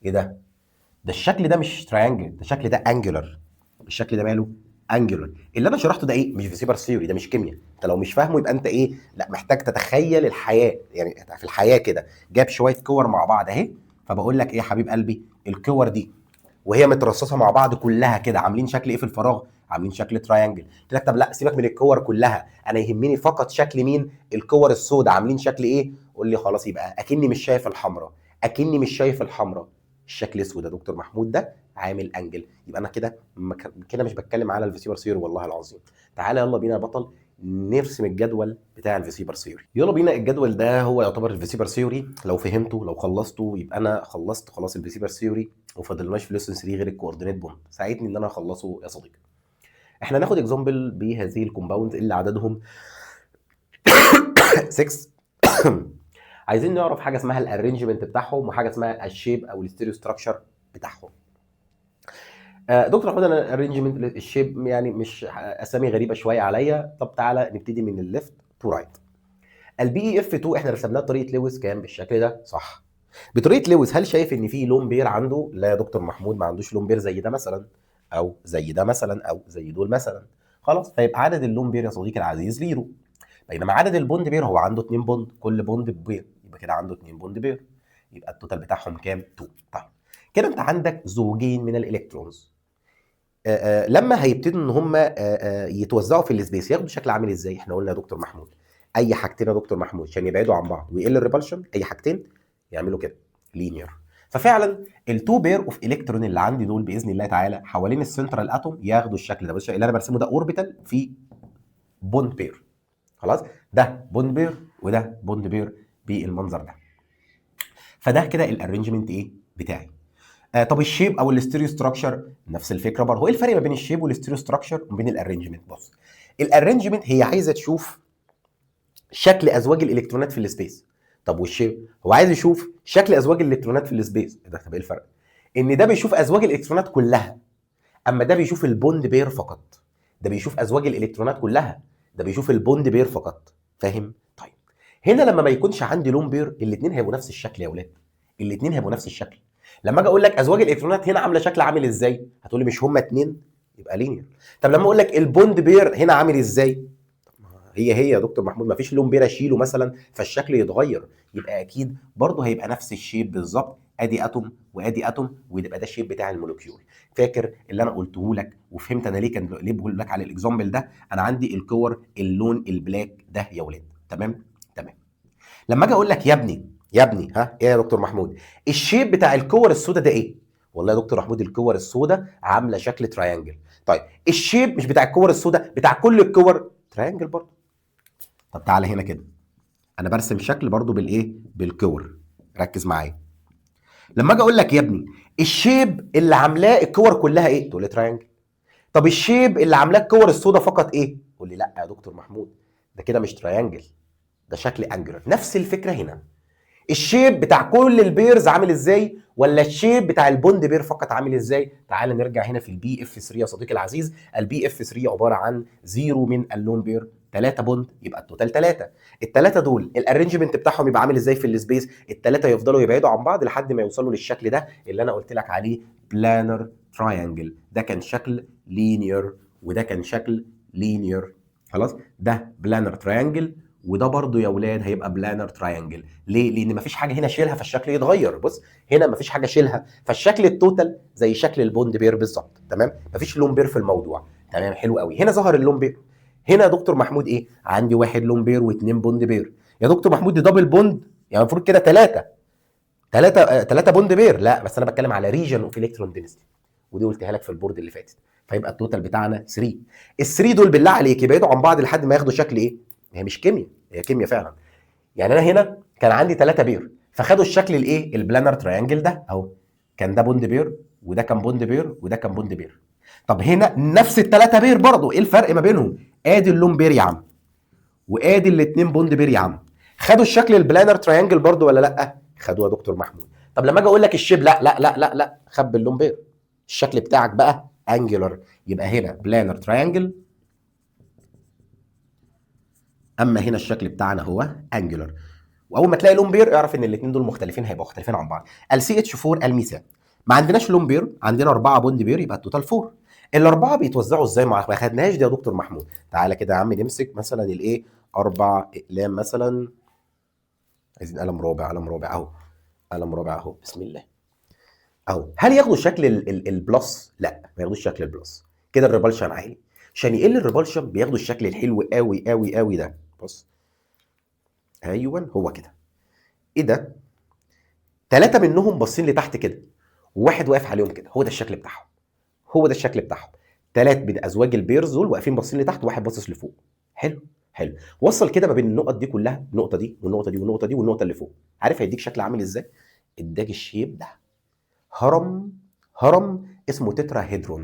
ايه ده؟ ده الشكل ده مش triangle، ده الشكل ده angular. الشكل ده ماله؟ angular. اللي انا شرحته ده ايه؟ مش VSEPR theory، ده مش كيمياء. انت لو مش فاهمه يبقى انت ايه؟ لا محتاج تتخيل الحياة، يعني في الحياة كده جاب شوية كور مع بعض اهي، فبقول لك ايه يا حبيب قلبي؟ الكور دي وهي مترصصه مع بعض كلها كده عاملين شكل ايه في الفراغ؟ عاملين شكل triangle. قلت لك طب لا سيبك من الكور كلها، انا يهمني فقط شكل مين؟ الكور السوداء عاملين شكل ايه؟ قول لي خلاص يبقى اكني مش شايف الحمراء، اكني مش شايف الحمراء، الشكل اسود يا دكتور محمود ده عامل angle. يبقى انا كده كده مش بتكلم على ال VSEPR theory والله العظيم. تعالى يلا بينا يا بطل نرسم الجدول بتاع ال VSEPR theory. يلا بينا. الجدول ده هو يعتبر ال VSEPR theory، لو فهمته لو خلصته يبقى انا خلصت خلاص ال VSEPR theory، وفاضلناش في lesson 3 غير ال coordinate bond. ساعدني ان انا اخلصه يا صديقي. احنا هناخد example بهذه ال compound اللي عددهم 6. عايزين نعرف حاجة اسمها ال arrangement بتاعهم وحاجه اسمها ال shape او ال stereo structure بتاعهم. دكتور احمد انا ال arrangement ال shape يعني مش اسامي غريبة شوية عليا. طب تعالى نبتدي من ال left to right. ال BeF 2 احنا رسمناه بطريقة لويس كام بالشكل ده، صح؟ بطريقة لويس هل شايف ان في lone pair عنده؟ لا يا دكتور محمود ما عندوش lone pair زي ده مثلا، او زي ده مثلا، او زي دول مثلا. خلاص، فيبقى عدد ال lone pair يا صديقي العزيز zero. بينما عدد ال bond pair هو عنده 2 bond، كل bond ب pair، يبقى كده عنده 2 bond pair، يبقى ال total بتاعهم كام؟ 2. طيب كده انت عندك زوجين من ال electrons. لما هيبتدوا ان هم يتوزعوا في ال space ياخدوا شكل عامل ازاي؟ احنا قلنا يا دكتور محمود اي حاجتين يا دكتور محمود عشان يبعدوا عن بعض ويقل ال repulsion، اي حاجتين يعملوا كده linear. ففعلا ال two pair of electron اللي عندي دول باذن الله تعالى حوالين ال central atom ياخدوا الشكل ده. بص اللي انا برسمه ده orbital في bond pair، خلاص ده bond pair وده bond pair بالمنظر ده. فده كده ال arrangement ايه بتاعي. طب ال shape او ال stereo structure نفس الفكرة برضه. هو ايه الفرق ما بين ال shape وال stereo structure وما بين ال arrangement؟ بص ال arrangement هي عايزه تشوف شكل ازواج الالكترونات في ال space. طب وال shape هو عايز يشوف شكل ازواج الالكترونات في ال space. ده طب ايه الفرق؟ ان ده بيشوف ازواج الالكترونات كلها، اما ده بيشوف ال bond pair فقط. ده بيشوف ازواج الالكترونات كلها، ده بيشوف ال bond pair فقط. فاهم؟ طيب هنا لما ما يكونش عندي lone pair الاثنين هيبقوا نفس الشكل يا اولاد، الاثنين هيبقوا نفس الشكل. لما اجي اقول لك ازواج الالكترونات هنا عامله شكل عامل ازاي، هتقول لي مش هما اتنين يبقى linear. طب لما اقول لك ال bond pair هنا عامل ازاي، هي هي يا دكتور محمود ما فيش lone pair اشيله مثلا فالشكل يتغير، يبقى اكيد برضه هيبقى نفس ال shape بالظبط. ادي atom وادي atom، ويبقى ده ال shape بتاع ال molecule. فاكر اللي انا قلته لك وفهمت انا ليه كان ليه بقول لك على ال example ده؟ انا عندي الكور اللون ال black ده يا ولاد، تمام؟ تمام. لما اجي اقول لك يا ابني يا ابني ها ايه يا دكتور محمود ال shape بتاع الكور السوداء ده ايه؟ والله يا دكتور محمود الكور السوداء عامله شكل triangle. طيب ال shape مش بتاع الكور السوداء، بتاع كل الكور triangle برضه. طب تعالى هنا كده، انا برسم شكل برضه بالايه؟ بالكور. ركز معايا. لما اجي اقول لك يا ابني ال shape اللي عاملاه الكور كلها ايه؟ تقول لي triangle. طب ال shape اللي عاملاه الكور السوداء فقط ايه؟ قول لي لا يا دكتور محمود ده كده مش triangle، ده شكل angular. نفس الفكرة هنا، ال shape بتاع كل ال pairs عامل ازاي ولا ال shape بتاع ال bond pair فقط عامل ازاي؟ تعال نرجع هنا في ال BF 3 يا صديقي العزيز. ال BF 3 عبارة عن 0 من ال lone pair، 3 bond، يبقى ال total 3. الثلاثة دول ال arrangement بتاعهم يبقى عامل ازاي في ال space؟ الثلاثة يفضلوا يبعدوا عن بعض لحد ما يوصلوا للشكل ده اللي انا قلت لك عليه planar triangle. ده كان شكل linear وده كان شكل linear، خلاص ده planar triangle وده برضو يا ولاد هيبقى planar triangle. ليه؟ لان مفيش حاجة هنا شيلها فالشكل يتغير. بص هنا مفيش حاجة شيلها فالشكل ال total زي شكل ال bond pair بالظبط، تمام؟ مفيش lone pair في الموضوع، تمام؟ حلو قوي. هنا ظهر ال lone pair. هنا يا دكتور محمود ايه؟ عندي واحد lone pair واثنين bond pair. يا دكتور محمود دي double bond، يعني المفروض كده ثلاثة ثلاثة bond pair. لا بس انا بتكلم على region of electron density، ودي قلتها لك في ال board اللي فاتت. فيبقى ال total بتاعنا 3. ال 3 دول بالله عليك يبعدوا عن بعض لحد ما ياخدوا شكل ايه؟ هي مش كيمياء، هي كيمياء فعلا. يعني انا هنا كان عندي 3 pair فخدوا الشكل الايه؟ ال planar triangle ده اهو، كان ده bond pair وده كان bond pair وده كان bond pair. طب هنا نفس الثلاثة pair برضو، ايه الفرق ما بينهم؟ ادي ال lone pair يا عم وادي الاثنين bond pair يا عم، خدوا الشكل ال planar triangle برضو ولا لا؟ خدوه يا دكتور محمود. طب لما اجي اقول لك ال shape، لا لا لا لا لا، خبي ال lone pair، الشكل بتاعك بقى angular، يبقى هنا planar triangle، اما هنا الشكل بتاعنا هو angular. واول ما تلاقي lone pair اعرف ان الاثنين دول مختلفين، هيبقوا مختلفين عن بعض. ال CH 4 الميثان ما عندناش lone pair، عندنا 4 bond pair، يبقى ال total 4. الاربعة بيتوزعوا ازاي؟ ما خدناهاش دي يا دكتور محمود. تعالى كده يا عم نمسك مثلا الايه، 4 اقلام مثلا، عايزين قلم رابع، قلم رابع اهو، قلم رابع اهو، بسم الله اهو. هل ياخدوا شكل ال plus؟ لا ما ياخدوش شكل ال plus. كده ال repulsion عالي. عشان يقل ال repulsion بياخدوا الشكل الحلو قوي قوي قوي ده. بص ايوه هو كده. ايه ده؟ 3 منهم باصين لتحت كده وواحد واقف عليهم كده. هو ده الشكل بتاعهم، هو ده الشكل بتاعهم. 3 من ازواج ال pairs دول واقفين باصين لتحت وواحد باصص لفوق. حلو حلو. وصل كده ما بين النقط دي كلها، النقطة دي والنقطة دي والنقطة دي والنقطة اللي فوق. عارف هيديك شكل عامل ازاي؟ اداك ال shape ده، هرم، هرم اسمه tetrahedron.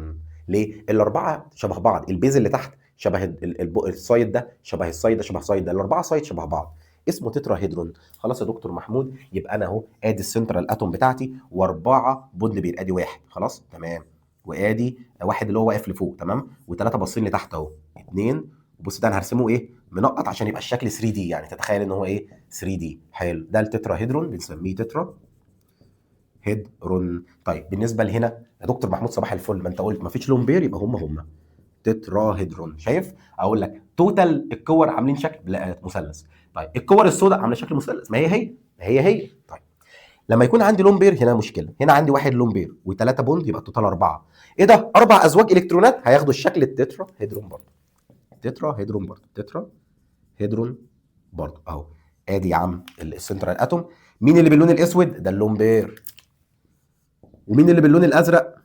ليه؟ الاربعة شبه بعض، ال base اللي تحت شبه ال side ده، شبه ال side ده، شبه ال side ده، الاربعة side شبه بعض، اسمه tetrahedron. خلاص يا دكتور محمود، يبقى انا اهو ادي ال central atom بتاعتي واربعة bond pair، ادي واحد خلاص تمام، وادي واحد اللي هو واقف لفوق تمام، وثلاثة باصين لتحت اهو، 2. وبص ده انا هرسمه ايه؟ منقط عشان يبقى الشكل 3D، يعني تتخيل ان هو ايه؟ 3D. حلو، ده ال tetrahedron بنسميه tetrahedron. طيب بالنسبة لهنا يا دكتور محمود صباح الفل، ما انت قلت ما فيش lone pair، يبقى هم هم tetrahedron. شايف؟ اقول لك total الكور عاملين شكل لا مثلث. طيب الكور السوداء عامله شكل مثلث، ما هي هي، ما هي هي. طيب لما يكون عندي lone pair هنا مشكلة، هنا عندي واحد lone pair وثلاثة bond، يبقى ال total 4. ايه ده؟ 4 ازواج الكترونات هياخدوا الشكل ال tetrahedron برضه، tetrahedron برضه، tetrahedron برضه اهو. ادي يا عم ال central atom. مين اللي باللون الاسود؟ ده ال lone pair. ومين اللي باللون الازرق؟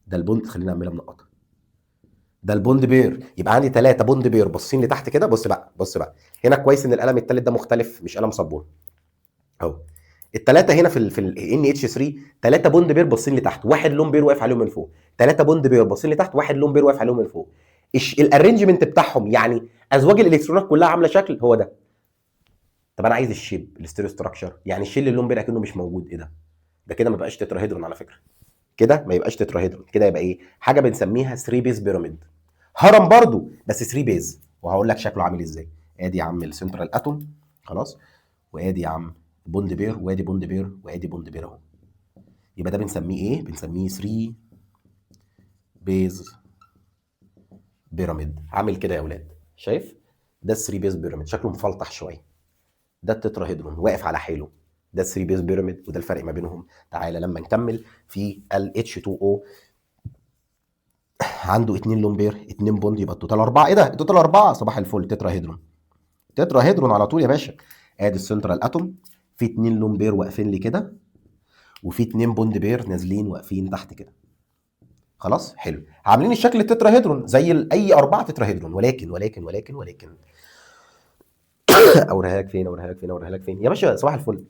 ده ال bond. خلينا نعملها منقطه. ده ال bond pair. يبقى عندي 3 bond pair باصين لتحت كده. بص بقى، بص بقى هنا كويس ان القلم الثالث ده مختلف، مش قلم سبورة اهو. الثلاثة هنا في ال NH3 3 bond pair باصين لتحت، واحد lone pair واقف عليهم من فوق. 3 bond pair باصين لتحت، واحد lone pair واقف عليهم من فوق. ال arrangement بتاعهم يعني ازواج الالكترونات كلها عامله شكل هو ده. طب انا عايز ال shape ال stereo structure، يعني شيل ال lone pair اكنه مش موجود. ايه ده؟ ده كده ما بقاش tetrahedron على فكرة، كده ما يبقاش tetrahedron، كده يبقى ايه؟ حاجة بنسميها 3 base pyramid، هرم برضو بس 3 base. وهقول لك شكله عامل ازاي. ادي يا عم ال central atom خلاص، وادي يا عم bond pair، وادي bond pair، وادي bond pair اهو. يبقى ده بنسميه ايه؟ بنسميه 3 base pyramid. عامل كده يا اولاد، شايف؟ ده 3 base pyramid شكله مفلطح شوية. ده ال tetrahedron واقف على حيله، ده 3 base pyramid، وده الفرق ما بينهم. تعالى لما نكمل في ال H2O عنده 2 lone pair، 2 bond، يبقى ال total 4. ايه ده؟ ال total 4. صباح الفل، tetrahedron، tetrahedron على طول يا باشا. ادي ال central atom، في 2 lone pair واقفين لي كده، وفي 2 bond pair نازلين واقفين تحت كده. خلاص حلو، عاملين الشكل ال tetrahedron زي اي 4 tetrahedron، ولكن ولكن ولكن ولكن اوريها لك فين، اوريها لك فين، اوريها لك فين يا باشا. صباح الفل،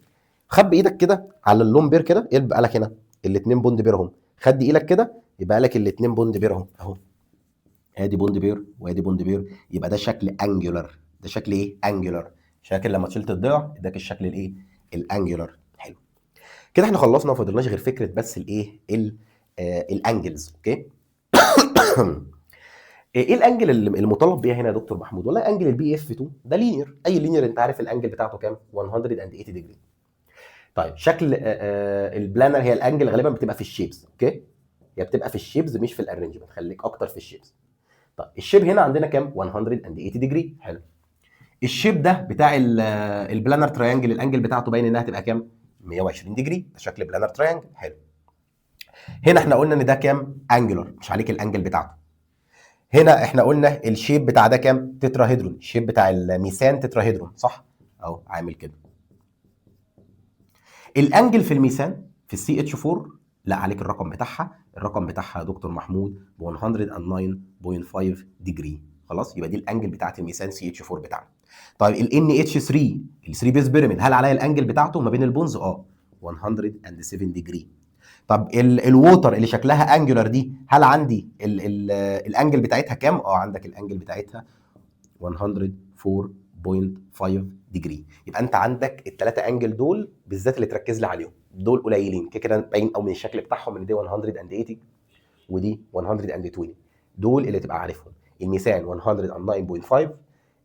خبي ايدك كده على ال lone pair كده، ايه اللي بقى لك هنا؟ الاثنين bond pair اهم. خدي ايدك كده، يبقى لك الاثنين bond pair اهو اهو. ادي bond pair وادي bond pair، يبقى ده شكل angular. ده شكل ايه؟ angular. شكل لما شلت الضلع اداك الشكل الايه؟ ال angular. حلو كده، احنا خلصنا وما فاضلناش غير فكرة بس الايه؟ ال angles. okay، ايه ال angle اللي المطالب بيها هنا يا دكتور محمود؟ والله angle ال BF2 ده linear، اي linear انت عارف ال angle بتاعته كام؟ 180 degree. طيب شكل ال planar، هي ال angle غالبا بتبقى في ال shapes. okay، هي بتبقى في ال shapes مش في ال arrangement، خليك اكتر في ال shapes. طيب ال shape هنا عندنا كام؟ 180 degree. حلو، ال shape ده بتاع ال planar triangle ال angle بتاعته باين انها تبقى كام؟ 120 degree. ده شكل planar triangle. حلو، هنا احنا قلنا ان ده كام؟ angular، مش عليك ال angle بتاعته. هنا احنا قلنا ال shape بتاع ده كام؟ tetrahedron. ال shape بتاع الميثان tetrahedron صح؟ اهو عامل كده. ال angle في الميثان في ال CH4 لا عليك الرقم بتاعها، الرقم بتاعها يا دكتور محمود ب 109.5 degree. خلاص، يبقى دي ال angle بتاعت الميثان CH4 بتاعنا. طيب ال NH3 ال 3 base pyramid هل عليا ال angle بتاعته ما بين ال bonds؟ 107 degree. طب ال water اللي شكلها angular دي هل عندي ال angle بتاعتها كام؟ عندك ال angle بتاعتها 104.5 degree. يبقى انت عندك الثلاثة angle دول بالذات اللي تركز لي عليهم، دول قليلين كده كده باين او من الشكل بتاعهم ان دي 180 ودي 120، دول اللي تبقى عارفهم. الميثان 109.5،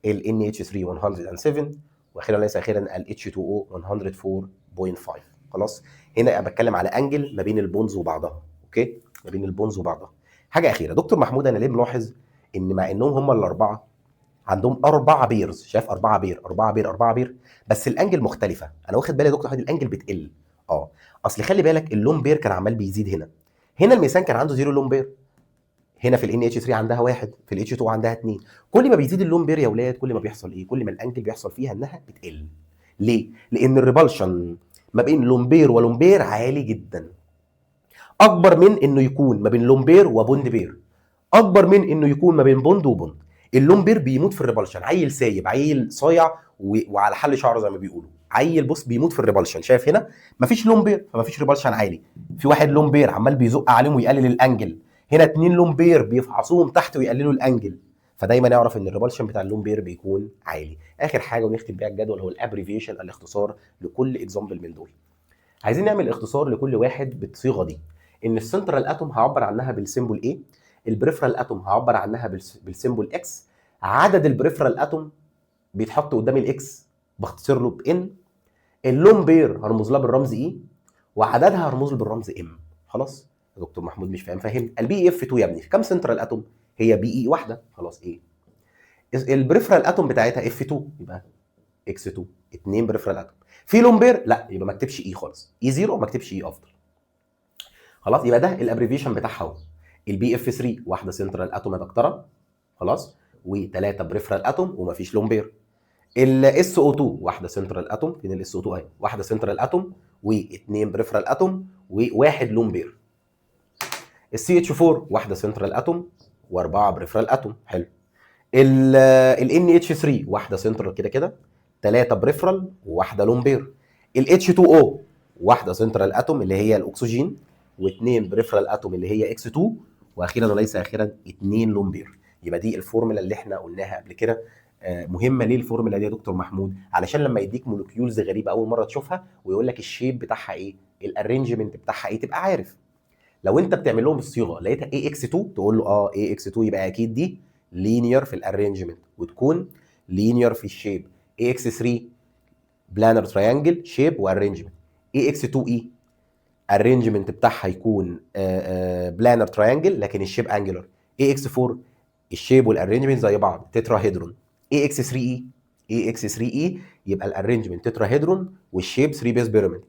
ال NH3 107، واخيرا ليس اخيرا ال H2O 104.5. خلاص، هنا انا بتكلم على angle ما بين ال bonds وبعضها. okay، ما بين ال bonds وبعضها. حاجة اخيرة دكتور محمود، انا ليه ملاحظ ان مع انهم هم الاربعة عندهم 4 pairs، شايف 4 pair 4 pair 4 pair، بس ال angle مختلفة. انا واخد بالي يا دكتور احمد ال angle بتقل. اصل خلي بالك ال lone pair كان عمال بيزيد هنا، هنا الميثان كان عنده zero lone pair، هنا في ال NH3 عندها واحد، في ال H2 عندها اثنين. كل ما بيزيد ال lone pair يا اولاد كل ما بيحصل ايه؟ كل ما ال angle بيحصل فيها انها بتقل. ليه؟ لان ال repulsion ما بين lone pair و lone pair عالي جدا، اكبر من انه يكون ما بين lone pair و bond pair، اكبر من انه يكون ما بين bond و bond. ال lone pair بيموت في ال repulsion، عيل سايب، عيل صايع وعلى حل شعره زي ما بيقولوا، عيل بص بيموت في ال repulsion. شايف هنا مفيش lone pair فمفيش repulsion عالي، في واحد lone pair عمال بيزق عليهم ويقلل ال angle، هنا اتنين lone pair بيفعصوهم تحت ويقللوا ال angle. فدايما نعرف ان ال repulsion بتاع ال lone pair بيكون عالي. اخر حاجة ونختم بيها الجدول هو ال abbreviation، الاختصار لكل example من دول. عايزين نعمل اختصار لكل واحد بالصيغه دي، ان ال central atom هعبر عنها بال symbol A، ال peripheral atom هعبر عنها بال symbol X، عدد ال peripheral atom بيتحط قدام ال X بختصر له ب N، ال lone pair هرمز لها بالرمز E، وعددها هرمز له بالرمز M. خلاص يا دكتور محمود مش فاهم، فاهم. ال BeF 2 يا ابني كام central atom؟ هي Be واحده، خلاص A. ال peripheral atom بتاعتها F 2 يبقى X 2، 2 peripheral atom. في lone pair؟ لا، يبقى ما اكتبش E خالص، E 0 ما اكتبش E افضل. خلاص يبقى ده ال abbreviation بتاعها اهو. ال BF 3 واحدة central atom يا دكتورة، خلاص، وثلاثة peripheral atom ومفيش lone pair. ال SO 2 واحدة central atom، فين ال SO 2؟ اهي، واحدة central atom واثنين peripheral atom وواحد lone pair. ال CH 4 واحدة central atom واربعة peripheral atom، حلو. ال NH 3 واحدة سنترال كده كده، ثلاثة peripheral وواحدة lone pair. ال H 2 O واحدة central atom اللي هي الاكسجين، واثنين peripheral atom اللي هي X 2، واخيرا وليس اخيرا اثنين lone pair. يبقى دي الفورمولا اللي احنا قلناها قبل كده. مهمة ليه الفورمولا دي يا دكتور محمود؟ علشان لما يديك molecules غريبة اول مرة تشوفها ويقول لك ال shape بتاعها ايه، ال arrangement بتاعها ايه، تبقى عارف. لو انت بتعمل لهم الصيغة لقيتها AX 2 تقول له AX 2 يبقى اكيد دي linear في ال arrangement وتكون linear في ال shape. AX 3 planar triangle shape و arrangement. AX 2 E arrangement بتاعها يكون planar triangle لكن ال shape angular. AX 4 ال shape وال arrangement زي بعض tetrahedron. AX 3 E، AX 3 E يبقى ال arrangement tetrahedron وال shape 3 base pyramid.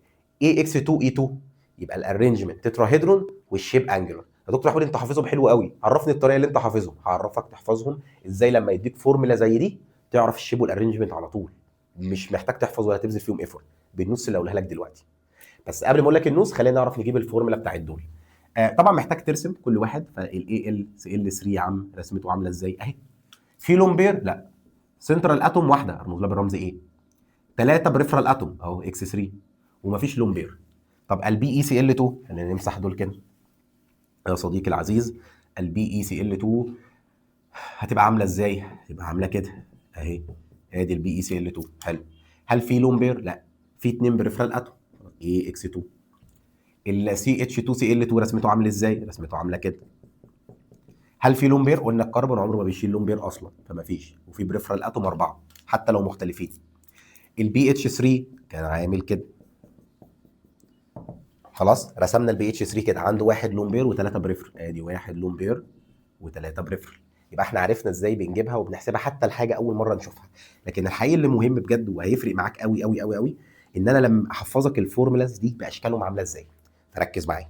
AX 2 E 2 يبقى ال arrangement tetrahedron وال shape angular. يا دكتور احمد انت حافظهم حلو قوي، عرفني الطريقة اللي انت حافظهم. هعرفك تحفظهم ازاي لما يديك فورمولا زي دي تعرف ال shape وال arrangement على طول، مش محتاج تحفظ ولا تبذل فيهم effort بال notes اللي هقولها لك دلوقتي. بس قبل ما اقول لك ال notes خلينا نعرف نجيب الفورمولا بتاعت دول. طبعا محتاج ترسم كل واحد. فال AlCl 3 يا عم رسمته عامله ازاي؟ اهي. في lone pair؟ لا. central atom واحدة ارمز لها بالرمز A؟ 3 peripheral atom اهو X 3، ومفيش lone pair. طب ال BeCl 2، خلينا نمسح دول كده يا صديقي العزيز. ال BeCl 2 هتبقى عامله ازاي؟ هتبقى عامله كده اهي، ادي ال BeCl 2. حلو. هل في lone pair؟ لا، في 2 peripheral atom A X 2. ال CH 2 Cl 2 رسمته عامل ازاي؟ رسمته عامله كده. هل في lone pair؟ قلنا الكربون عمره ما بيشيل lone pair اصلا فما فيش، وفي peripheral atom اربعة حتى لو مختلفين. ال BH 3 كان عامل كده، خلاص رسمنا ال BH 3 كده، عنده واحد lone pair وثلاثة peripheral، ادي واحد lone pair وثلاثة peripheral. يبقى احنا عرفنا ازاي بنجيبها وبنحسبها حتى الحاجة اول مرة نشوفها. لكن الحقيقي اللي مهم بجد وهيفرق معاك قوي قوي قوي قوي ان انا لما احفظك ال formulas دي باشكالهم عامله ازاي. فركز معايا.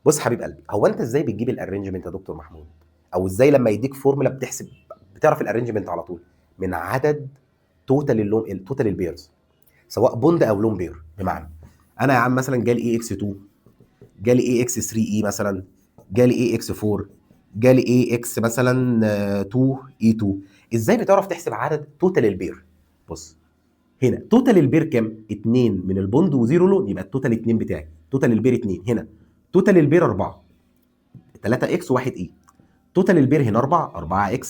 بص حبيب قلبي، هو انت ازاي بتجيب ال arrangement يا دكتور محمود؟ او ازاي لما يديك فورمولا بتحسب بتعرف ال arrangement على طول؟ من عدد total ال lone total ال pairs سواء bond او lone pair. بمعنى انا يا عم مثلا جالي AX 2، جالي AX 3 E مثلا، جالي AX 4، جالي AX مثلا 2 E 2، ازاي بتعرف تحسب عدد total ال pair؟ بص هنا total ال pair كام؟ 2 من ال bond و zero lone، يبقى ال total 2 بتاعي، total ال pair 2. هنا total ال pair 4، 3 X و1 E. total ال pair هنا 4، 4 X.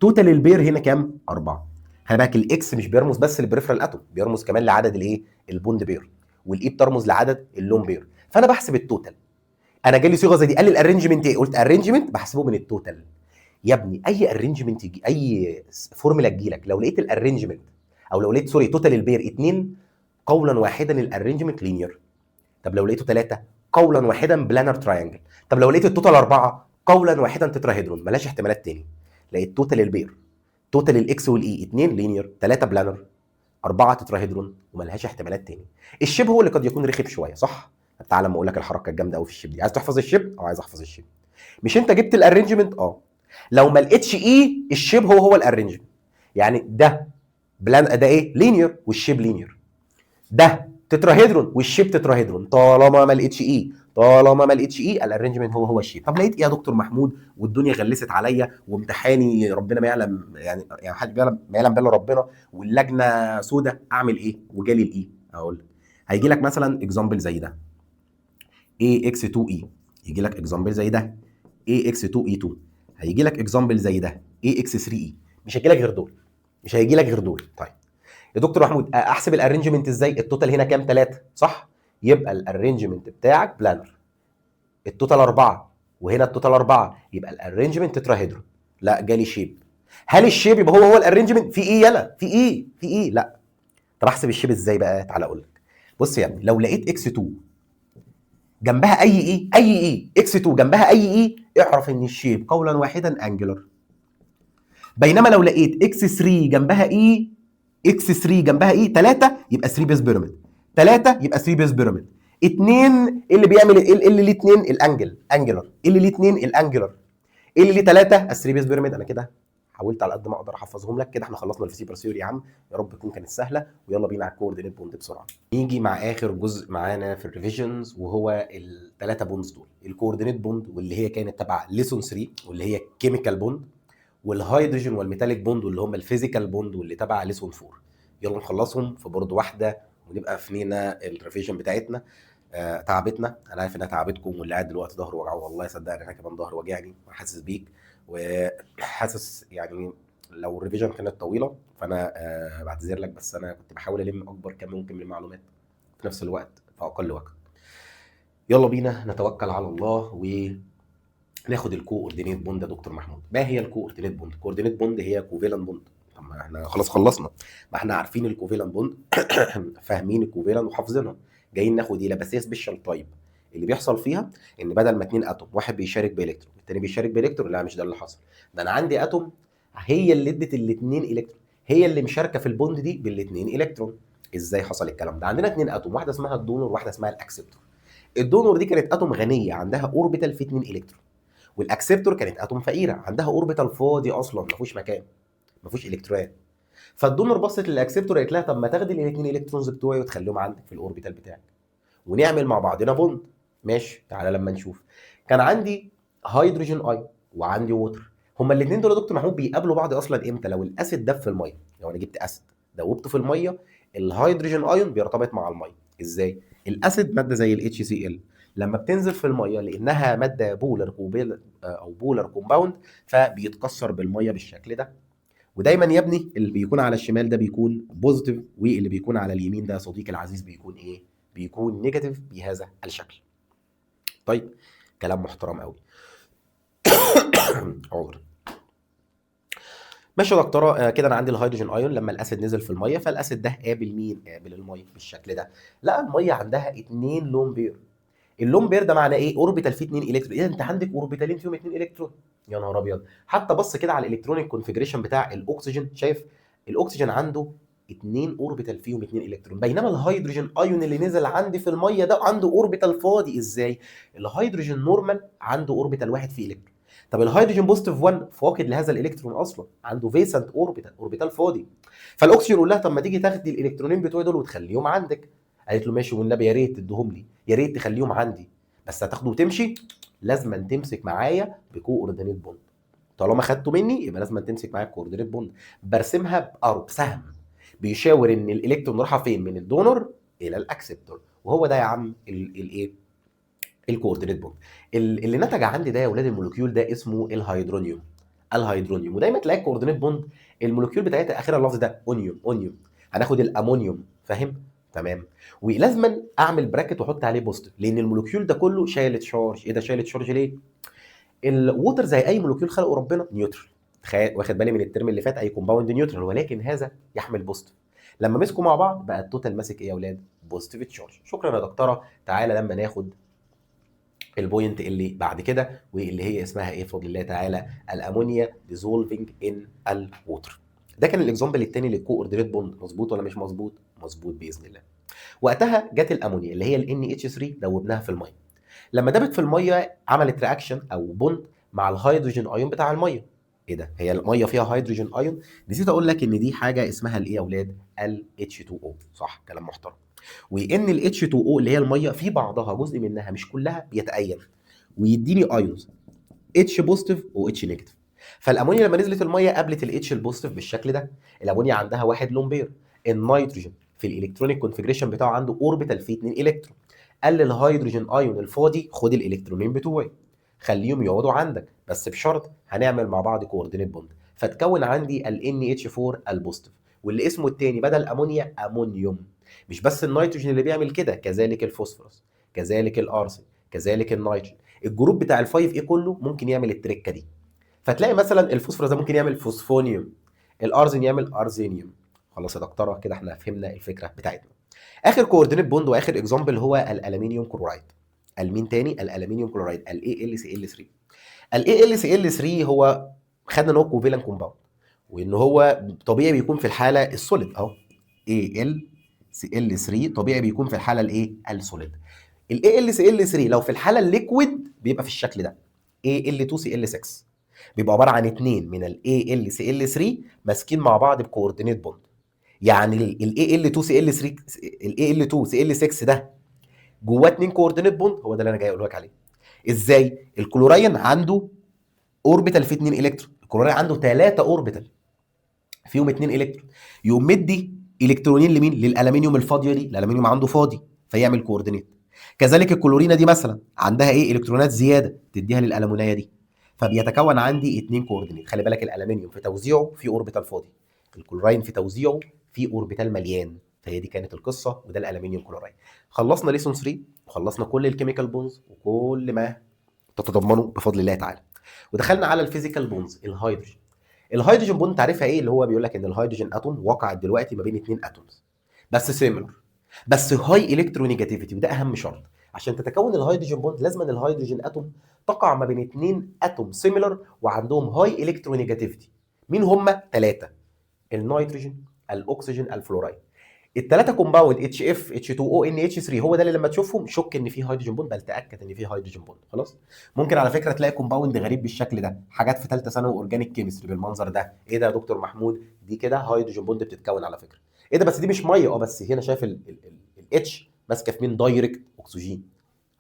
total ال pair هنا كام؟ 4. خلي بالك ال X مش بيرمز بس لل peripheral atom، بيرمز كمان لعدد الايه؟ ال bond pair، وال E بترمز لعدد ال lone pair. فانا بحسب ال total. انا جالي صيغة زي دي قال لي ال arrangement ايه؟ قلت arrangement بحسبه من ال total. يا ابني اي arrangement يجي، اي فورمولا تجي لك، لو لقيت ال arrangement او لو لقيت sorry total ال pair 2، قولا واحدا ال arrangement linear. طب لو لقيته 3، قولا واحدا planar triangle. طب لو لقيت ال total 4، قولا واحدا tetrahedron، ملاش احتمالات تاني. لقيت total ال pair، total ال X وال E 2 linear، 3 planar، 4 tetrahedron، وملهاش احتمالات تاني. ال shape هو اللي قد يكون رخم شويه، صح؟ طب تعالى اما اقول لك الحركة الجامدة قوي في ال shape دي. عايز تحفظ ال shape او عايز احفظ ال shape؟ مش انت جبت ال arrangement؟ اه. لو ما لقيتش E ال shape هو هو ال arrangement. يعني ده plane، ده ايه؟ linear وال shape linear. ده tetrahedron وال shape tetrahedron. طالما ما لقيتش E، طالما ما لقيتش E ال arrangement هو هو ال shape. طب لقيت E يا دكتور محمود والدنيا غلست عليا وامتحاني ربنا ما يعلم، يعني حد بيعلم ما يعلم بالله ربنا، واللجنة سودة، اعمل ايه؟ وجالي ال E. اقول لك هيجي لك مثلا example زي ده AX2E، يجي لك example زي ده AX2E2، هيجي لك example زي ده AX3E. مش هيجي لك غير دول، مش هيجي لك غير دول. طيب يا دكتور محمود احسب ال arrangement ازاي؟ ال total هنا كام؟ 3 صح؟ يبقى ال arrangement بتاعك planar. ال total 4 وهنا ال total 4، يبقى ال arrangement tetrahedron. لا جالي shape. هل ال shape يبقى هو هو ال arrangement؟ في E؟ يلا في E؟ في E؟ لا. طب احسب ال shape ازاي بقى؟ تعالى اقول لك. بص يا ابني، لو لقيت X 2 جنبها اي E، اي E، X 2 جنبها اي E، اعرف ان ال shape قولا واحدا angular. بينما لو لقيت X 3 جنبها E، X 3 جنبها E 3، يبقى 3 base pyramid، 3 يبقى 3 base pyramid. 2 اللي بيعمل ايه؟ اللي ليه 2 ال angle angular، اللي ليه 2 ال angular، اللي ليه 3 ال 3 base pyramid. انا كده حاولت على قد ما اقدر احفظهم لك. كده احنا خلصنا ال VSEPR theory يا عم، يا رب تكون كانت سهله، ويلا بينا على ال coordinate bond بسرعة. نيجي مع اخر جزء معانا في ال revisions وهو الثلاثة bonds دول، ال coordinate bond واللي هي كانت تبع lesson 3 واللي هي chemical bond، والهيدروجين وال metallic bond واللي هم ال physical bond واللي تبع lesson 4. يلا نخلصهم في board واحدة ونبقى فنينا ال revision بتاعتنا. تعبتنا، انا عارف انها تعبتكم، واللي قاعد دلوقتي ظهره وجعه، والله صدقني انا كمان ظهري وجعني وحاسس بيك وحاسس، يعني لو ال revision كانت طويلة فانا بعتذر لك، بس انا كنت بحاول الم اكبر كم ممكن من المعلومات في نفس الوقت في اقل وقت. يلا بينا نتوكل على الله وناخد ال coordinate bond. يا دكتور محمود، ما هي ال coordinate bond؟ coordinate bond هي covalent bond. طب ما احنا خلاص خلصنا، ما احنا عارفين ال covalent bond، فاهمين ال covalent وحافظينها، جايين ناخد ايه؟ لا بس هي special type. اللي بيحصل فيها ان بدل ما اتنين atom، واحد بيشارك بالكترون التاني بيشارك بالكترون، لا مش ده اللي حصل. ده انا عندي atom هي اللي ادت الاثنين الكترون، هي اللي مشاركة في ال bond دي بالاثنين الكترون. ازاي حصل الكلام ده؟ عندنا اثنين atom، واحدة اسمها ال donor وواحدة اسمها ال acceptor. ال donor دي كانت atom غنية عندها orbital فيه 2 الكترون، وال acceptor كانت atom فقيرة عندها orbital فاضي اصلا، ما فيهوش مكان، ما فيهوش الكترونات. فال donor بصت لل acceptor قالت لها طب ما تاخدي الاثنين electrons بتوعي وتخليهم عندك في ال orbital بتاعك ونعمل مع بعضنا bond. ماشي، تعالى لما نشوف. كان عندي hydrogen ion وعندي water، هما الاثنين دول يا دكتور محمود بيقابلوا بعض اصلا امتى؟ لو ال acid داب في المية. لو انا جبت acid دوبته في الميه، ال hydrogen ion بيرتبط مع المية. ازاي؟ ال acid مادة زي ال HCl، لما بتنزل في المية لانها مادة polar او polar compound، فبيتكسر بالمية بالشكل ده. ودايما يا ابني اللي بيكون على الشمال ده بيكون positive، واللي بيكون على اليمين ده يا صديقي العزيز بيكون ايه؟ بيكون negative بهذا الشكل. طيب كلام محترم قوي. عذرا. ماشي يا دكتوره. كده انا عندي ال hydrogen ion لما ال acid نزل في الميه، فال acid ده قابل مين؟ قابل المية بالشكل ده. لا المية عندها 2 lone pair. ال lone pair ده معناه ايه؟ orbital فيه 2 الكترون. ايه ده، انت عندك orbital ين فيهم 2 الكترون؟ يا نهار ابيض. حتى بص كده على ال electronic configuration بتاع الاكسجين، شايف الاكسجين عنده 2 orbital فيهم 2 الكترون، بينما ال hydrogen ion اللي نزل عندي في المية ده عنده orbital فاضي. ازاي؟ ال hydrogen normal عنده orbital واحد فيه الكترون. طب ال hydrogen positive 1 فاقد لهذا الالكترون اصلا، عنده vacant orbital، orbital فاضي. فالاكسجين يقول لها طب ما تيجي تاخدي الالكترونين بتوعي دول وتخليهم عندك. قالت له ماشي والنبي، يا ريت تديهم لي، يا ريت تخليهم عندي، بس هتاخده وتمشي لازم تمسك معايا ب coordinate bond. طالما خدته مني يبقى لازم تمسك معايا ب coordinate bond. برسمها ب arrow، بسهم بيشاور ان الالكترون راح فين، من ال donor الى ال acceptor. وهو ده يا عم الايه؟ ال coordinate bond. اللي نتج عندي ده يا اولاد ال molecule ده اسمه ال hydronium. ال hydronium. ودايما تلاقي ال coordinate bond ال molecule بتاعتها اخرها اللفظ ده onium، onium. هناخد الامونيوم، فاهم؟ تمام. ولازما اعمل bracket واحط عليه positive لان ال molecule ده كله شايل charge. ايه ده شايل charge ليه؟ ال water زي اي molecule خلقه ربنا neutral، تخيل، واخد بالي من الترم اللي فات، اي compound neutral، ولكن هذا يحمل positive. لما مسكوا مع بعض بقى ال total ماسك ايه يا اولاد؟ positive charge. شكرا يا دكتوره. تعالى لما ناخد ال point اللي بعد كده واللي هي اسمها ايه بفضل الله تعالى؟ ال ammonia dissolving in ال water. ده كان ال example الثاني لل coordinate bond. مظبوط ولا مش مظبوط؟ مظبوط باذن الله. وقتها جت الامونيا اللي هي ال NH3 دوبناها في المية. لما دابت في المية عملت reaction او bond مع ال hydrogen ion بتاع الميه. ايه ده؟ هي المية فيها hydrogen ion؟ نسيت اقول لك ان دي حاجة اسمها الايه يا اولاد؟ ال H2O، صح؟ كلام محترم. وان ال H2O اللي هي المية في بعضها، جزء منها مش كلها، بيتأين ويديني ions H positive و H negative. فالامونيا لما نزلت المية قابلت ال H ال positive بالشكل ده. الامونيا عندها واحد lone pair، النيتروجين في ال electronic configuration بتاعه عنده orbital فيه 2 الكترون. قال لل hydrogen ion الفاضي خد الالكترونين بتوعي خليهم يقعدوا عندك، بس بشرط هنعمل مع بعض coordinate bond. فتكون عندي ال NH4 ال positive، واللي اسمه التاني بدل امونيا امونيوم. مش بس النيتروجين اللي بيعمل كده، كذلك الفوسفورس، كذلك الارسن، كذلك النيتروجين. ال group بتاع ال 5 A كله ممكن يعمل التركة دي. فتلاقي مثلا الفوسفورس ده ممكن يعمل فوسفونيوم، الارزين يعمل ارزينيوم. خلاص يا دكتورة كده احنا فهمنا الفكرة بتاعتنا. اخر coordinate bond واخر example هو ال aluminium chloride. المين تاني؟ ال aluminium chloride، ال AlCl3. ال AlCl3 هو خدنا ان هو covalent compound، وان هو طبيعي بيكون في الحالة ال solid اهو. AlCl3 طبيعي بيكون في الحالة الايه؟ ال solid. ال AlCl3 لو في الحالة ال liquid بيبقى في الشكل ده Al2Cl6، بيبقى عبارة عن اثنين من ال AlCl3 ماسكين مع بعض ب coordinate bond. يعني ال Al2Cl3، ال Al2Cl6 ده جواه اثنين coordinate bond. هو ده اللي انا جاي اقول لك عليه. ازاي؟ الكلوراين عنده orbital فيه 2 الكترون، الكلوراين عنده 3 orbital فيهم 2 الكترون، يقوم مدي الكترونين لمين؟ للالومنيوم الفاضيه دي، الالومنيوم عنده فاضي فيعمل coordinate. كذلك الكلورينا دي مثلا عندها ايه؟ الكترونات زيادة تديها للالومنيه دي، فبيتكون عندي 2 coordinate. خلي بالك الالومنيوم في توزيعه في orbital فاضي، الكلوراين في توزيعه في orbital مليان. فهي دي كانت القصة، وده ال aluminium chloride. خلصنا lesson 3 وخلصنا كل ال chemical bonds وكل ما تتضمنه بفضل الله تعالى، ودخلنا على ال physical bonds. الهيدروجين، ال hydrogen bond تعرفها ايه؟ اللي هو بيقول لك ان ال hydrogen atom وقعت دلوقتي ما بين اثنين atoms بس similar، بس high electronegativity، وده اهم شرط عشان تتكون ال hydrogen bond. لازم ان ال hydrogen atom تقع ما بين اثنين atom similar وعندهم high electronegativity. مين هم؟ ثلاثة: النيتروجين، الاكسجين، الفلورايد. الثلاثة compound HF H2O NH3، هو ده اللي لما تشوفهم شك ان في hydrogen bond، بل تاكد ان في hydrogen bond. خلاص. ممكن على فكرة تلاقي compound غريب بالشكل ده، حاجات في ثالثة ثانوي organic chemistry بالمنظر ده. ايه ده يا دكتور محمود؟ دي كده hydrogen bond بتتكون على فكرة. ايه ده؟ بس دي مش مية. بس هنا شايف ال H ماسكه في مين؟ direct اكسجين،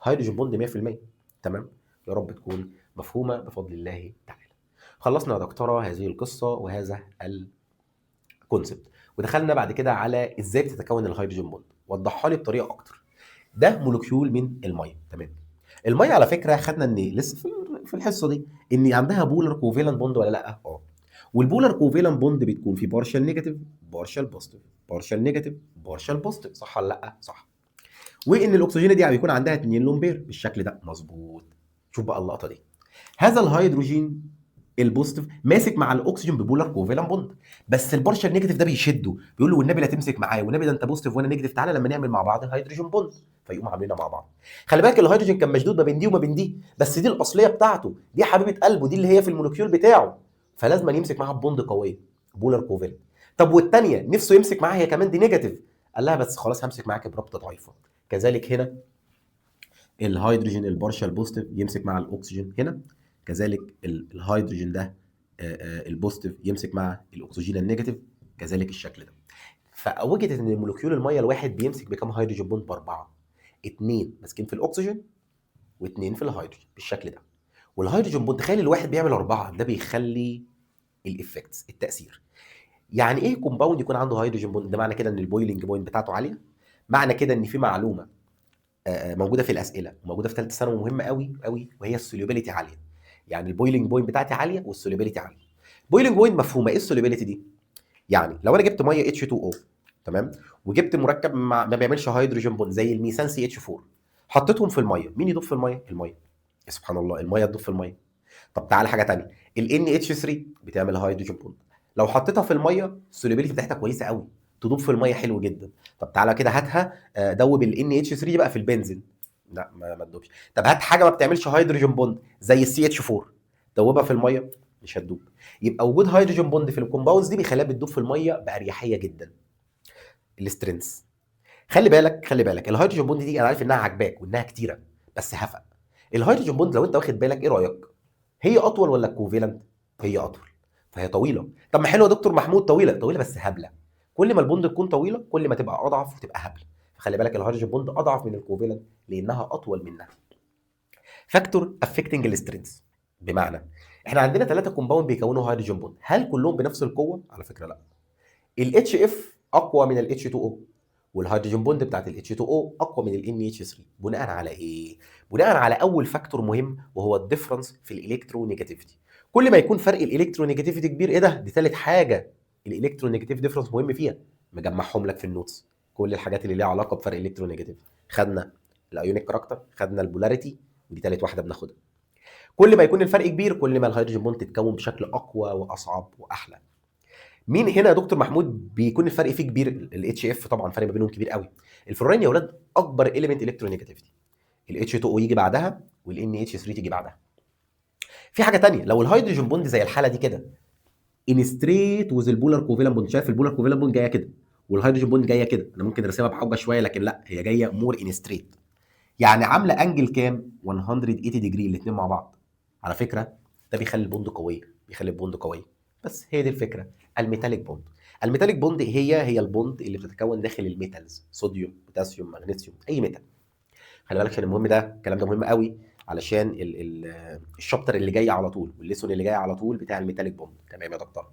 hydrogen bond 100%. تمام، يا رب تكون مفهومه بفضل الله تعالى. خلصنا يا دكتورة هذه القصة وهذا ال concept، ودخلنا بعد كده على ازاي بتتكون ال hydrogen bond. وضحها لي بطريقة اكتر. ده molecule من المية، تمام. المية على فكرة خدنا ان لسه في الحصة دي ان عندها polar covalent bond ولا لا؟ وال polar covalent bond بتكون في partial negative، partial positive، partial negative، partial positive، صح ولا لا؟ صح. وان الاكسجين دي بيكون عندها 2 lone pair بالشكل ده، مظبوط. شوف بقى اللقطة دي، هذا الهيدروجين ال positive ماسك مع الاكسجين ب polar covalent bond، بس ال partial negative ده بيشده، بيقول له والنبي لا تمسك معايا، والنبي ده انت positive وانا negative، تعالى لما نعمل مع بعض hydrogen bond. فيقوم عاملينها مع بعض. خلي بالك الهيدروجين كان مشدود ما بين دي وما بين دي، بس دي الاصلية بتاعته، دي حبيبه قلبه، دي اللي هي في ال molecule بتاعه، فلازم يمسك معاها bond قوية polar covalent. طب والثانية نفسه يمسك معاها هي كمان، دي negative، قال لها بس خلاص همسك معاك برابطه ضعيفة. كذلك هنا الهيدروجين ال partial positive يمسك مع الاكسجين هنا، كذلك الهيدروجين ده ال positive يمسك مع الاكسجين ال negative، كذلك الشكل ده. فوجدت ان molecule المية الواحد بيمسك بكام hydrogen bond؟ باربعة، اثنين ماسكين في الاكسجين واثنين في الهيدروجين بالشكل ده. وال hydrogen bond تخيل الواحد بيعمل اربعة، ده بيخلي ال effects التاثير. يعني ايه compound يكون عنده hydrogen bond؟ ده معنى كده ان ال boiling point بتاعته عالية، معنى كده ان في معلومة موجودة في الاسئلة وموجودة في ثالثة ثانوي مهمة قوي قوي، وهي ال solubility عالية. يعني ال boiling point بتاعتي عالية وال solubility عالية. boiling point مفهومه، ايه ال solubility دي؟ يعني لو انا جبت مية H2O، تمام، وجبت مركب ما بيعملش hydrogen bond زي الميثان CH4، حطيتهم في المية، مين يدوب في المية؟ المية. يا سبحان الله، المية تدوب في المية. طب تعالى حاجة ثانية، ال NH3 بتعمل hydrogen bond، لو حطيتها في المية ال solubility بتاعتها كويسة قوي، تدوب في المية حلو جدا. طب تعالى كده هاتها دوب ال NH3 بقى في البنزين، لا ما تدوبش. طب هات حاجة ما بتعملش hydrogen bond زي ال CH4، دوبها في المية مش هتدوب. يبقى وجود hydrogen bond في ال compounds دي بيخليها بتدوب في المية باريحية جدا. ال strength، خلي بالك، خلي بالك ال hydrogen bond دي انا عارف انها عاجباك وانها كتيرة، بس هفق. ال hydrogen bond لو انت واخد بالك، ايه رايك؟ هي اطول ولا ال covalent؟ هي اطول، فهي طويلة. طب ما حلوة يا دكتور محمود، طويلة طويلة بس هبلة. كل ما ال bond تكون طويلة كل ما تبقى اضعف وتبقى هبلة. فخلي بالك ال hydrogen bond اضعف من ال covalent لانها اطول منها. factor affecting ال strength، بمعنى احنا عندنا 3 compound بيكونوا hydrogen bond، هل كلهم بنفس القوة؟ على فكرة لا. ال HF اقوى من ال H2O، وال hydrogen bond بتاعت ال H2O اقوى من ال NH3. بناء على ايه؟ بناء على اول factor مهم وهو ال difference في ال electronegativity. كل ما يكون فرق ال electronegativity كبير، ايه ده؟ دي ثالث حاجة ال electronegativity difference مهم فيها، مجمعهم لك في ال notes كل الحاجات اللي ليها علاقة بفرق ال electronegativity. خدنا ال ionic character، خدنا ال polarity، ودي ثالث واحدة بناخدها. كل ما يكون الفرق كبير كل ما ال hydrogen bond تتكون بشكل اقوى واصعب واحلى. مين هنا يا دكتور محمود بيكون الفرق فيه كبير؟ ال HF طبعا فرق ما بينهم كبير قوي. الفلورين يا اولاد اكبر element electronegativity، ال H2O يجي بعدها وال NH3 تيجي بعدها. في حاجة ثانية، لو ال hydrogen bond زي الحالة دي كده in straight with ال polar covalent bond، شايف ال polar covalent bond جاية كده وال hydrogen bond جاية كده، انا ممكن ارسمها بعوجه شوية لكن لا هي جاية more in straight، يعني عامله angle كام؟ 180 degree الاثنين مع بعض. على فكرة ده بيخلي ال bond قوية، بيخلي ال bond قوية. بس هي دي الفكرة. ال metallic bond، ال metallic bond هي ال bond اللي بتتكون داخل ال metals، صوديوم، بوتاسيوم، مغنيسيوم، اي metal. خلي بالك عشان المهم ده، الكلام ده مهم قوي علشان ال chapter اللي جاي على طول وال lesson اللي جاي على طول بتاع ال metallic bond. تمام يا دكتور.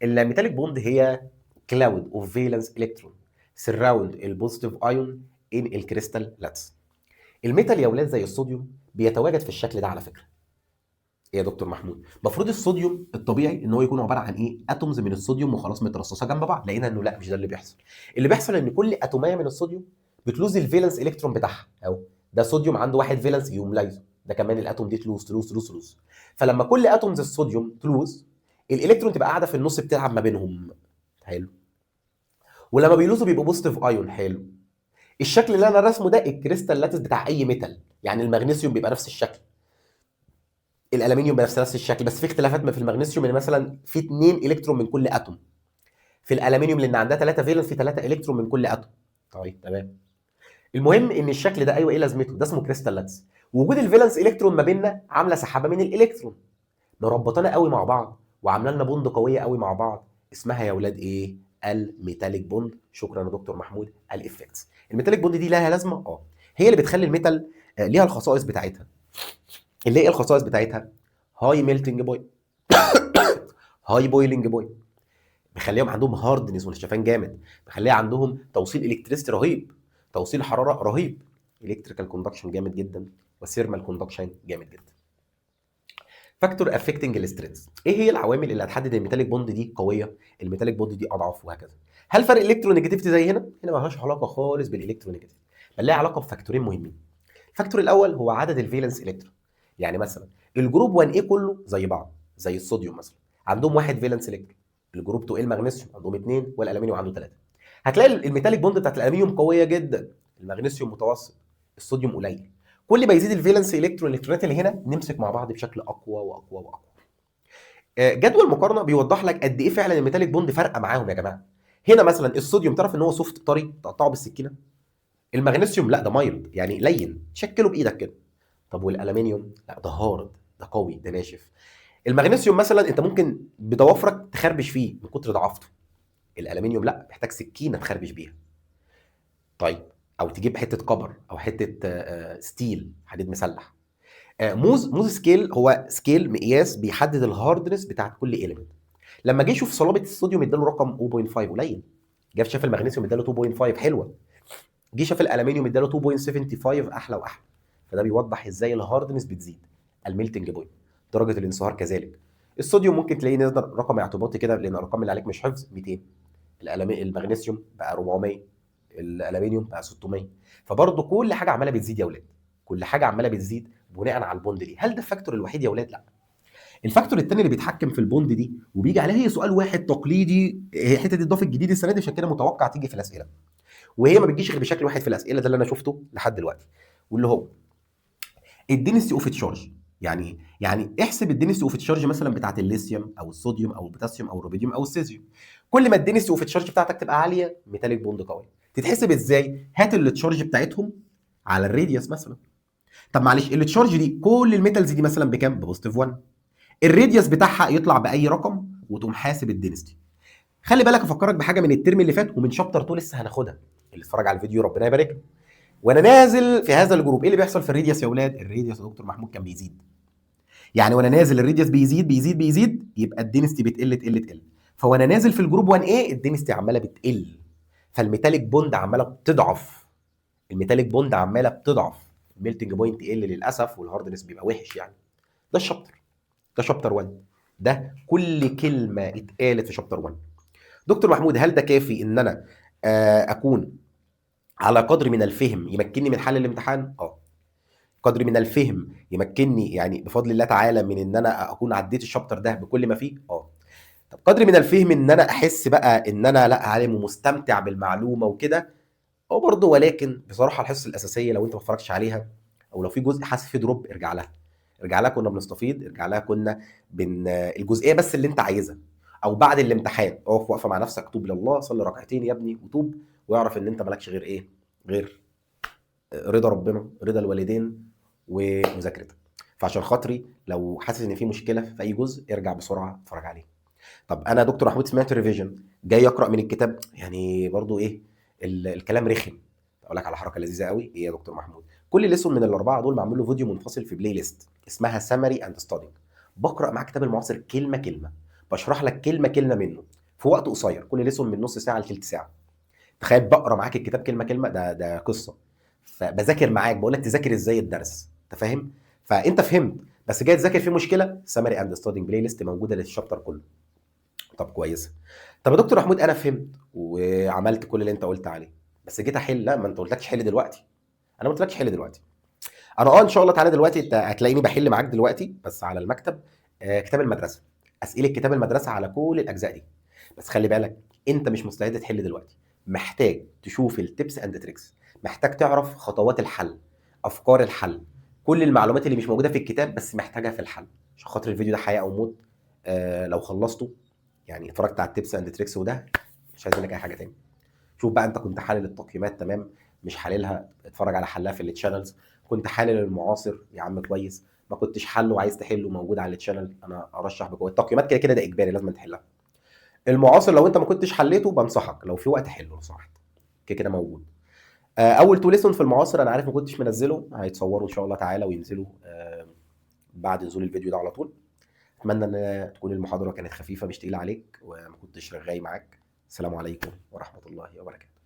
ال metallic bond هي cloud of valence electron surround ال positive ion in ال crystal lattice. ال metal يا اولاد زي الصوديوم بيتواجد في الشكل ده على فكرة. ايه يا دكتور محمود؟ المفروض الصوديوم الطبيعي ان هو يكون عبارة عن ايه؟ atoms من الصوديوم وخلاص مترصصه جنب بعض. لقينا انه لا، مش ده اللي بيحصل. اللي بيحصل ان كل اتوميه من الصوديوم بت lose ال valence electron بتاعها. اهو ده صوديوم عنده واحد valence يقوم لايزه، ده كمان ال atom دي ت lose ت lose ت lose ت lose. فلما كل atoms الصوديوم ت lose، الالكترون تبقى قاعدة في النص بتلعب ما بينهم. حلو. ولما بي lose وا بيبقوا positive ion. حلو. الشكل اللي انا رسمه ده ال crystal lattice بتاع اي metal، يعني المغنيسيوم بيبقى نفس الشكل، الالومنيوم بنفس نفس الشكل، بس في اختلافات ما في المغنيسيوم ان مثلا في 2 الكترون من كل atom، في الالومنيوم لان عندها 3 valence في 3 الكترون من كل atom. طيب تمام. المهم ان الشكل ده ايوه ايه لازمته؟ ده اسمه crystal lattice. وجود ال valence electron ما بيننا عامله سحابه من الالكترون مربطانا قوي مع بعض وعامله لنا bond قوية قوي مع بعض، اسمها يا اولاد ايه؟ ال metallic bond. شكرا يا دكتور محمود. ال effects ال metallic bond دي لها لازمه؟ هي اللي بتخلي ال metal ليها الخصائص بتاعتها. اللي هي ايه الخصائص بتاعتها؟ high melting point، high boiling point، بيخليهم عندهم hardness ونشفان جامد، بيخليها عندهم توصيل electricity رهيب، توصيل حرارة رهيب، electrical conduction جامد جدا و thermal conduction جامد جدا. factor affecting ال strength، ايه هي العوامل اللي هتحدد ال metallic bond دي قوية، ال metallic bond دي اضعف وهكذا؟ هل فرق ال electronegativity زي هنا؟ هنا ما لهاش علاقة خالص بال electronegativity، بل لها علاقة ب factor ين مهمين. ال factor الاول هو عدد ال valence electron، يعني مثلا ال group 1 A كله زي بعض، زي الصوديوم مثلا عندهم واحد valence electron، ال group 2 A المغنيسيوم عندهم 2، والالومنيوم عنده 3. هتلاقي ال metallic bond بتاعت الالومنيوم قوية جدا، المغنيسيوم متوسط، الصوديوم قليل. كل ما يزيد ال valence electron، الالكترونات اللي هنا نمسك مع بعض بشكل اقوى واقوى واقوى. جدول مقارنة بيوضح لك قد ايه فعلا ال metallic bond فارقه معاهم يا جماعة. هنا مثلا الصوديوم تعرف ان هو soft طري تقطعه بالسكينة، المغنيسيوم لا ده mild يعني لين شكله بايدك كده. طب والالومنيوم لا ده hard، ده قوي، ده ناشف. المغنيسيوم مثلا انت ممكن بضوافرك تخربش فيه من كتر ضعافته، الالومنيوم لا محتاج سكينة تخربش بيها. طيب او تجيب حتة copper او حتة steel حديد مسلح. Mohs scale هو scale مقياس بيحدد ال hardness بتاعت كل element. لما جه يشوف صلابة الصوديوم اداله رقم 0.5 قليل، جه شاف المغنيسيوم اداله 2.5 حلوة، جه شاف الالومنيوم اداله 2.75 احلى واحلى. فده بيوضح ازاي ال hardness بتزيد. ال melting point درجه الانصهار كذلك. الصوديوم ممكن تلاقيه نزل رقم اعتباطي كده لان الارقام اللي عليك مش حفظ، 200، المغنيسيوم بقى 400، الالومنيوم بقى 600. فبرضه كل حاجة عماله بتزيد يا اولاد، كل حاجة عماله بتزيد بناء على ال bond دي. هل ده ال factor الوحيد يا اولاد؟ لا. ال factor الثاني اللي بيتحكم في ال bond دي وبيجي عليها هي سؤال واحد تقليدي، هي الحتة دي اتضافت جديد السنة دي عشان كده متوقع تيجي في الاسئلة، وهي ما بتجيش غير بشكل واحد في الاسئلة، ده اللي انا شفته لحد دلوقتي، واللي هو ال density of charge. يعني يعني احسب ال density of charge مثلا بتاعت الليثيوم او الصوديوم او البوتاسيوم او الروبيديوم او السيزيوم. كل ما ال density of charge بتاعتك تبقى عالية metallic bond قوي. تتحسب ازاي؟ هات ال charge بتاعتهم على ال radius مثلا. طب معلش ال charge دي كل ال metals دي مثلا بكام؟ ب positive 1. ال radius بتاعها يطلع باي رقم، وتقوم حاسب ال density. خلي بالك افكرك بحاجة من الترم اللي فات ومن chapter 2 لسه هناخدها، اللي اتفرج على الفيديو ربنا يبارك له. وانا نازل في هذا ال group ايه اللي بيحصل في ال radius يا اولاد؟ ال radius يا دكتور محمود كان بيزيد. يعني وانا نازل ال radius بيزيد بيزيد بيزيد، يبقى ال density بتقل تقل تقل. فوانا نازل في ال group 1 A ال density عماله بتقل، فال metallic bond عماله بتضعف. ال metallic bond عماله بتضعف، ال melting point يقل للاسف، وال hardness بيبقى وحش يعني. ده ال chapter، ده chapter 1، ده كل كلمة اتقالت في chapter 1. دكتور محمود هل ده كافي ان انا اكون على قدر من الفهم يمكنني من حل الامتحان؟ قدر من الفهم يمكنني يعني بفضل الله تعالى من ان انا اكون عديت ال chapter ده بكل ما فيه. طب قدر من الفهم ان انا احس بقى ان انا لا عالم ومستمتع بالمعلومه وكده، او برضه. ولكن بصراحة الحصة الاساسية لو انت ما اتفرجتش عليها، او لو في جزء حاسس فيه drop، ارجع لها، ارجع لها كنا بنستفيد، ارجع لها كنا الجزئية بس اللي انت عايزها، او بعد الامتحان اقف واقفة مع نفسك، توب لله، صلي ركعتين يا ابني وتوب، واعرف ان انت مالكش غير ايه؟ غير رضا ربنا، رضا الوالدين، ومذاكرتك. فعشان خاطري لو حاسس ان في مشكلة في اي جزء ارجع بسرعة اتفرج عليه. طب انا دكتور محمود سمعت revision، جاي اقرا من الكتاب، يعني برضو ايه الكلام رخم. اقول لك على حركة لذيذة قوي. ايه يا دكتور محمود؟ كل lesson من الاربعة دول معمول له فيديو منفصل في playlist اسمها summary and studying. بقرا معاك كتاب المعاصر كلمة كلمة، بشرح لك كلمة كلمة منه في وقت قصير، كل lesson من نص ساعة لثلث ساعة. تخيل بقرا معاك الكتاب كلمة كلمة، ده قصة. فبذاكر معاك، بقول لك تذاكر ازاي الدرس، انت فاهم؟ فانت فهمت، بس جاي تذاكر في مشكلة، summary and studying playlist موجودة لل chapter كله. طب كويسة. طب يا دكتور محمود انا فهمت وعملت كل اللي انت قلت عليه، بس جيت احل، لا ما انت قلتلكش حل دلوقتي، انا ما قلتلكش حل دلوقتي. انا ان شاء الله تعالى دلوقتي انت هتلاقيني بحل معاك دلوقتي بس على المكتب، كتاب المدرسة، اسئلة كتاب المدرسة على كل الاجزاء دي. بس خلي بالك انت مش مستعد تحل دلوقتي، محتاج تشوف ال tips and tricks، محتاج تعرف خطوات الحل، افكار الحل، كل المعلومات اللي مش موجودة في الكتاب بس محتاجها في الحل. عشان خاطر الفيديو ده حياة او موت، لو خلصته يعني اتفرجت على ال tips and tricks وده، مش عايز منك اي حاجة تاني. شوف بقى انت كنت حالل التقييمات تمام، مش حاللها اتفرج على حلها في ال channels. كنت حالل المعاصر يا عم كويس، ما كنتش حله وعايز تحله موجود على ال channel، انا ارشح بقوة. التقييمات كده كده ده اجباري لازم تحلها. المعاصر لو انت ما كنتش حليته بنصحك لو في وقت حله لو سمحت، كده كده موجود. اول two lesson في المعاصر انا عارف ما كنتش منزله، هيتصوروا ان شاء الله تعالى وينزلوا بعد نزول الفيديو ده على طول. اتمنى ان تكون المحاضرة كانت خفيفة مش تقيلة عليك وما كنتش رغاي معاك. السلام عليكم ورحمة الله وبركاته.